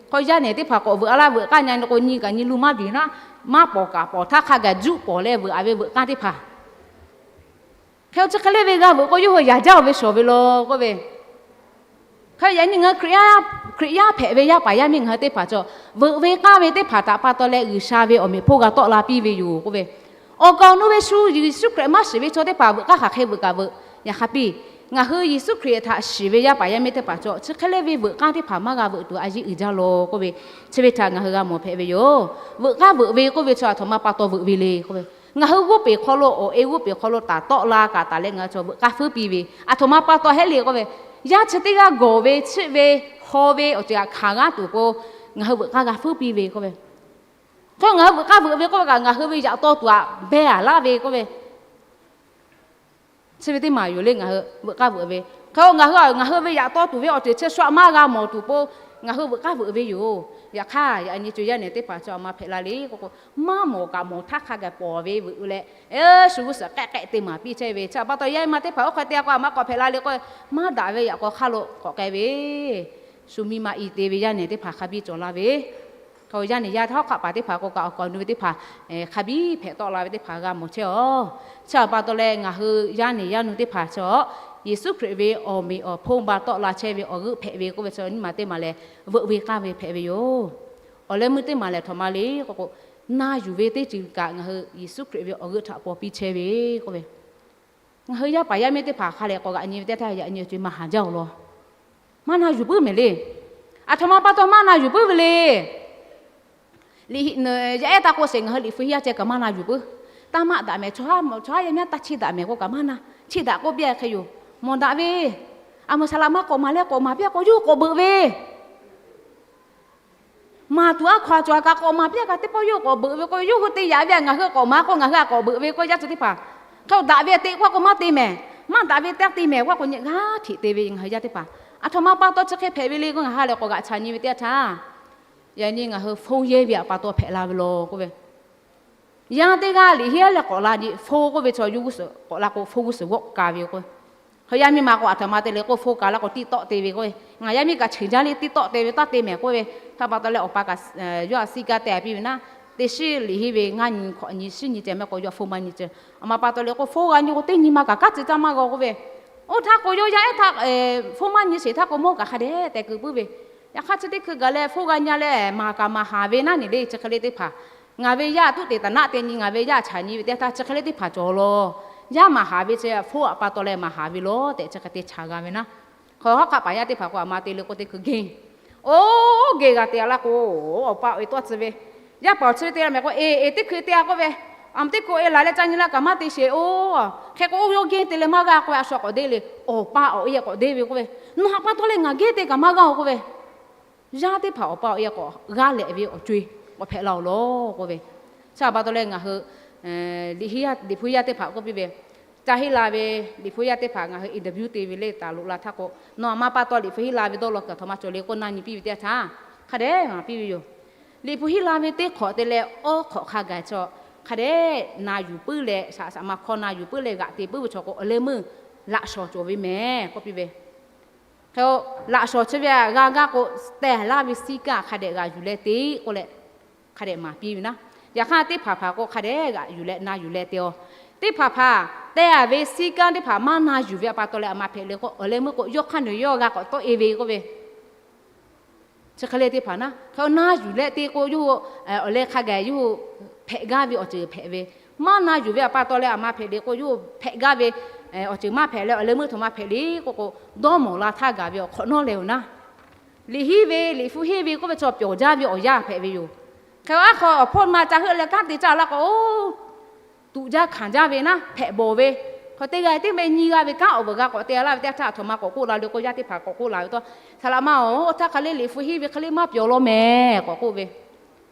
Hk'e, yaˇ nehˬ teˇ hpaˍ k'awꞈ veuꞈ-a laˇ, veuꞈ k'aˇ nyi k'o, nyi kaꞈ nyi lu maˇ biˬ naˉ, maˇ pawˍ kaꞈ pawˍ htaˇ hk'a gaˬ juˆ pawˍ leh veuꞈ-a ve veuꞈ k'aˇ teˇ hpaˍ Hk'e chi hk'e le ve g'a veuꞈ k'o, yawˇ hui yaꞈ jaˇ-oˬ ve shawˍ ve law k'oˆ ve. Hk'e yaꞈ nyi ngaˬ hui Hkriꞈ yaˇ hpehꞈ ve yaˇ paˍ yaˇ miˇ ngaˬ hui teˇ hpaˍ chaw, veuꞈ ve k'aˇ ve teˇ hpaˍ htaꞈ pa taw leh G'uiˬsha ve awˬ meꞈ hponˇ g'a tawˆ la piˇ ve yoˬ k'oˆ ve. Awˬ kaˍ awˬ nu ve shu Yeˍsuˆ Hkriꞈ maˇ shiˍ ve chaw teˇ hpaˍ veuꞈ k'aˇ hk'aˬ hk'e veuꞈ kaꞈ veuꞈ, yaꞈ hk'aˇ piˇ. Ngaˬ hui Yeˍsuˆ Hkriꞈ htaꞈ shiˍ ve yaˇ paˍ yaˇ miˇ teˇ hpaˍ chaw, chi hk'e le ve veuꞈ k'aˇ teˇ hpaˍ maˇ g'a veuꞈ tuˬ a yiˉ uiˍ jaˇ law k'oˆ ve, chi ve htaꞈ ngaˬ hui g'a mawˬ hpehꞈ ve yoˬ. Veuꞈ k'aˇ veuꞈ ve k'oˆ ve chaw aˬ htoꞈ ma pa taw veuꞈ ve le k'oˆ ve, ngaˬ hui g'oˇ peˬ hk'aw lo, awˬ e g'oˇ peˬ hk'aw lo taˍ tawˆ la kaꞈ taˍ leh ngaˬ hui chaw veuꞈ k'aˇ feuˉ piˇ ve, aˬ htoꞈ ma pa taw hehˉ le k'oˆ ve, yaˇ chi teˇ g'aˇ gawˬ ve chiˆ ve haw ve awˬ ceuˬ htaꞈ hkanˍ g'aˇ tuˬ k'o, ngaˬ hui veuꞈ k'aˇ g'a feuˉ piˇ ve k'oˆ ve. Hk'e ngaˬ hui veuꞈ k'aˇ veuꞈ ve k'oˆ ve kaꞈ, ngaˬ hui ve yaꞈ taw tuˬ aꞈ behˇ aˬ laˇ ve k'oˆ ve, chi ve teˇ maˬ yoˬ le. Ngaˬ hui veuꞈ k'aˇ veuꞈ ve, hk'e ngaˬ hui ngaˬ hui ve yaꞈ taw tuˬ ve awˬ ceuˬ chi shu aꞈ maˇ g'a mawˬ tuˬ k'o, ngaˬ hui veuꞈ k'aˇ veuꞈ ve yoˬ. Yaꞈ hk'aˇ, yaꞈ nyi co yaˇ nehˬ teˇ hpaˍ chaw aˬ ma hpehꞈ la le k'oˆ k'o, maˇ mawˬ kaꞈ mawˬ htaˇ hk'a gaˬ pawˍ ve veuꞈ leh, shu g'uˇ suhˍ k'ehˆ k'ehˆ te maˍ piˇ chehˇ ve, chi pa taw yaˇ ma teˇ hpaˍ oˇ hk'e te-a k'o, aˬ ma k'awꞈ hpehꞈ la le k'o, maˇ daꞈ ve yaꞈ k'aw hk'aˇ lo k'awꞈ k'ai ve, shu miˇ ma i te ve yaˇ nehˬ teˇ hpaˍ hk'a biˇ cawˬ la ve. Hk'e yaˇ nehˬ yaˇ hawˉ hk'aˆ paˍ teˇ hpaˍ k'o kaꞈ awˬ kaˍ awˬ nu ve teˇ hpaˍ hk'a biˇ hpehꞈ tawˆ la ve teˇ hpaˍ g'a mawˬ chehˇ-aˬ. Chi pa taw leh ngaˬ hui yaˇ nehˬ yaˇ nu teˇ hpaˍ chaw, Yeˍsuˆ Hkriꞈ ve awˬ meꞈ awˬ hponˇ ba tawˆ la chehˇ ve awˬ g'euˆ hpehꞈ ve k'oˆ ve chi nyiˇ maˬ teˇ maˬ lehˬ, veuꞈ ve k'aˇ ve hpehꞈ ve yoˬ. Awˬ leh meuˇ teˇ maˬ lehˬ, aˬ htoꞈ ma le k'oˆ k'o, na yuˬ ve teˇ ceuˬ kaꞈ ngaˬ hui Yeˍsuˆ Hkriꞈ ve awˬ g'euˆ htaꞈ paw piˇ chehˇ ve k'oˆ ve, ngaˬ hui yaˇ paˍ yaˇ miˇ teˇ hpaˍ hk'a lehˬ k'awꞈ g'aꞈ nyi ve teˇ htaˇ, yaꞈ nyi co-e maˇ haˍ jaˇ-oˬ law. Maˇ na yuˬ puiˉ mehˍ le. Aˬ htoꞈ ma pa taw maˇ na yuˬ puiˉ ve le. Liꞈ yaˇ ehˉ taˇ k'oˆ sheˍ, ngaˬ hui liꞈ hpu hiˉ yaˇ ceh kaꞈ maˇ na yuˬ puiˉ. Taˇ maˆ daꞈ mehˍ, chaw haˉ yaˇ miˇ taˇ chiˇ daꞈ mehˍ k'o kaꞈ maˇ na, chiˇ daꞈ k'oˆ piˇ-a hk'e yoˬ. Mawˬ daꞈ ve, aˬ meuꞈ saˍ laꞈ ma k'awꞈ maˍ leh k'awꞈ maˍ piˇ-a k'o, yawˇ hui k'awꞈ beuꞈ ve maˍ tuˬ aˉ hkaw-a cawˬ-a kaꞈ k'awꞈ maˍ piˇ-a kaꞈ teˇ pawˆ yawˇ hui k'awꞈ beuꞈ ve k'o, yawˇ hui te yaꞈ ve-a, ngaˬ hui k'awꞈ maˍ k'o ngaˬ hui-a k'awꞈ beuꞈ ve k'o, yaˇ chi teˇ hpaˍ hk'e daꞈ ve te k'oˆ k'o maˇ te mehˍ, maˇ daꞈ ve teˇ te mehˍ k'oˆ k'o, nyi g'aˇ hteꞈ te ve ngaˬ hui yaˇ teˇ hpaˍ. Aˬ htoꞈ ma pa taw chi hk'e hpehꞈ ve le k'o, ngaˬ hui lehˬ k'awꞈ g'aꞈ chaꞈ nyi ve teˇ yanˇ htaˇ, yaꞈ nyi ngaˬ hui hpfuhˇ yehˇ ve-a pa taw hpehꞈ la ve law k'oˆ ve. Yaˇ teˇ g'aˇ liꞈ hiˉ leh k'awꞈ la nyi, hpfuhˇ k'oˆ ve chaw yawˇ g'uˇ suhˍ k'awꞈ la k'o, hpfuhˇ g'uˇ suhˍ g'awˆ ka ve k'o, hk'e yaˇ miˇ ma k'o aˬ htoꞈ ma te le k'o, hpfuhˇ ka la k'o tiˇ tawˆ te ve k'oˆ ve, ngaˬ yaˇ miˇ kaꞈ cheˬ jaˇ le, tiˇ tawˆ te ve taˇ te mehˍ k'oˆ ve, htaˇ pa taw leh awˬ pa kaꞈ yawˇ htaꞈ siˉ kaˇ te-a piˇ ve naˉ, teˇ shiˉ liꞈ hiˉ ve ngaˇ nyi hkawꞈ nyi shiˉ nyi ceh mehˍ k'o, yawˇ hpfuhˇ maˇ nyi ceh. Aˬ ma pa taw leh k'o, hpfuhˇ g'a nyi k'o teˇ nyi ma kaꞈ kanˉ te caˇ maˇ g'a k'oˆ ve, oˇ htaˇ k'o yawˇ yaˇ ehˉ htaˇ hpfuhˇ maˇ nyi sheˍ htaˇ k'o, mawˇ kaꞈ hk'a dehꞈ tehꞈ keu puiˉ ve. Yaꞈ hk'aˇ chi teˇ hkui gaˬ leh hpfuhˇ g'a nyi leh maˍ kaꞈ maˍ haˍ ve naˉ nyi le, chi hk'e le teˇ hpaˍ. Ngaˬ ve yaˇ tuˉ te taˍ naˆ te nyi, ngaˬ ve yaˇ chaꞈ nyi ve teˇ htaˇ chi hk'e le teˇ hpaˍ cawˬ law. Yaˇ maˍ haˍ ve chi hpfuhˇ-a pa taw leh maˍ haˍ ve law tehꞈ chi hk'e te chaꞈ g'a ve naˉ. Hk'e hawˉ hk'aˆ paˍ yaˇ teˇ hpaˍ k'o, aˬ ma te le k'o teˇ hkui genˇ, oˇ genˇ g'a te-a laˇ k'o, awˬ pa awˬ e tawˇ tcuh ve, yaˇ paˍ awˬ chi ve te-a mehˍ k'o, e e teˇ hkui te-a k'oˆ ve, aˬ ma teˇ hkui e laˬ leh ca nyi la kaꞈ maˇ te sheˍ-oˬ. Hk'e k'o, oˇ yawˇ genˇ te leh maˇ g'a k'oˆ ve, a shu k'awꞈ deˇ le. Awˬ pa awˬ e k'awꞈ deˇ ve k'oˆ ve, nawˬ htaꞈ pa taw leh ngaˬ genˇ te kaꞈ maˇ g'a-oˬ k'oˆ ve, yaˇ teˇ hpaˍ awˬ pa awˬ e k'awꞈ g'aˇ lehꞈ ve awˬ co-e k'awꞈ hpehꞈ la-oˬ law k'oˆ ve. Chi pa taw leh ngaˬ hui liꞈ hpu yaˇ teˇ hpaˍ k'oˆ piˇ ve, ca henˇ la ve liꞈ hpu yaˇ teˇ hpaˍ ngaˬ hui interview te ve le taˍ loꞈ la htaˇ k'o, nawˬ aˬ ma pa taw liꞈ hpu henˇ la ve dawˇ law kuiˬ aˬ htoꞈ ma cawˬ le k'oˆ na nyi piˇ ve teˇ yanˇ htaˇ, hk'a dehꞈ maˍ piˇ ve yoˬ. Liꞈ hpu henˇ la ve teˇ hk'awꞈ te leh awˉ hk'awꞈ hk'a gaˬ chaw, hk'a dehꞈ na yuˬ puiˉ leh, shaꞈ shaꞈ ma hkawˇ na yuˬ puiˉ leh g'aꞈ te puiˉ ve chaw k'o, awˬ leh meuˇ laꞈ shawnˍ cawˬ ve mehˍ k'oˆ piˇ ve. Hk'e laꞈ shawnˍ chi ve g'a gaˇ k'o, teh laˇ ve siˉ kaˆ hk'a dehꞈ g'aꞈ yuˬ leh te k'oˆ leh, hk'a dehꞈ maˍ piˇ ve naˉ. Yaꞈ hk'aˇ teˇ hpaˍ hpaˍ k'o, hk'a dehꞈ g'aꞈ yuˬ leh na yuˬ leh te-a. Teˇ hpaˍ hpaˍ teh-a ve siˉ kaˆ teˇ hpaˍ maˇ na yuˬ ve pa taw leh aˬ ma hpehꞈ le k'o, awˬ leh meuˇ k'o yawˇ hk'aˇ nawˬ yawˇ g'a k'awꞈ tawˆ e ve k'oˆ ve. Chi hk'e le teˇ hpaˍ naˉ, hk'e na yuˬ leh te k'o, yawˇ awˬ leh hk'a gaˬ yawˇ hpehꞈ gaˇ ve awˬ ceuˬ hpehꞈ ve. Maˇ na yuˬ ve awˬ pa taw leh aˬ ma hpehꞈ le k'o, yawˇ hpehꞈ gaˇ ve awˬ ceuˬ maˇ hpehꞈ leh awˬ leh meuˇ htaꞈ maˇ hpehꞈ le k'o k'o, dawˇ mawˬ la htaˇ gaˬ ve awˬ hk'awꞈ nawˉ leh oˬ naˉ, liꞈ henˇ ve, liꞈ hpu henˇ ve k'oˆ ve chaw pyawˬ jaˇ ve awˬ yanˇ hpehꞈ ve yoˬ. Hk'e aˉ hk'aw awˬ hpawˇ ma ca heuˆ leh kanˉ te caˇ laˇ k'o, oˇ tuꞈ jaˇ hkanˍ jaˇ ve naˉ hpehꞈ bawˬ ve, hk'aw teˇ g'aˇ teˇ meh nyi g'a ve kanˉ awˬ vuiˬ g'a k'awꞈ te laˇ ve teˇ yanˇ htaˇ, aˬ htoꞈ ma k'awꞈ k'oˆ la le k'o, yaˇ teˇ hpaˍ k'awꞈ k'oˆ la ve tawˇ, Saˍ laꞈ ma-oˬ, oˇ htaˇ hk'aˬ le liꞈ hpu henˇ ve hk'aˬ le maˇ pyawˬ law mehˍ k'awꞈ k'oˆ ve.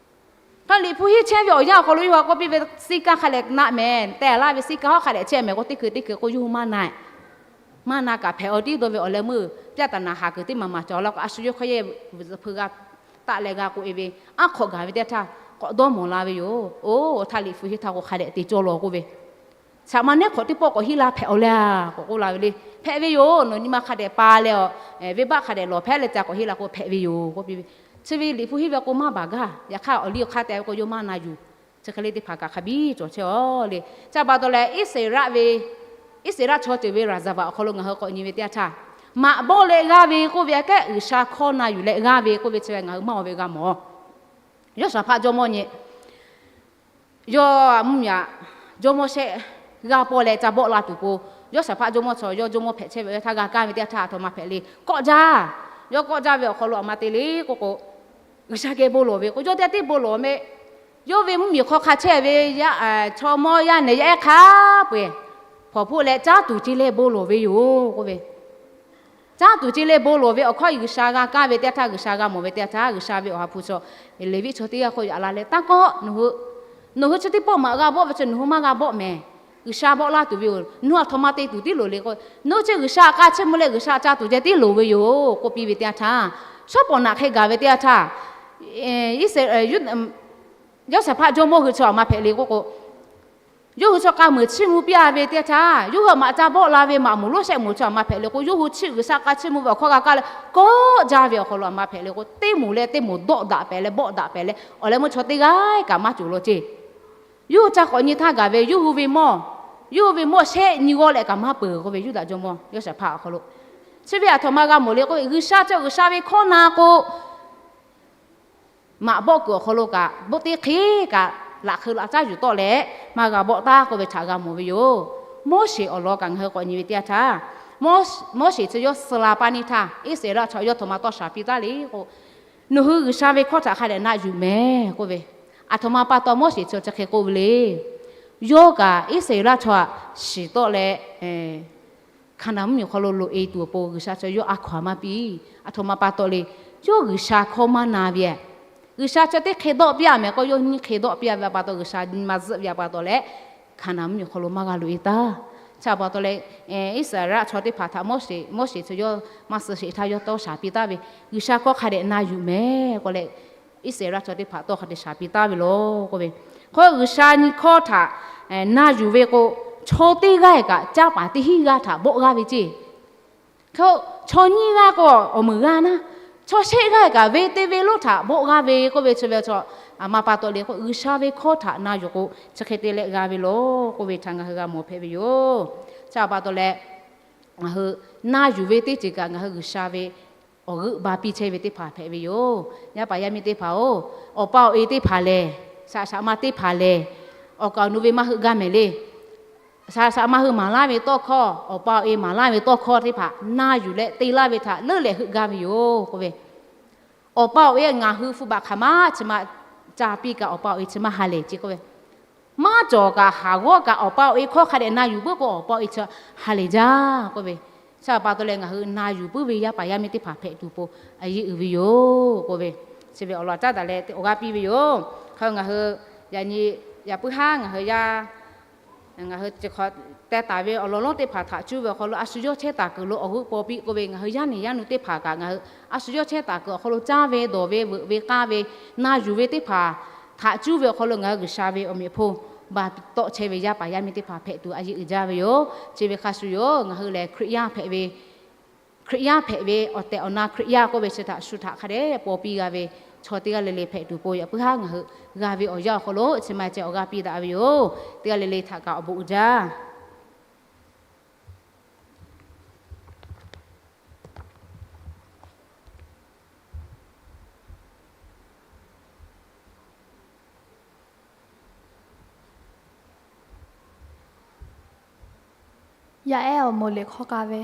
Hk'e liꞈ hpu henˇ chehˇ ve awˬ yanˇ awˬ hk'aw lo yawˇ hui k'oˆ piˇ ve, siˉ kaˇ hk'a dehꞈ naˆ mehˍ, teh laˇ ve siˉ kaˇ hawˉ hk'a dehꞈ chehˇ mehˍ k'o, teˇ hkui teˇ hkui k'o yawˇ hui maˇ na, maˇ na kaꞈ hpehꞈ aw tiˉ dawˇ ve awˬ leh meuˇ pyaˇ taˍ naˍ haˍ kuiˬ teˇ maˬ maˬ cawˬ la k'o, a shu yawˇ hk'aˇ yehˇ vuiˬ tcuh hpui g'a taˆ leh g'a k'oꞈ e ve, aˉ hk'awꞈ gaˬ ve teˇ yanˇ htaˇ k'awꞈ dawˇ mawˬ la ve yoˬ. Oˇ htaˇ liꞈ hpu henˇ htaˇ k'o hk'a dehꞈ te cawˇ law k'oˆ ve, Saˍ laꞈ ma neˉ hk'awꞈ teˇ pawˆ k'awꞈ henˇ la hpehꞈ aw le a k'awꞈ k'oˆ la ve le. Hpehꞈ ve yoˬ. Nawˬ nyi ma hk'a dehꞈ pa leh a, venˇbaˆ hk'a dehꞈ lawˬ hpehˇ leh ca k'awꞈ henˇ la k'o hpehꞈ ve yoˬ k'oˆ piˇ ve. Chi ve liꞈ hpu henˇ ve k'o maˇ baˬ gaˇ. Yaꞈ hk'aˇ awˬ liˇ awˬ hk'aˇ te ve k'o yawˇ maˇ na yuˬ. Chi hk'e le teˇ hpaˍ kaꞈ hk'a biˇ cawˬ chehˇ aw le. Chi pa taw leh Iˉsaˍreˍlaˆ ve, Iˉsaˍreˍlaˆ chaw ceuˬ ve ရာဇဝင် awˬ hk'aw lo ngaˬ hui k'awꞈ nyi ve teˇ yanˇ htaˇ, maꞈ bawˆ leh g'aˇ ve k'oˆ ve aꞈ kehˉ G'uiˬsha hkawˇ na yuˬ leh g'aˇ ve k'oˆ ve chi ve ngaˬ hui maˇ oˇ ve g'a mawˬ. Yawˇshaˍhpaˆ jawˇmawˇ nyi, yawˇ mvuhˇmiˬ aꞈ jawˇmawˇ shehˆ g'aˇ pawˆ leh ca bawˆ la tuˬ po, Yawˇshaˍhpaˆ jawˇmawˇ chaw yawˇ jawˇmawˇ hpehꞈ chehˇ ve htaˇ g'a kaˇ ve teˇ yanˇ htaˇ aˬ htoꞈ ma hpehꞈ le. Kawˆ jaˇ. Yawˇ kawˆ jaˇ ve awˬ hk'aw lo aˬ ma te le k'oˆ k'o, G'uiˬsha geh bon lawˬ ve k'o, yawˇ teˇ g'aˇ tiˉ bon lawˬ mehˍ. Yawˇ ve mvuhˇmiˬ hk'aw hk'a chehˇ ve chaw mawˇ yaˇ nehˬ yaˇ ehˉ hk'a peu-eˬ hpawnˬ hpoˆ leh caˉ tuˬ ce leh bon lawˬ ve yoˬ k'oˆ ve. Caˉ tuˬ ce leh bon lawˬ ve awˬ hkawˇ G'uiˬsha g'a kaˇ ve teˇ yanˇ htaˇ, G'uiˬsha g'a mawˬ ve teˇ yanˇ htaˇ, G'uiˬsha ve awˬ ha hpu chaw Leˍviˆ chaw teˇ g'aˇ k'oˆ yaꞈ la leh, Taˇ kawˆ, nawˬ hui chi teˇ pawˆ maꞈ g'a bawˆ ve chi nawˬ hui maˇ g'a bawˆ mehˍ. G'uiˬsha bawˆ laˇ tuˬ ve yoˬ. Nawˬ hui aˬ htoꞈ ma te tuˬ tiˉ loˍ le k'o, nawˬ hui chi G'uiˬsha aꞈ k'a chiˇ mvuh leh G'uiˬsha ca tuˬ ceh tiˉ loˍ ve yoˬ k'oˆ piˇ ve teˇ yanˇ htaˇ, shawˉ pawˍ naꞈ hk'e gaˬ ve teˇ yanˇ htaˇ, Iˉsaˍreˍlaˆ, Yawˇshaˍhpaˆ jawˇmawˇ hui chaw aˬ ma hpehꞈ le k'oˆ k'o, yawˇ hui chaw k'a muiˬ chiˇ mvuh piˇ-a ve teˇ yanˇ htaˇ, yawˇ hui maꞈ ca bawˆ la ve maꞈ moˍ lonˉ shehˆ moˍ chaw aˬ ma hpehꞈ le k'o, yawˇ hui chi G'uiˬsha k'a chiˇ mvuh ve awˬ hkawˇ g'a kaˇ leh kawˆ jaˇ ve awˬ hk'aw lo aˬ ma hpehꞈ le k'o, teˇ moˍ leh teˇ moˍ dawˆ daꞈ pehˍ leh bawˆ daꞈ pehˍ leh awˬ leh meuˇ chaw teˇ g'aˇ kaꞈ maˇ cawˬ law ceˇ. Yawˇ hui ca k'awꞈ nyi htaˇ gaˬ ve, yawˇ hui ve mawˇ, yawˇ hui ve mawˇ shehˆ nyi g'awˇ leh kaꞈ maˇ peuˬ k'oˆ ve, Yuˇdaꞈ jawˇmawˇ Yawˇshaˍhpaˆ awˬ hk'aw lo, chi ve aˬ htoꞈ ma g'a mawˬ le k'o, G'uiˬsha chi G'uiˬsha ve hkawˇ na k'o, maꞈ bawˆ kuiˬ awˬ hk'aw lo kaꞈ, bawˆ teˇ hk'e kaꞈ laꞈ hk'eu laꞈ caˉ yuˬ tawˆ leh maˇ g'a bawˆ taˉ k'oˆ ve htaꞈ g'a mawˬ ve yoˬ. Moˉseˍ awˬ lawn kaꞈ ngaˬ hui k'awꞈ nyi ve teˇ yanˇ htaˇ, Moˉseˍ chi yawˇ suh la paˇ neˇ htaˇ, Iˉsaˍreˍlaˆ chaw yawˇ aˬ htoꞈ ma tawˇ shaˍ piˇ taˉ le k'o, nawˬ hui G'uiˬsha ve hkawˇ htaꞈ hk'a dehꞈ na yuˬ mehˍ k'oˆ ve, aˬ htoꞈ ma pa taw Moˉseˍ chi chi hk'e k'oˆ ve le. Yawˇ kaꞈ Iˉsaˍreˍlaˆ chaw aꞈ shiˍ tawˆ leh Hkaˍnanˍ mvuhˇmiˬ hk'aw lo loꞈ-e tuˬ awˬ pon G'uiˬsha chaw yawˇ a hkaw-anˬ maˇ piˇ. Aˬ htoꞈ ma pa taw le, yawˇ G'uiˬsha hkawˇ maˇ na ve, G'uiˬsha chaw teˇ hk'e dawˆ piˇ-a mehˍ k'o, yawˇ nyiˇ hk'e dawˆ piˇ-a ve pa taw, G'uiˬsha nyi ma zuhˆ ve pa taw leh, Hkaˍnanˍ mvuhˇmiˬ hk'aw lo maˇ g'a loꞈ-e taˉ. Chi pa taw leh, Iˉsaˍreˍlaˆ chaw teˇ hpaˍ htaꞈ Moˉseˍ, Moˉseˍ chi yawˇ maˇ suh sheˍ htaˇ yawˇ tawˇ shaˍ piˇ taˉ ve, G'uiˬsha hkawˇ hk'a dehꞈ na yuˬ mehˍ k'oˆ leh, Iˉsaˍreˍlaˆ chaw teˇ hpaˍ tawˇ hk'a dehꞈ shaˍ piˇ taˉ ve law k'oˆ ve, hk'e G'uiˬsha nyi hkawˇ htaꞈ na yuˬ ve k'o, chaw teˇ g'aˇ kaꞈ caˇ paˍ teˇ hinˉ g'aˇ htaꞈ bawˆ g'aˇ ve ceˇ. Hk'e chaw nyiˇ g'aˇ k'o awˬ meunˍ g'aˇ naˉ, chaw shehˆ g'aˇ kaꞈ ve teˇ ve lonˉ htaꞈ bawˆ g'aˇ ve k'oˆ ve chi ve chaw, aˬ ma pa taw le k'o, G'uiˬsha ve hkawˇ htaꞈ na yuˬ k'o, chi hk'e te leh g'a ve law k'oˆ ve htaꞈ ngaˬ hui g'a mawˬ hpehꞈ ve yoˬ. Chi pa taw leh, ngaˬ hui na yuˬ ve teˇ ceuˬ kaꞈ ngaˬ hui G'uiˬsha ve awˬ g'euˆ ba piˇ chehˇ ve teˇ hpaˍ hpehꞈ ve yoˬ. Yaˇ paˍ yaˇ miˇ teˇ hpaˍ-oˬ, awˬ pa awˬ e teˇ hpaˍ lehˬ, shaꞈ shaꞈ ma teˇ hpaˍ lehˬ, awˬ kaˍ awˬ nu ve maˇ heuˆ gaˇ mehˍ le. Shaꞈ shaꞈ maˇ heuˆ maˍ laˇ ve tawˇ hkawˇ, awˬ pa awˬ e maˍ laˇ ve tawˇ hkawˇ teˇ hpaˍ na yuˬ leh te laˇ ve htaꞈ leuˉ leh heuˆ gaˇ ve yoˬ k'oˆ ve, awˬ pa awˬ e ngaˬ hui hpu baꞈ hk'aˬ ma chi ma ca piˇ kaꞈ awˬ pa awˬ e chi maˇ ha lehˬ ce k'oˆ ve, maˇ cawˬ kaꞈ haˍ g'awˇ kaꞈ awˬ pa awˬ e hkawˇ hk'a dehꞈ na yuˬ puiˉ k'o, awˬ pa awˬ e chi ha lehˬ jaˇ k'oˆ ve, chi pa taw leh ngaˬ hui na yuˬ puiˉ ve yaˇ paˍ yaˇ miˇ teˇ hpaˍ hpehꞈ tuˬ po a yeˇ uiˍ ve yoˬ k'oˆ ve, chi ve awˬ lawn caˉ daꞈ leh awˬ g'aˇ piˇ ve yoˬ. Hk'e ngaˬ hui yaꞈ nyi, yaꞈ puiˉ haˉ ngaˬ hui yaˇ ngaˬ hui chi hk'awꞈ teh taˍ ve awˬ lawn lonˉ teˇ hpaˍ htaꞈ cuˇ ve awˬ hk'aw lo a shu yawˇ chehˇ taˍ kuiˬ lo awˬ g'euˆ paw piˇ k'oˆ ve, ngaˬ hui yaˇ nehˬ yaˇ nu teˇ hpaˍ kaꞈ ngaˬ hui a shu yawˇ chehˇ taˍ kuiˬ awˬ hk'aw lo caˇ ve dawˬ ve veuꞈ ve k'aˇ ve na yuˬ ve teˇ hpaˍ htaꞈ cuˇ ve awˬ hk'aw lo ngaˬ hui G'uiˬsha ve awˬ meꞈ awˬ hponˇ ba tawˆ chehˇ ve yaˇ paˍ yaˇ miˇ teˇ hpaˍ hpehꞈ tuˬ a yeˇ uiˍ jaˇ ve yoˬ. Chi ve hk'a shuˍ yoˬ, ngaˬ hui lehˬ Hkriꞈ yaˇ hpehꞈ ve, Hkriꞈ yaˇ hpehꞈ ve awˬ tehˬ awˬ na Hkriꞈ yaˇ k'oˆ ve chi htaꞈ shu htaꞈ hk'a dehꞈ paw piˇ g'a ve chaw teˇ g'aˇ le le hpehꞈ tuˬ po yaꞈ puiˉ haˉ ngaˬ hui g'a ve awˬ yanˇ awˬ hk'aw lo chi ma ceh awˬ g'aˇ piˇ daꞈ ve yoˬ. Teˇ g'aˇ le le htaꞈ kaꞈ awˬ bon uiˍ jaˇ. Yaˇ ehˉ awˬ moˍ liꞈ hk'aw k'a ve.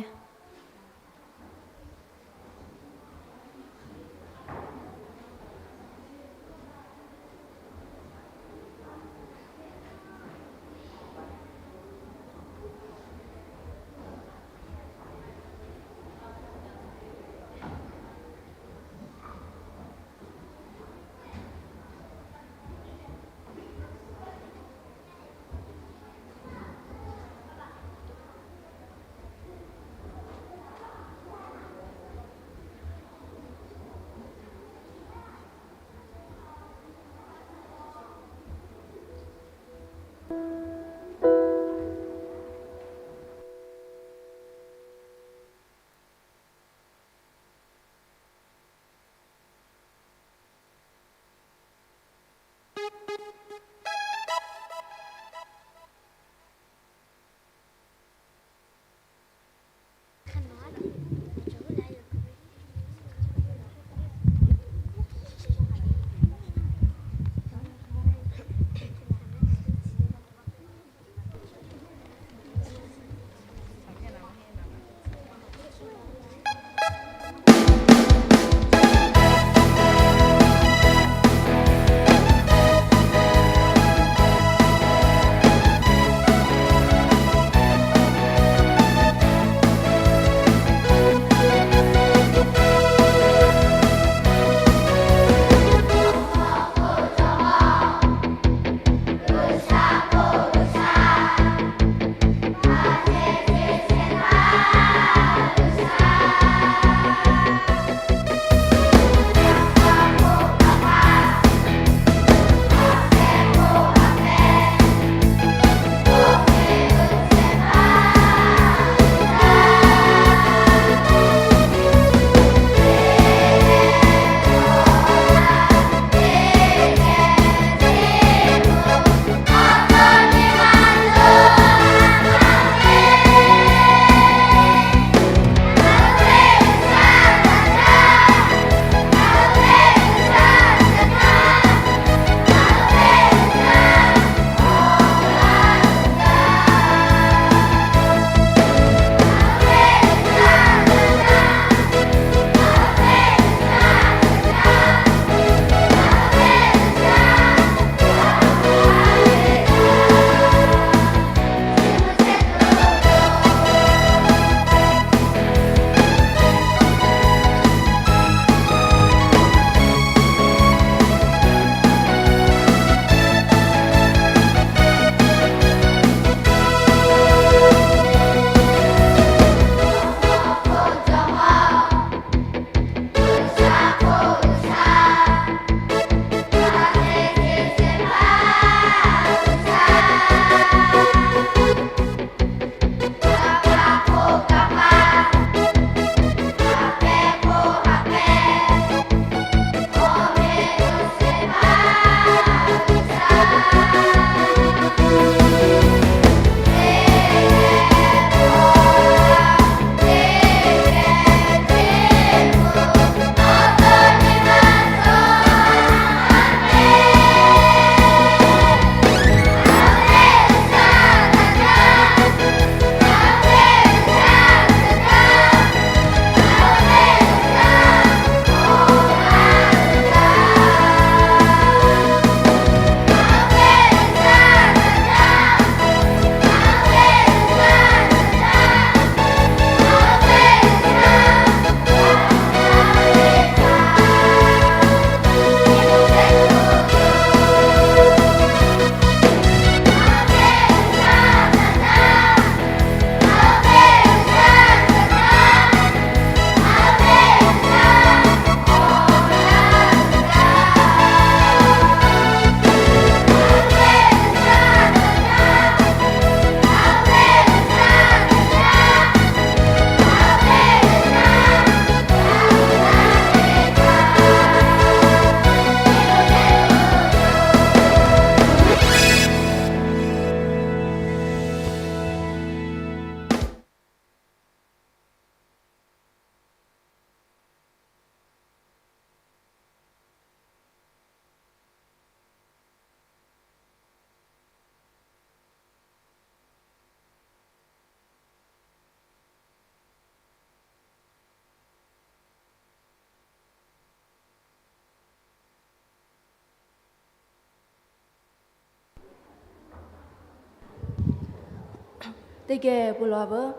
Teˇ geh bon lawˬ-a veuˬ.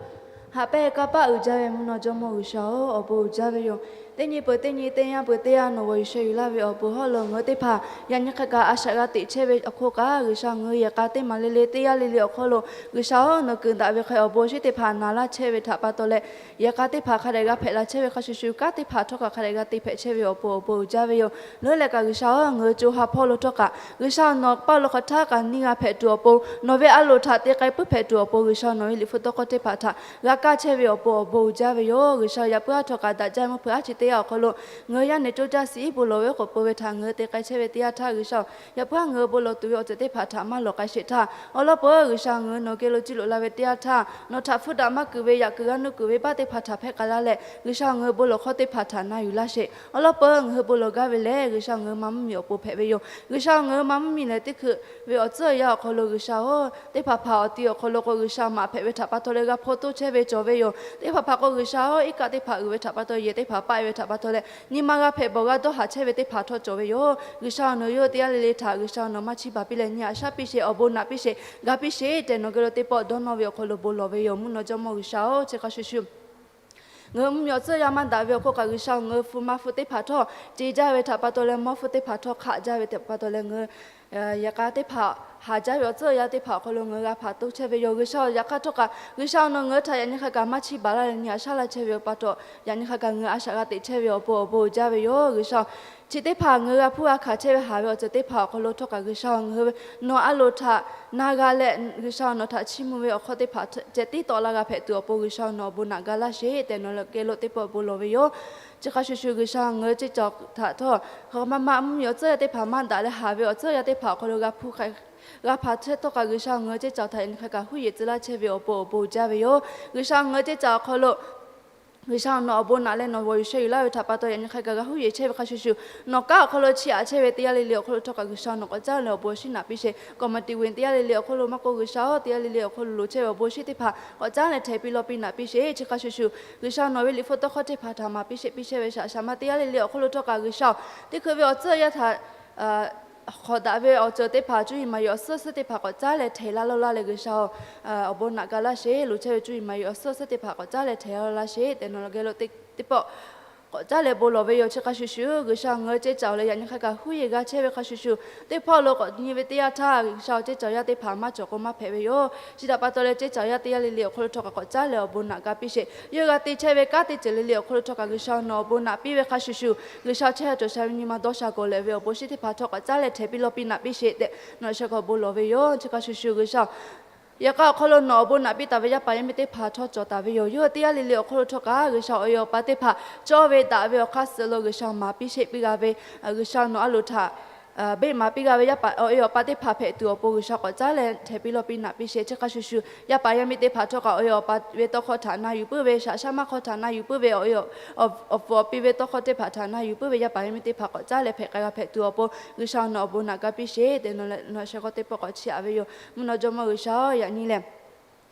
Haꞈ pehnˇ kanˇ paˆ uiˍ jaˇ ve mvuhˇ naw jawˇmawˇ G'uiˬsha-oˬ, awˬ bon uiˍ jaˇ ve yoˬ. Teˇ nyi peuˬ teˇ nyi teˇ yanˇ peuˬ teˇ yanˇ nawˬ g'awˬ yuˬ sheh yuˬ laˇ ve awˬ bon hawˉ lo ngaˬ hui teˇ hpaˍ yaꞈ nyi hk'a kaꞈ a shaꞈ g'a teꞈ chehˇ ve awˬ hk'oˆ kaꞈ, G'uiˬsha ngaˬ hui yehˬ k'a teˇ maˬ le le teˇ yanˇ le le awˬ hk'aw lo, G'uiˬsha-oˬ, nawˬ kuiˬ daꞈ ve hk'e awˬ bon awˬ shinˉ teˇ hpaˍ naˍ laˇ chehˇ ve htaꞈ pa taw leh, yehˬ k'a teˇ hpaˍ hk'a dehꞈ g'a hpehꞈ la chehˇ ve hk'a shuˍ shuˍ, kanˉ teˇ hpaˍ htawˇ kaꞈ hk'a dehꞈ g'a te hpehꞈ chehˇ ve awˬ pon awˬ bon uiˍ jaˇ ve yoˬ. Leuˉ leh kaꞈ G'uiˬsha-oˬ, ngaˬ hui co ha hpawˇ lo htawˇ kaꞈ G'uiˬsha nawˬ paˇ lo hk'aˬ htaˇ kaꞈ neˇ g'a hpehꞈ tuˬ awˬ pon, nawˬ ve a loˍ htaꞈ te k'ai puiˉ hpehꞈ tuˬ awˬ pon, G'uiˬsha nawˬ ve liꞈ hpu tawˇ hkawˇ teˇ hpaˍ htaꞈ g'a kaˇ chehˇ ve awˬ pon awˬ bon uiˍ jaˇ ve yoˬ. G'uiˬsha yaꞈ puiˉ haˉ htawˇ kaꞈ daꞈ jaˇ mvuhˇ hpeuꞈ aˉ chi teˇ yanˇ awˬ hk'aw lo ngaˬ hui yaˇ neˬ coˇ caˇ suhˍ iˉ bon lawˬ ve k'oˍ peuˬ ve htaꞈ ngaˬ hui te k'ai chehˇ ve teˇ yanˇ htaˇ, G'uiˬsha-oˬ, yaꞈ puiˉ haˉ ngaˬ hui bon lawˬ tuˬ ve awˬ ceuˬ teˇ hpaˍ htaꞈ maˇ lawˬ k'ai sheˍ htaˇ, awˬ lawn peuˬ G'uiˬsha ngaˬ hui nawˬ geh lo ciˇ loꞈ la ve teˇ yanˇ htaˇ, nawˬ htaꞈ hpfuhˇ daꞈ maˇ kuiˬ ve yaꞈ kuiˬ g'aˇ nuˇ kuiˬ ve baˆ teˇ hpaˍ htaꞈ hpehˇ k'ai laˇ leh, G'uiˬsha ngaˬ hui bon lawˬ hkawˇ teˇ hpaˍ htaꞈ na yuˬ laˇ sheˍ. Awˬ lawn peuˬ ngaˬ hui bon lawˬ gaˇ ve lehˬ, G'uiˬsha ngaˬ hui maˇ mvuhˇmiˬ awˬ pon hpehꞈ ve yoˬ. G'uiˬsha ngaˬ hui maˇ mvuhˇmiˬ lehˬ, teˇ hkui ve awˬ tcuhˉ awˬ yanˇ awˬ hk'aw lo G'uiˬsha-oˬ, teˇ hpaˍ hpaˍ awˬ ti awˬ hk'aw lo k'o G'uiˬsha maꞈ hpehꞈ ve htaꞈ pa taw leh g'a hpaw toˇ chehˇ ve cawˬ ve yoˬ. Teˇ hpaˍ hpaˍ k'o G'uiˬsha-oˬ, iˉ kaˆ teˇ hpaˍ uiˍ ve htaꞈ pa taw, yehˬ teˇ hpaˍ paˆ e ve htaꞈ pa taw leh, nyi ma g'a hpehꞈ bawˬ g'a dawˇ haˍ chehˇ ve teˇ hpaˍ htawˇ cawˬ ve yoˬ. G'uiˬsha nawˬ yawˇ teˇ g'aˇ le le htaꞈ G'uiˬsha nawˬ maˇ chiˇ baˬ piˇ leh nyi haꞈ shaˉ piˇ sheˍ, awˬ bon naꞈ piˇ sheˍ, ga piˇ sheˍ tehꞈ nawˬ geh lo teˇ pawˆ dawˇ nawˇ ve awˬ hk'aw lo bon lawˬ ve yoˬ. Mvuhˇ naw jawˇmawˇ G'uiˬsha-oˬ, chi hk'a shuˍ shuˍ ngaˬ hui mvuhˇmiˬ awˬ tcuhˉ awˬ yanˇ maˇ daꞈ ve awˬ hk'oˆ kaꞈ G'uiˬsha ngaˬ hui hpu ma hpu teˇ hpaˍ htawˇ ce jaˇ ve htaꞈ pa taw leh, mawˇ hpu teˇ hpaˍ htawˇ hk'aˆ jaˇ ve htaꞈ pa taw leh, ngaˬ hui yehˬ k'a teˇ hpaˍ haˍ jaˇ ve awˬ tcuhˉ awˬ yanˇ teˇ hpaˍ awˬ hk'aw lo ngaˬ hui g'a hpaˍ toˇ chehˇ ve yoˬ. G'uiˬsha yaꞈ hk'aˇ htawˇ kaꞈ G'uiˬsha nawˬ ngaˬ hui htaꞈ yaꞈ nyi hk'a kaꞈ maˇ chiˇ baˬ laˇ leh nyi haꞈ shaˉ laˇ chehˇ ve pa taw, yaꞈ nyi hk'a kaꞈ ngaˬ hui a shaꞈ g'a teꞈ chehˇ ve awˬ pon awˬ bon uiˍ jaˇ ve yoˬ. G'uiˬsha chi teˇ hpaˍ ngaˬ hui g'a hpuˇ g'a hkanˍ chehˇ ve haˍ ve awˬ ceuˬ teˇ hpaˍ awˬ hk'aw lo htawˇ kaꞈ G'uiˬsha ngaˬ hui ve nawˬ a loˍ htaꞈ na g'a leh, G'uiˬsha nawˬ htaꞈ chiˇ mvuh ve awˬ hkawˇ teˇ hpaˍ ceh tiˉ tawˆ la g'a hpehꞈ tuˬ awˬ pon G'uiˬsha nawˬ awˬ bon naꞈ ga laˇ sheˍ tehꞈ nawˬ geh lo teˇ pawˆ bon lawˬ ve yoˬ. Chi hk'a shuˍ shuˍ G'uiˬsha ngaˬ hui ceˇ cawˬ htaꞈ htawˇ, hk'aˬ ma ma mvuhˇmiˬ awˬ tcuhˉ awˬ yanˇ teˇ hpaˍ maˇ daꞈ leh haˍ ve awˬ tcuhˉ awˬ yanˇ teˇ hpaˍ awˬ hk'aw lo g'a hpuˇ g'a hpaˍ chehˇ htawˇ kaꞈ G'uiˬsha ngaˬ hui ceˇ cawˬ htaꞈ yaꞈ nyi hk'a kaꞈ huˉ yeˬ tcuh laˇ chehˇ ve awˬ pon awˬ bon uiˍ jaˇ ve yoˬ. G'uiˬsha ngaˬ hui ceˇ cawˬ awˬ hk'aw lo G'uiˬsha nawˬ awˬ bon naꞈ leh nawˬ g'awˬ yuˬ sheh yuˬ laˇ ve htaꞈ pa taw yaꞈ nyi hk'a kaꞈ g'a huˉ yeˬ chehˇ ve hk'a shuˍ shuˍ, nawˬ kanˉ awˬ hk'aw lo chiˇ aꞈ chehˇ ve teˇ g'aˇ le le awˬ hk'aw lo htawˇ kaꞈ G'uiˬsha nawˬ k'awꞈ caˉ leh awˬ bon awˬ shinˉ naꞈ piˇ sheˍ. Kawˍ maˍ tiꞈ ve teˇ g'aˇ le le awˬ hk'aw lo maˇ k'oˆ G'uiˬsha-oˬ, teˇ g'aˇ le le awˬ hk'aw lo loˍ chehˇ ve awˬ bon awˬ shinˉ teˇ hpaˍ k'awꞈ caˉ leh htehˍ piˇ lawˇ piˇ naꞈ piˇ sheˍ. Chi hk'a shuˍ shuˍ G'uiˬsha nawˬ ve liꞈ hpu tawˇ hkawˇ teˇ hpaˍ htaꞈ maˍ piˇ sheˍ piˇ chehˇ ve shaꞈ shaꞈ ma teˇ g'aˇ le le awˬ hk'aw lo htawˇ kaꞈ G'uiˬsha-oˬ, teˇ hkui ve awˬ tcuhˉ awˬ yanˇ htaꞈ hk'awꞈ daꞈ ve awˬ ceuˬ teˇ hpaˍ cuˇ yiˍ maˍ yiˍ awˬ suhˉ suhˉ teˇ hpaˍ k'awꞈ caˉ leh htehˍ laˇ lawˇ laˇ leh G'uiˬsha-oˬ, awˬ bon naꞈ ga laˇ sheˍ. Loˍ chehˇ ve cuˇ yiˍ maˍ yiˍ awˬ suhˉ suhˉ teˇ hpaˍ k'awꞈ caˉ leh htehˍ laˇ sheˍ tehꞈ nawˬ geh lo teˇ pawˆ k'awꞈ caˉ leh bon lawˬ ve yoˬ. Chi hk'a shuˍ shuˍ G'uiˬsha ngaˬ hui ceˇ cawˬ leh yaꞈ nyi hk'a kaꞈ huˉ yeˬ g'a chehˇ ve hk'a shuˍ shuˍ, teˇ hpawˇ lo k'awꞈ nyi ve teˇ yanˇ htaˇ G'uiˬsha-oˬ, ceˇ cawˬ yaˇ teˇ hpaˍ maˇ cawˬ k'o maˇ hpehꞈ ve yoˬ. Chi htaꞈ pa taw leh ceˇ cawˬ yaˇ teˇ g'aˇ le le awˬ hk'aw lo htawˇ kaꞈ k'awꞈ caˉ leh awˬ bon naꞈ ga piˇ sheˍ. Yawˇ g'a te chehˇ ve kanˉ teˇ ceuˬ le le awˬ hk'aw lo htawˇ kaꞈ G'uiˬsha nawˬ awˬ bon naꞈ piˇ ve hk'a shuˍ shuˍ, G'uiˬsha chehˇ sha cawˬ sha ve nyi ma dawˇ sha gawˬ leh ve awˬ bon shinˉ teˇ hpaˍ htawˇ k'awꞈ caˉ leh htehˍ piˇ lawˇ piˇ naꞈ piˇ sheˍ tehꞈ nawˬ sheh k'awꞈ bon lawˬ ve yoˬ. Chi hk'a shuˍ shuˍ G'uiˬsha yehˬ k'a awˬ hk'aw lo nawˬ awˬ bon naꞈ piˇ taˍ ve yaˇ paˍ yaˇ miˇ teˇ hpaˍ htawˇ cawˬ taˍ ve yoˬ. Yawˇ hui teˇ g'aˇ le le awˬ hk'aw lo htawˇ kaꞈ G'uiˬsha awˬ e awˬ pa teˇ hpaˍ cawˇ ve daꞈ ve awˬ hk'aˇ suh lo G'uiˬsha maˍ piˇ sheˍ piˇ g'a ve, G'uiˬsha nawˬ a loˍ htaꞈ beˆ maˍ piˇ g'a ve yaˇ paˍ awˬ e awˬ pa teˇ hpaˍ hpehꞈ tuˬ awˬ pon G'uiˬsha k'awꞈ caˉ leh htehˍ piˇ lawˇ piˇ naꞈ piˇ sheˍ. Chi hk'a shuˍ shuˍ yaˇ paˍ yaˇ miˇ teˇ hpaˍ htawˇ kaꞈ awˬ e awˬ pa ve tawˇ hkawˇ htaꞈ na yuˬ puiˉ ve, shaꞈ shaˉ maˇ hkawˇ htaꞈ na yuˬ puiˉ ve, awˬ e awˬ pfuhˍ awˬ pi ve tawˇ hkawˇ teˇ hpaˍ htaꞈ na yuˬ puiˉ ve yaˇ paˍ yaˇ miˇ teˇ hpaˍ k'awꞈ caˉ leh hpehꞈ k'ai g'a hpehꞈ tuˬ awˬ pon G'uiˬsha nawˬ awˬ bon naꞈ ga piˇ sheˍ tehꞈ nawˬ sheh k'awꞈ teˇ pawˆ k'awꞈ chiˇ aꞈ ve yoˬ. Mvuhˇ naw jawˇmawˇ G'uiˬsha-oˬ, yaꞈ nyi lehˬ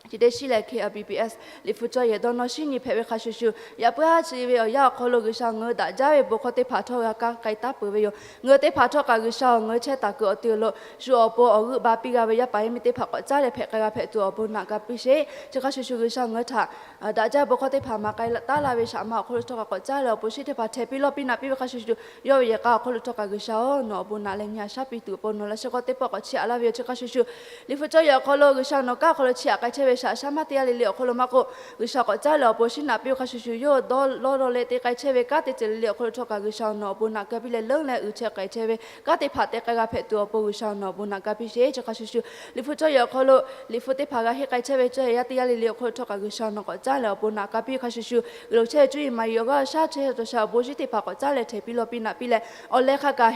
chi teˇ shiˉ lehˬ K B B S liꞈ hpu cawˇ yehˬ dawˇ nawˇ shinˉ nyi hpehꞈ ve hk'a shuˍ shuˍ, yaꞈ puiˉ haˉ chi ve awˬ yanˇ awˬ hk'aw lo G'uiˬsha ngaˬ hui daꞈ jaˇ ve bon hkawˇ teˇ hpaˍ htawˇ g'a kaˇ k'ai taˉ peuˬ ve yoˬ. Ngaˬ hui teˇ hpaˍ htawˇ kaꞈ G'uiˬsha ngaˬ hui chehˇ taˍ kuiˬ awˬ ti awˬ lo shu awˬ pon awˬ g'euˆ ba piˇ g'a ve yaˇ paˍ yaˇ miˇ teˇ hpaˍ k'awꞈ caˉ leh hpehꞈ k'ai g'a hpehꞈ tuˬ awˬ bon naꞈ ga piˇ sheˍ. Chi hk'a shuˍ shuˍ G'uiˬsha ngaˬ hui htaꞈ daꞈ jaˇ bon hkawˇ teˇ hpaˍ maˍ k'ai taˉ la ve shaꞈ ma awˬ hk'aw lo htawˇ kaꞈ k'awꞈ caˉ leh awˬ pon shinˉ teˇ hpaˍ htehˍ piˇ lawˇ piˇ naꞈ piˇ ve hk'a shuˍ shuˍ, yawˇ ve yehˬ k'a awˬ hk'aw lo htawˇ kaꞈ G'uiˬsha-oˬ, nawˬ awˬ bon naꞈ leh nyi haꞈ shaˉ piˇ tuˬ awˬ pon nawˬ laꞈ sheh k'awꞈ teˇ pawˆ k'awꞈ chiˇ aꞈ laˇ ve yoˬ. Chi hk'a shuˍ shuˍ liꞈ hpu cawˇ yehˬ awˬ hk'aw lo G'uiˬsha nawˬ kanˉ awˬ hk'aw lo chiˇ aꞈ k'ai chehˇ ve shaꞈ shaˉ maˇ teˇ g'aˇ le le awˬ hk'aw lo maˇ k'oˆ, G'uiˬsha k'awꞈ caˉ leh awˬ pon shinˉ naꞈ piˇ ve hk'a shuˍ shuˍ, yawˇ dawˇ lawˇ dawˇ leh te k'ai chehˇ ve kanˉ teˇ ceuˬ le le awˬ hk'aw lo htawˇ kaꞈ G'uiˬsha nawˬ awˬ bon naꞈ ga piˇ leh leuˉ leh uiˍ chehˇ k'ai chehˇ ve kanˉ teˇ hpaˍ te k'ai g'a hpehꞈ tuˬ awˬ pon G'uiˬsha nawˬ awˬ bon naꞈ ga piˇ sheˍ. Chi hk'a shuˍ shuˍ liꞈ hpu cawˇ yehˬ awˬ hk'aw lo liꞈ hpu teˇ hpaˍ g'a henˇ k'ai chehˇ ve cawˇ yehˬ yaˇ teˇ g'aˇ le le awˬ hk'aw lo htawˇ kaꞈ G'uiˬsha nawˬ k'awꞈ caˉ leh awˬ bon naꞈ ga piˇ ve hk'a shuˍ shuˍ, loˍ chehˇ ve cuˇ yiˍ maˍ yiˍ awˬ g'aˇ shaˉ chehˇ sha cawˬ sha awˬ bon shinˉ teˇ hpaˍ k'awꞈ caˉ leh htehˍ piˇ lawˇ piˇ naꞈ piˇ leh, awˬ leh hk'a kaꞈ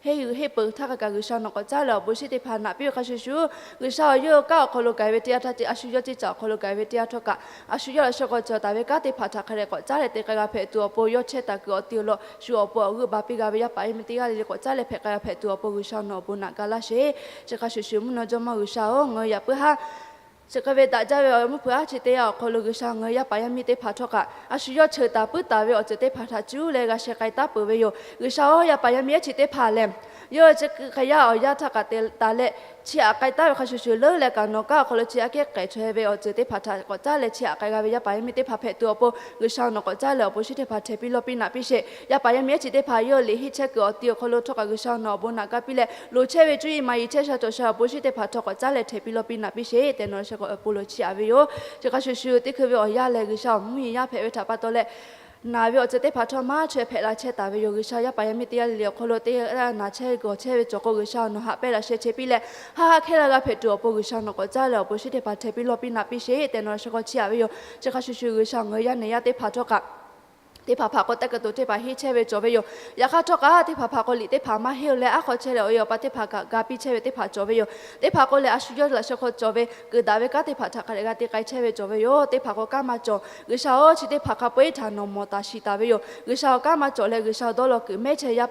henˇ yuˬ henˇ peuˬ htaˇ hk'a kaꞈ G'uiˬsha nawˬ k'awꞈ caˉ leh awˬ bon shinˉ teˇ hpaˍ naꞈ piˇ ve hk'a shuˍ shuˍ, G'uiˬsha-oˬ, yawˇ hui kanˉ awˬ hk'aw lo k'ai ve teˇ yanˇ htaˇ ce a shu yawˇ ceˇ cawˬ awˬ hk'aw lo k'ai ve teˇ yanˇ htawˇ kaꞈ a shu yawˇ laꞈ sheh k'awꞈ cawˬ taˍ ve kanˉ teˇ hpaˍ htaꞈ hk'a dehꞈ k'awꞈ caˉ leh te k'ai g'a hpehꞈ tuˬ awˬ pon yawˇ chehˇ taˍ kuiˬ awˬ ti awˬ lo shu awˬ pon awˬ g'euˆ ba piˇ g'a ve yaˇ paˍ yaˇ miˇ teˇ g'aˇ le le k'awꞈ caˉ leh hpehꞈ k'ai g'a hpehꞈ tuˬ awˬ pon G'uiˬsha nawˬ awˬ bon naꞈ ga laˇ sheˍ. Chi hk'a shuˍ shuˍ mvuhˇ naw jawˇmawˇ G'uiˬsha-oˬ, ngaˬ hui yaꞈ puiˉ haˉ chi hk'e ve daꞈ jaˇ ve awˬ mvuhˇ hpeuꞈ aˉ chi teˇ yanˇ awˬ hk'aw lo G'uiˬsha ngaˬ hui yaˇ paˍ yaˇ miˇ teˇ hpaˍ htawˇ kaꞈ a shu yawˇ cheuˬ taˍ puiˉ taˍ ve awˬ ceuˬ teˇ hpaˍ htaꞈ cuˉ leh g'a sheh k'ai taˉ peuˬ ve yoˬ. G'uiˬsha-oˬ, yaˇ paˍ yaˇ miˇ aˉ chi teˇ hpaˍ lehˬ, yawˇ hui chi hk'e yaˇ awˬ yanˇ htaˇ kaꞈ te taˍ leh chi aꞈ k'ai taˉ ve hk'a shuˍ shuˍ leuˉ leh kaꞈ nawˬ kanˉ awˬ hk'aw lo chi aꞈ kehˉ k'ehˬ chaweh ve awˬ ceuˬ teˇ hpaˍ htaꞈ k'awꞈ caˉ leh chi aꞈ k'ai g'a ve yaˇ paˍ yaˇ miˇ teˇ hpaˍ hpehꞈ tuˬ awˬ pon G'uiˬsha nawˬ k'awꞈ caˉ leh awˬ bon shinˉ teˇ hpaˍ htehˍ piˇ lawˇ piˇ naꞈ piˇ sheˍ. Yaˇ paˍ yaˇ miˇ ehˉ chi teˇ hpaˍ yawˇ liꞈ henˇ chehˇ kuiˬ awˬ ti awˬ hk'aw lo htawˇ kaꞈ G'uiˬsha nawˬ awˬ bon naꞈ ga piˇ leh loˍ chehˇ ve cuˇ yiˍ maˍ yiˍ chehˇ sha cawˬ sha awˬ bon shinˉ teˇ hpaˍ htawˇ k'awꞈ caˉ leh htehˍ piˇ lawˇ piˇ naꞈ piˇ sheˍ tehꞈ nawˬ awˬ hk'aw lo chiˇ aꞈ ve yoˬ. Chi hk'a shuˍ shuˍ teˇ hkui ve awˬ yanˇ lehˬ G'uiˬsha awˬ mvuhˇmiˬ yaˇ hpehꞈ ve htaꞈ pa taw leh naˬ ve awˬ ceuˬ teˇ hpaˍ htawˇ maˇ chaweh hpehꞈ la chehˇ taˍ ve yoˬ. G'uiˬsha yaˇ paˍ yaˇ miˇ teˇ g'aˇ le le awˬ hk'aw lo teˇ g'aˇ naˬ chehˇ gawˬ chehˇ ve cawˬ k'o G'uiˬsha nawˬ haꞈ pehnˇ laꞈ sheh chehˇ piˇ leh haˆ haˆ hkehˇ la g'a hpehꞈ tuˬ awˬ pon G'uiˬsha nawˬ k'awꞈ caˉ leh awˬ bon shinˉ teˇ hpaˍ htehˍ piˇ lawˇ piˇ naꞈ piˇ sheˍ tehꞈ nawˬ awˬ hk'aw lo chiˇ aꞈ ve yoˬ. Chi hk'a shuˍ shuˍ G'uiˬsha ngaˬ hui yaˇ nehˬ yaˇ teˇ hpaˍ htawˇ kaꞈ teˇ hpaˍ hpaˍ k'o teˇ kaˬ to teˇ hpaˍ henˇ chehˇ ve cawˬ ve yoˬ. Yaꞈ hk'aˇ htawˇ kaꞈ teˇ hpaˍ hpaˍ k'o liꞈ teˇ hpaˍ maˇ henˇ-oˬ leh aˉ hk'aw chehˇ leh awˬ e awˬ pa teˇ hpaˍ kaꞈ ga piˇ chehˇ ve teˇ hpaˍ cawˬ ve yoˬ. Teˇ hpaˍ k'o lehˬ a shu yawˇ laꞈ sheh hk'aw cawˬ ve kuiˬ daꞈ ve kanˉ teˇ hpaˍ htaꞈ hk'a dehꞈ g'a te k'ai chehˇ ve cawˬ ve yoˬ. Teˇ hpaˍ k'o kanˉ maˇ cawˬ. G'uiˬsha-oˬ, chi teˇ hpaˍ hk'a peu-eˬ htaꞈ nawˬ mawˬ taˍ shiˍ taˍ ve yoˬ. G'uiˬsha-oˬ, kanˉ maˇ cawˬ leh G'uiˬsha dawˇ law kuiˬ mehˉ chehˇ yaˇ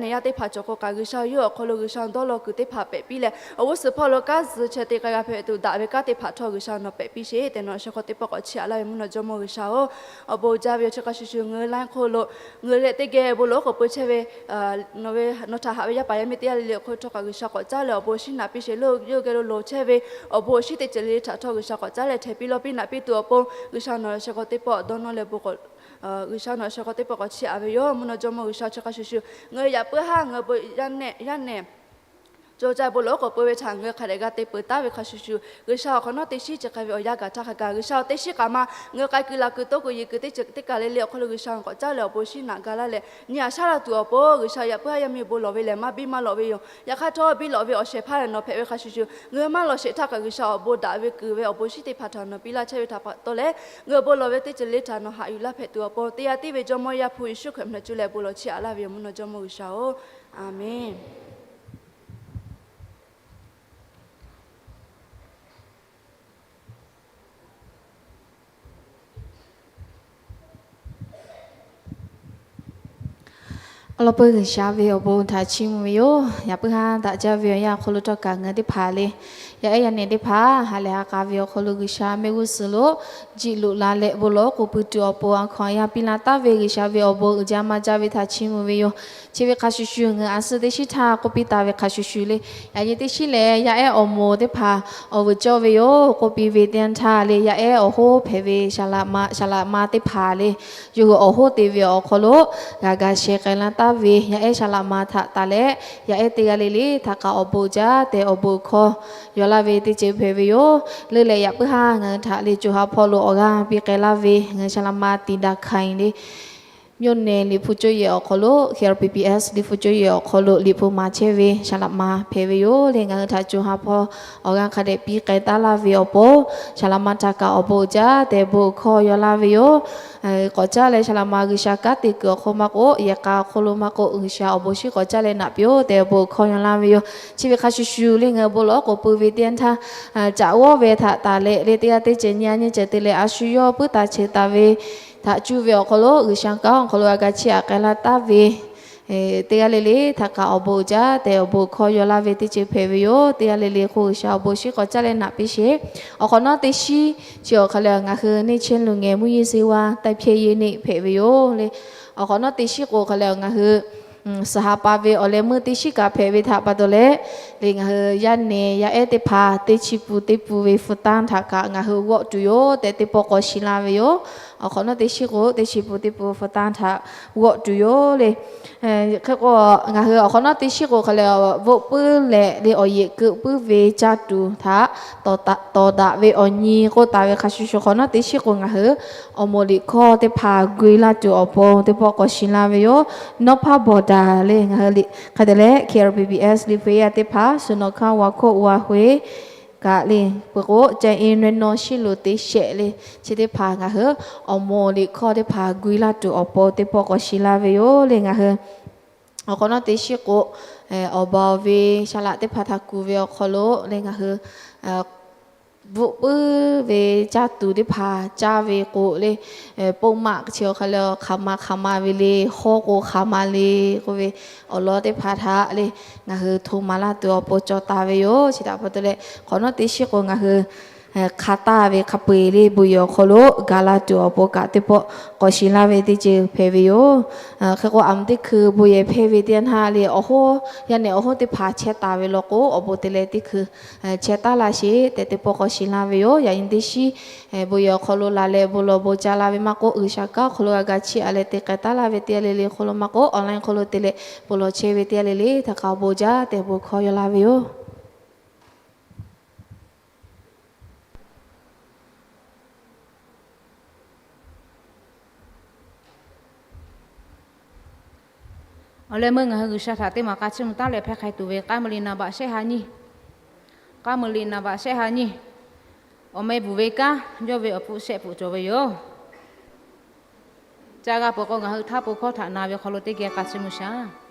nehˬ yaˇ teˇ hpaˍ cawˬ k'o kaꞈ G'uiˬsha yawˇ awˬ hk'aw lo G'uiˬsha dawˇ law kuiˬ teˇ hpaˍ pehꞈ piˇ leh awˬ g'uˇ suhˍ hpawˇ lo kanˉ zuh chehˇ te k'ai g'a hpehꞈ tuˬ daꞈ ve kanˉ teˇ hpaˍ htawˇ G'uiˬsha nawˬ pehꞈ piˇ sheˍ tehꞈ nawˬ awˬ sheh hk'aw teˇ pawˆ k'awꞈ chiˇ aꞈ laˇ ve mvuhˇ naw jawˇmawˇ G'uiˬsha-oˬ, awˬ bon jaˇ ve yoˬ. Chi hk'a shuˍ shuˍ ngaˬ hui laiˉ hk'oˆ lo ngaˬ hui leh teˇ geh bon lawˬ k'oˍ pui chehˇ ve nawˬ htaꞈ haꞈ ve yaˇ paˍ yaˇ miˇ teˇ g'aˇ le le awˬ hk'aw htawˇ kaꞈ G'uiˬsha k'awꞈ caˉ leh awˬ bon shinˉ naꞈ piˇ sheˍ. Leuˆ yawˇ geh lo loˍ chehˇ ve awˬ bon awˬ shinˉ teˇ ceuˬ le le htaꞈ htawˇ G'uiˬsha k'awꞈ caˉ leh htehˍ piˇ lawˇ piˇ naꞈ piˇ tuˬ awˬ pon G'uiˬsha nawˬ awˬ sheh hk'aw teˇ pawˆ dawˇ nawˇ leh bon k'awꞈ G'uiˬsha nawˬ awˬ sheh hk'aw teˇ pawˆ k'awꞈ chiˇ aꞈ ve yoˬ. Mvuhˇ naw jawˇmawˇ G'uiˬsha, chi hk'a shuˍ shuˍ ngaˬ hui yaꞈ puiˉ haˉ ngaˬ hui bon yaˇ nehˬ co caˇ bon lawˬ k'oˍ pui ve htaꞈ ngaˬ hui hk'a dehꞈ g'a te peuˬ taˉ ve hk'a shuˍ shuˍ G'uiˬsha awˬ hk'awꞈ nawˉ teˇ shiˉ chi hk'a ve awˬ yanˇ gaˬ htaˇ hk'a gaˬ G'uiˬsha-oˬ, teˇ shiˉ kaꞈ ma ngaˬ hui k'ai kuiˬ laˬ kuiˬ toˇ kuiˬ yiˬ kuiˬ teˇ ceuˬ teˇ kaˬ le le awˬ hk'aw lo G'uiˬsha nawˬ k'awꞈ caˉ leh awˬ bon shinˉ naꞈ ga laˇ leh nyi aꞈ shaˉ la tuˬ awˬ pon G'uiˬsha yaꞈ puiˉ haˉ yaˇ miˇ bon lawˬ ve lehˬ maˇ biˇ maˇ lawꞈ ve yoˬ. Yaꞈ hk'aˇ htawˇ biˇ lawꞈ ve awˬ shehˍ hpaˇ lehˬ nawˬ hpehꞈ ve hk'a shuˍ shuˍ ngaˬ hui maˇ lawˬ sheˍ htaˇ kaꞈ G'uiˬsha awˬ bon daꞈ ve kuiˬ ve awˬ bon shinˉ teˇ hpaˍ htaꞈ nawˬ piˇ laˇ chehˇ ve htaꞈ pa taw leh ngaˬ hui bon lawˬ ve teˇ ceuˬ le htaꞈ nawˬ haꞈ yuˬ laˇ hpehꞈ tuˬ awˬ pon teˇ g'aˇ tiˉ ve Jawˇmawˇ Yaˇ hpu Yeˍsuˆ Hkriꞈ mvuhˇ naw cuˇ leh bon lawˬ chiˇ aꞈ laˇ ve yoˬ. Mvuhˇ naw jawˇmawˇ G'uiˬsha-oˬ, Aˍmenˍ. Awˬ lawn peu G'uiˬsha ve awˬ bon htaꞈ chiˇ mvuh ve yoˬ. Yaꞈ puiˉ haˉ daꞈ jaˇ ve awˬ yanˇ awˬ hk'aw lo htawˇ kaꞈ ngaˬ hui teˇ hpaˍ le, yaˇ ehˉ yaˇ nehˬ teˇ hpaˍ ha lehˬ ha k'a ve awˬ hk'aw lo G'uiˬsha mehˆ g'uˇ suhˍ lo jiꞈ loꞈ la leh bon lawˬ k'oˍ pui tuˬ awˬ pon a hkawnˍ a yaˇ piˇ la taˉ ve G'uiˬsha ve awˬ bon uiˍ jaˇ maˇ jaˇ ve htaꞈ chiˇ mvuh ve yoˬ. Chi ve hk'a shuˍ shuˍ ngaˬ hui a suhˉ teˇ shiˉ htaˇ k'oˆ piˇ taˍ ve hk'a shuˍ shuˍ le, yaꞈ nyi teˇ shiˉ lehˬ yaˇ ehˉ awˬ moˍ teˇ hpaˍ awˬ vuiˬ cawˇ ve yoˬ. K'oˆ piˇ ve teˇ yanˇ htaˇ le yaˇ ehˉ awˬ hoˉ hpehꞈ ve Saˍ laꞈ ma, Saˍ laꞈ ma teˇ hpaˍ le, yawˇ hui awˬ hoˉ te ve awˬ hk'aw lo g'a ga sheh k'ai la taˉ ve yaˇ ehˉ Saˍ laꞈ ma htaꞈ taˍ leh, yaˇ ehˉ teˇ g'aˇ le le htaꞈ kaꞈ awˬ bon jaˇ tehꞈ awˬ bon hkawˇ yaw laˇ ve teˇ ceuˬ hpehꞈ ve yoˬ. Leuˉ leh yaꞈ puiˉ haˉ ngaˬ hui htaꞈ le co ha hpawˇ lo awˬ g'aˇ piˇ k'ai laˇ ve ngaˬ hui Saˍ laꞈ ma Tiˍ daꞈ hkanˍ le မြို့နယ် liꞈ hpu cawˇ yehˬ awˬ hk'aw lo, K R P P S liꞈ hpu cawˇ yehˬ awˬ hk'aw lo liꞈ hpu maˍ chehˇ ve Saˍ laꞈ ma hpehꞈ ve yoˬ le. Ngaˬ hui htaꞈ co ha hpawˇ awˬ g'aˇ hk'a dehꞈ piˇ k'ai taˉ laˇ ve awˬ pon, Saˍ laꞈ ma htaꞈ kaꞈ awˬ bon jaˇ tehꞈ bon hkawˇ yaw laˇ ve yoˬ. K'awꞈ caˉ leh Saˍ laꞈ ma G'uiˬsha kanˉ te kuiˬ awˬ hk'aw maˇ k'oˆ, yehˬ k'a awˬ hk'aw lo maˇ k'oˆ, G'uiˬsha awˬ bon shinˉ k'awꞈ caˉ leh naꞈ piˇ-oˆ tehꞈ bon hkawˇ yaw laˇ ve yoˬ. Chi ve hk'a shuˍ shuˍ le ngaˬ hui bon lawˬ k'oˍ pui ve teˇ yanˇ htaˇ, caꞈ g'awˇ ve htaꞈ taˍ leh le teˇ g'aˇ teˇ ceuˬ nyi a nyi ceuˬ te leh a shu yawˇ puiˉ taˍ cheuˬ taˍ ve htaꞈ cuˇ ve awˬ hk'aw lo G'uiˬsha kanˉ awˬ hk'aw lo g'a ga chiˇ aꞈ k'ai laˇ taˉ ve teˇ g'aˇ le le htaꞈ kaꞈ awˬ bon jaˇ tehꞈ awˬ bon hkawˇ yaw laˇ ve teˇ ceuˬ hpehꞈ ve yoˬ. Teˇ g'aˇ le le hk'oˆ G'uiˬsha awˬ bon shinˉ k'awꞈ caˉ leh naꞈ piˇ sheˍ. Awˬ hk'awꞈ nawˉ teˇ shiˉ chi awˬ hk'a lehˬ ngaˬ hui နှစ်ချင်းလူငယ်မူးယစ်ဆေးဝါးတိုက်ဖျက်ရေးနေ့ hpehꞈ ve yoˬ le. Awˬ hk'awꞈ nawˉ teˇ shiˉ k'o hk'a lehˬ ngaˬ hui suhˍ ha pa ve awˬ leh meuˇ teˇ shiˉ kaꞈ hpehꞈ ve htaꞈ pa taw leh, le ngaˬ hui yaˇ nehˬ yaˇ ehˉ teˇ hpaˍ teˇ chi pun teˇ pun ve hpu tanˇ htaꞈ kaꞈ ngaˬ hui g'awˆ tuˬ yoˬ tehꞈ teˇ pawˆ k'awꞈ shiˍ la ve yoˬ. Awˬ hk'awꞈ nawˉ teˇ shiˉ k'o teˇ chi pun teˇ pun hpu tanˇ htaꞈ g'awˆ tuˬ yoˬ le. Hk'e k'o, ngaˬ hui awˬ hk'awꞈ nawˉ teˇ shiˉ k'o hk'a lehˬ, bvuhꞈ puiˉ leh le awˬ yeꞈ keu puiˉ ve caˇ tuˬ htaꞈ tawˍ daꞈ ve awˬ nyi k'oˆ taˍ ve hk'a shuˍ shuˍ, hk'awꞈ nawˉ teˇ shiˉ k'o ngaˬ hui awˬ moˍ liꞈ hkawˇ teˇ hpaˍ gu laˇ tuˬ awˬ pon teˇ pawˆ k'awꞈ shiˍ la ve yoˬ. Nawˉ hpaˇ bawˬ daꞈ le ngaˬ hui hk'a dehꞈ leh K R P P S liꞈ hpu yaˇ teˇ hpaˍ suhˍ nawˬ hkanˇ wa hk'oˆ wa hk'oˆ kaꞈ le peuˬ k'o ca e nwe naw shiˉ loˍ teˇ shehˆ le chi teˇ hpaˍ ngaˬ hui awˬ moˍ liꞈ hkawˇ teˇ hpaˍ gu laˇ tuˬ awˬ pon teˇ pawˆ k'awꞈ shiˍ la ve yoˬ le ngaˬ hui. Awˬ hk'awꞈ nawˉ teˇ shiˉ k'o, awˬ baˬ ve shaˍ laꞈ teˇ hpaˍ htaꞈ kuˬ ve awˬ hk'aw lo le ngaˬ hui bvuhꞈ puiˉ ve caˇ tuˬ teˇ hpaˍ caˇ ve k'o le, ပုဒ်မ chi awˬ hk'a le hk'aˬ ma hk'aˬ ma ve le, hawˉ k'o hk'aˬ ma le k'oˆ ve awˬ lawn teˇ hpaˍ htaꞈ le ngaˬ hui hto maˍ laˇ tuˬ awˬ pon cawˬ taˍ ve yoˬ. Chi htaꞈ pa taw leh hk'awꞈ nawˉ teˇ shiˉ k'o ngaˬ hui hk'a taˇ ve hk'a peu-eˬ le bon yehˬ awˬ hk'aw lo gaˬ la tuˬ awˬ pon kaꞈ teˇ pawˆ k'awꞈ shiˍ laˇ ve teˇ ceuˬ hpehꞈ ve yoˬ. Hk'e k'o, aˬ meuꞈ teˇ hkui bon yehˬ hpehˇ ve teˇ yanˇ htaˇ le awˬ hoˉ, yaˇ nehˬ awˬ hoˉ teˇ hpaˍ chehˇ taˍ ve law k'o, awˬ bon te leh teˇ hkui chehˇ taˉ laˇ sheˍ tehꞈ teˇ pawˆ k'awꞈ shiˍ laˇ ve yoˬ. Yaꞈ nyi teˇ shiˉ bon yehˬ awˬ hk'aw lo laˬ leh bon lawˬ bon ca la ve maˇ k'oˆ, G'uiˬsha kanˉ awˬ hk'aw lo g'a ga chiˇ aꞈ leh te k'ai taˉ laˇ ve teˇ yanˇ le le hk'aw lo maˇ k'oˆ, online hk'aw lo te leh bon lawˬ chehˇ ve teˇ yanˇ le le htaꞈ kaꞈ awˬ bon jaˇ tehꞈ bon hkawˇ yaw laˇ ve yoˬ. Awˬ leh meuˇ ngaˬ hui G'uiˬsha htaꞈ teˇ maˬ k'a chiˇ mvuh taˉ leh hpehˇ hk'a tuˬ ve k'aˉ meuꞈ liꞈ naˍ baꞈ shehˆ ha nyiˇ, k'aˉ meuꞈ liꞈ naˍ baꞈ shehˆ ha nyiˇ, awˬ meh bvuhˬ ve kanˉ yawˇ ve awˬ hpfuhˇ shehˆ pfuhꞈ cawˬ ve yoˬ. Ca g'a peuˬ k'o, ngaˬ hui htaˇ pon hkawˇ htaꞈ na ve hk'aw lo teˇ geh k'a chiˇ mvuh shaˍ.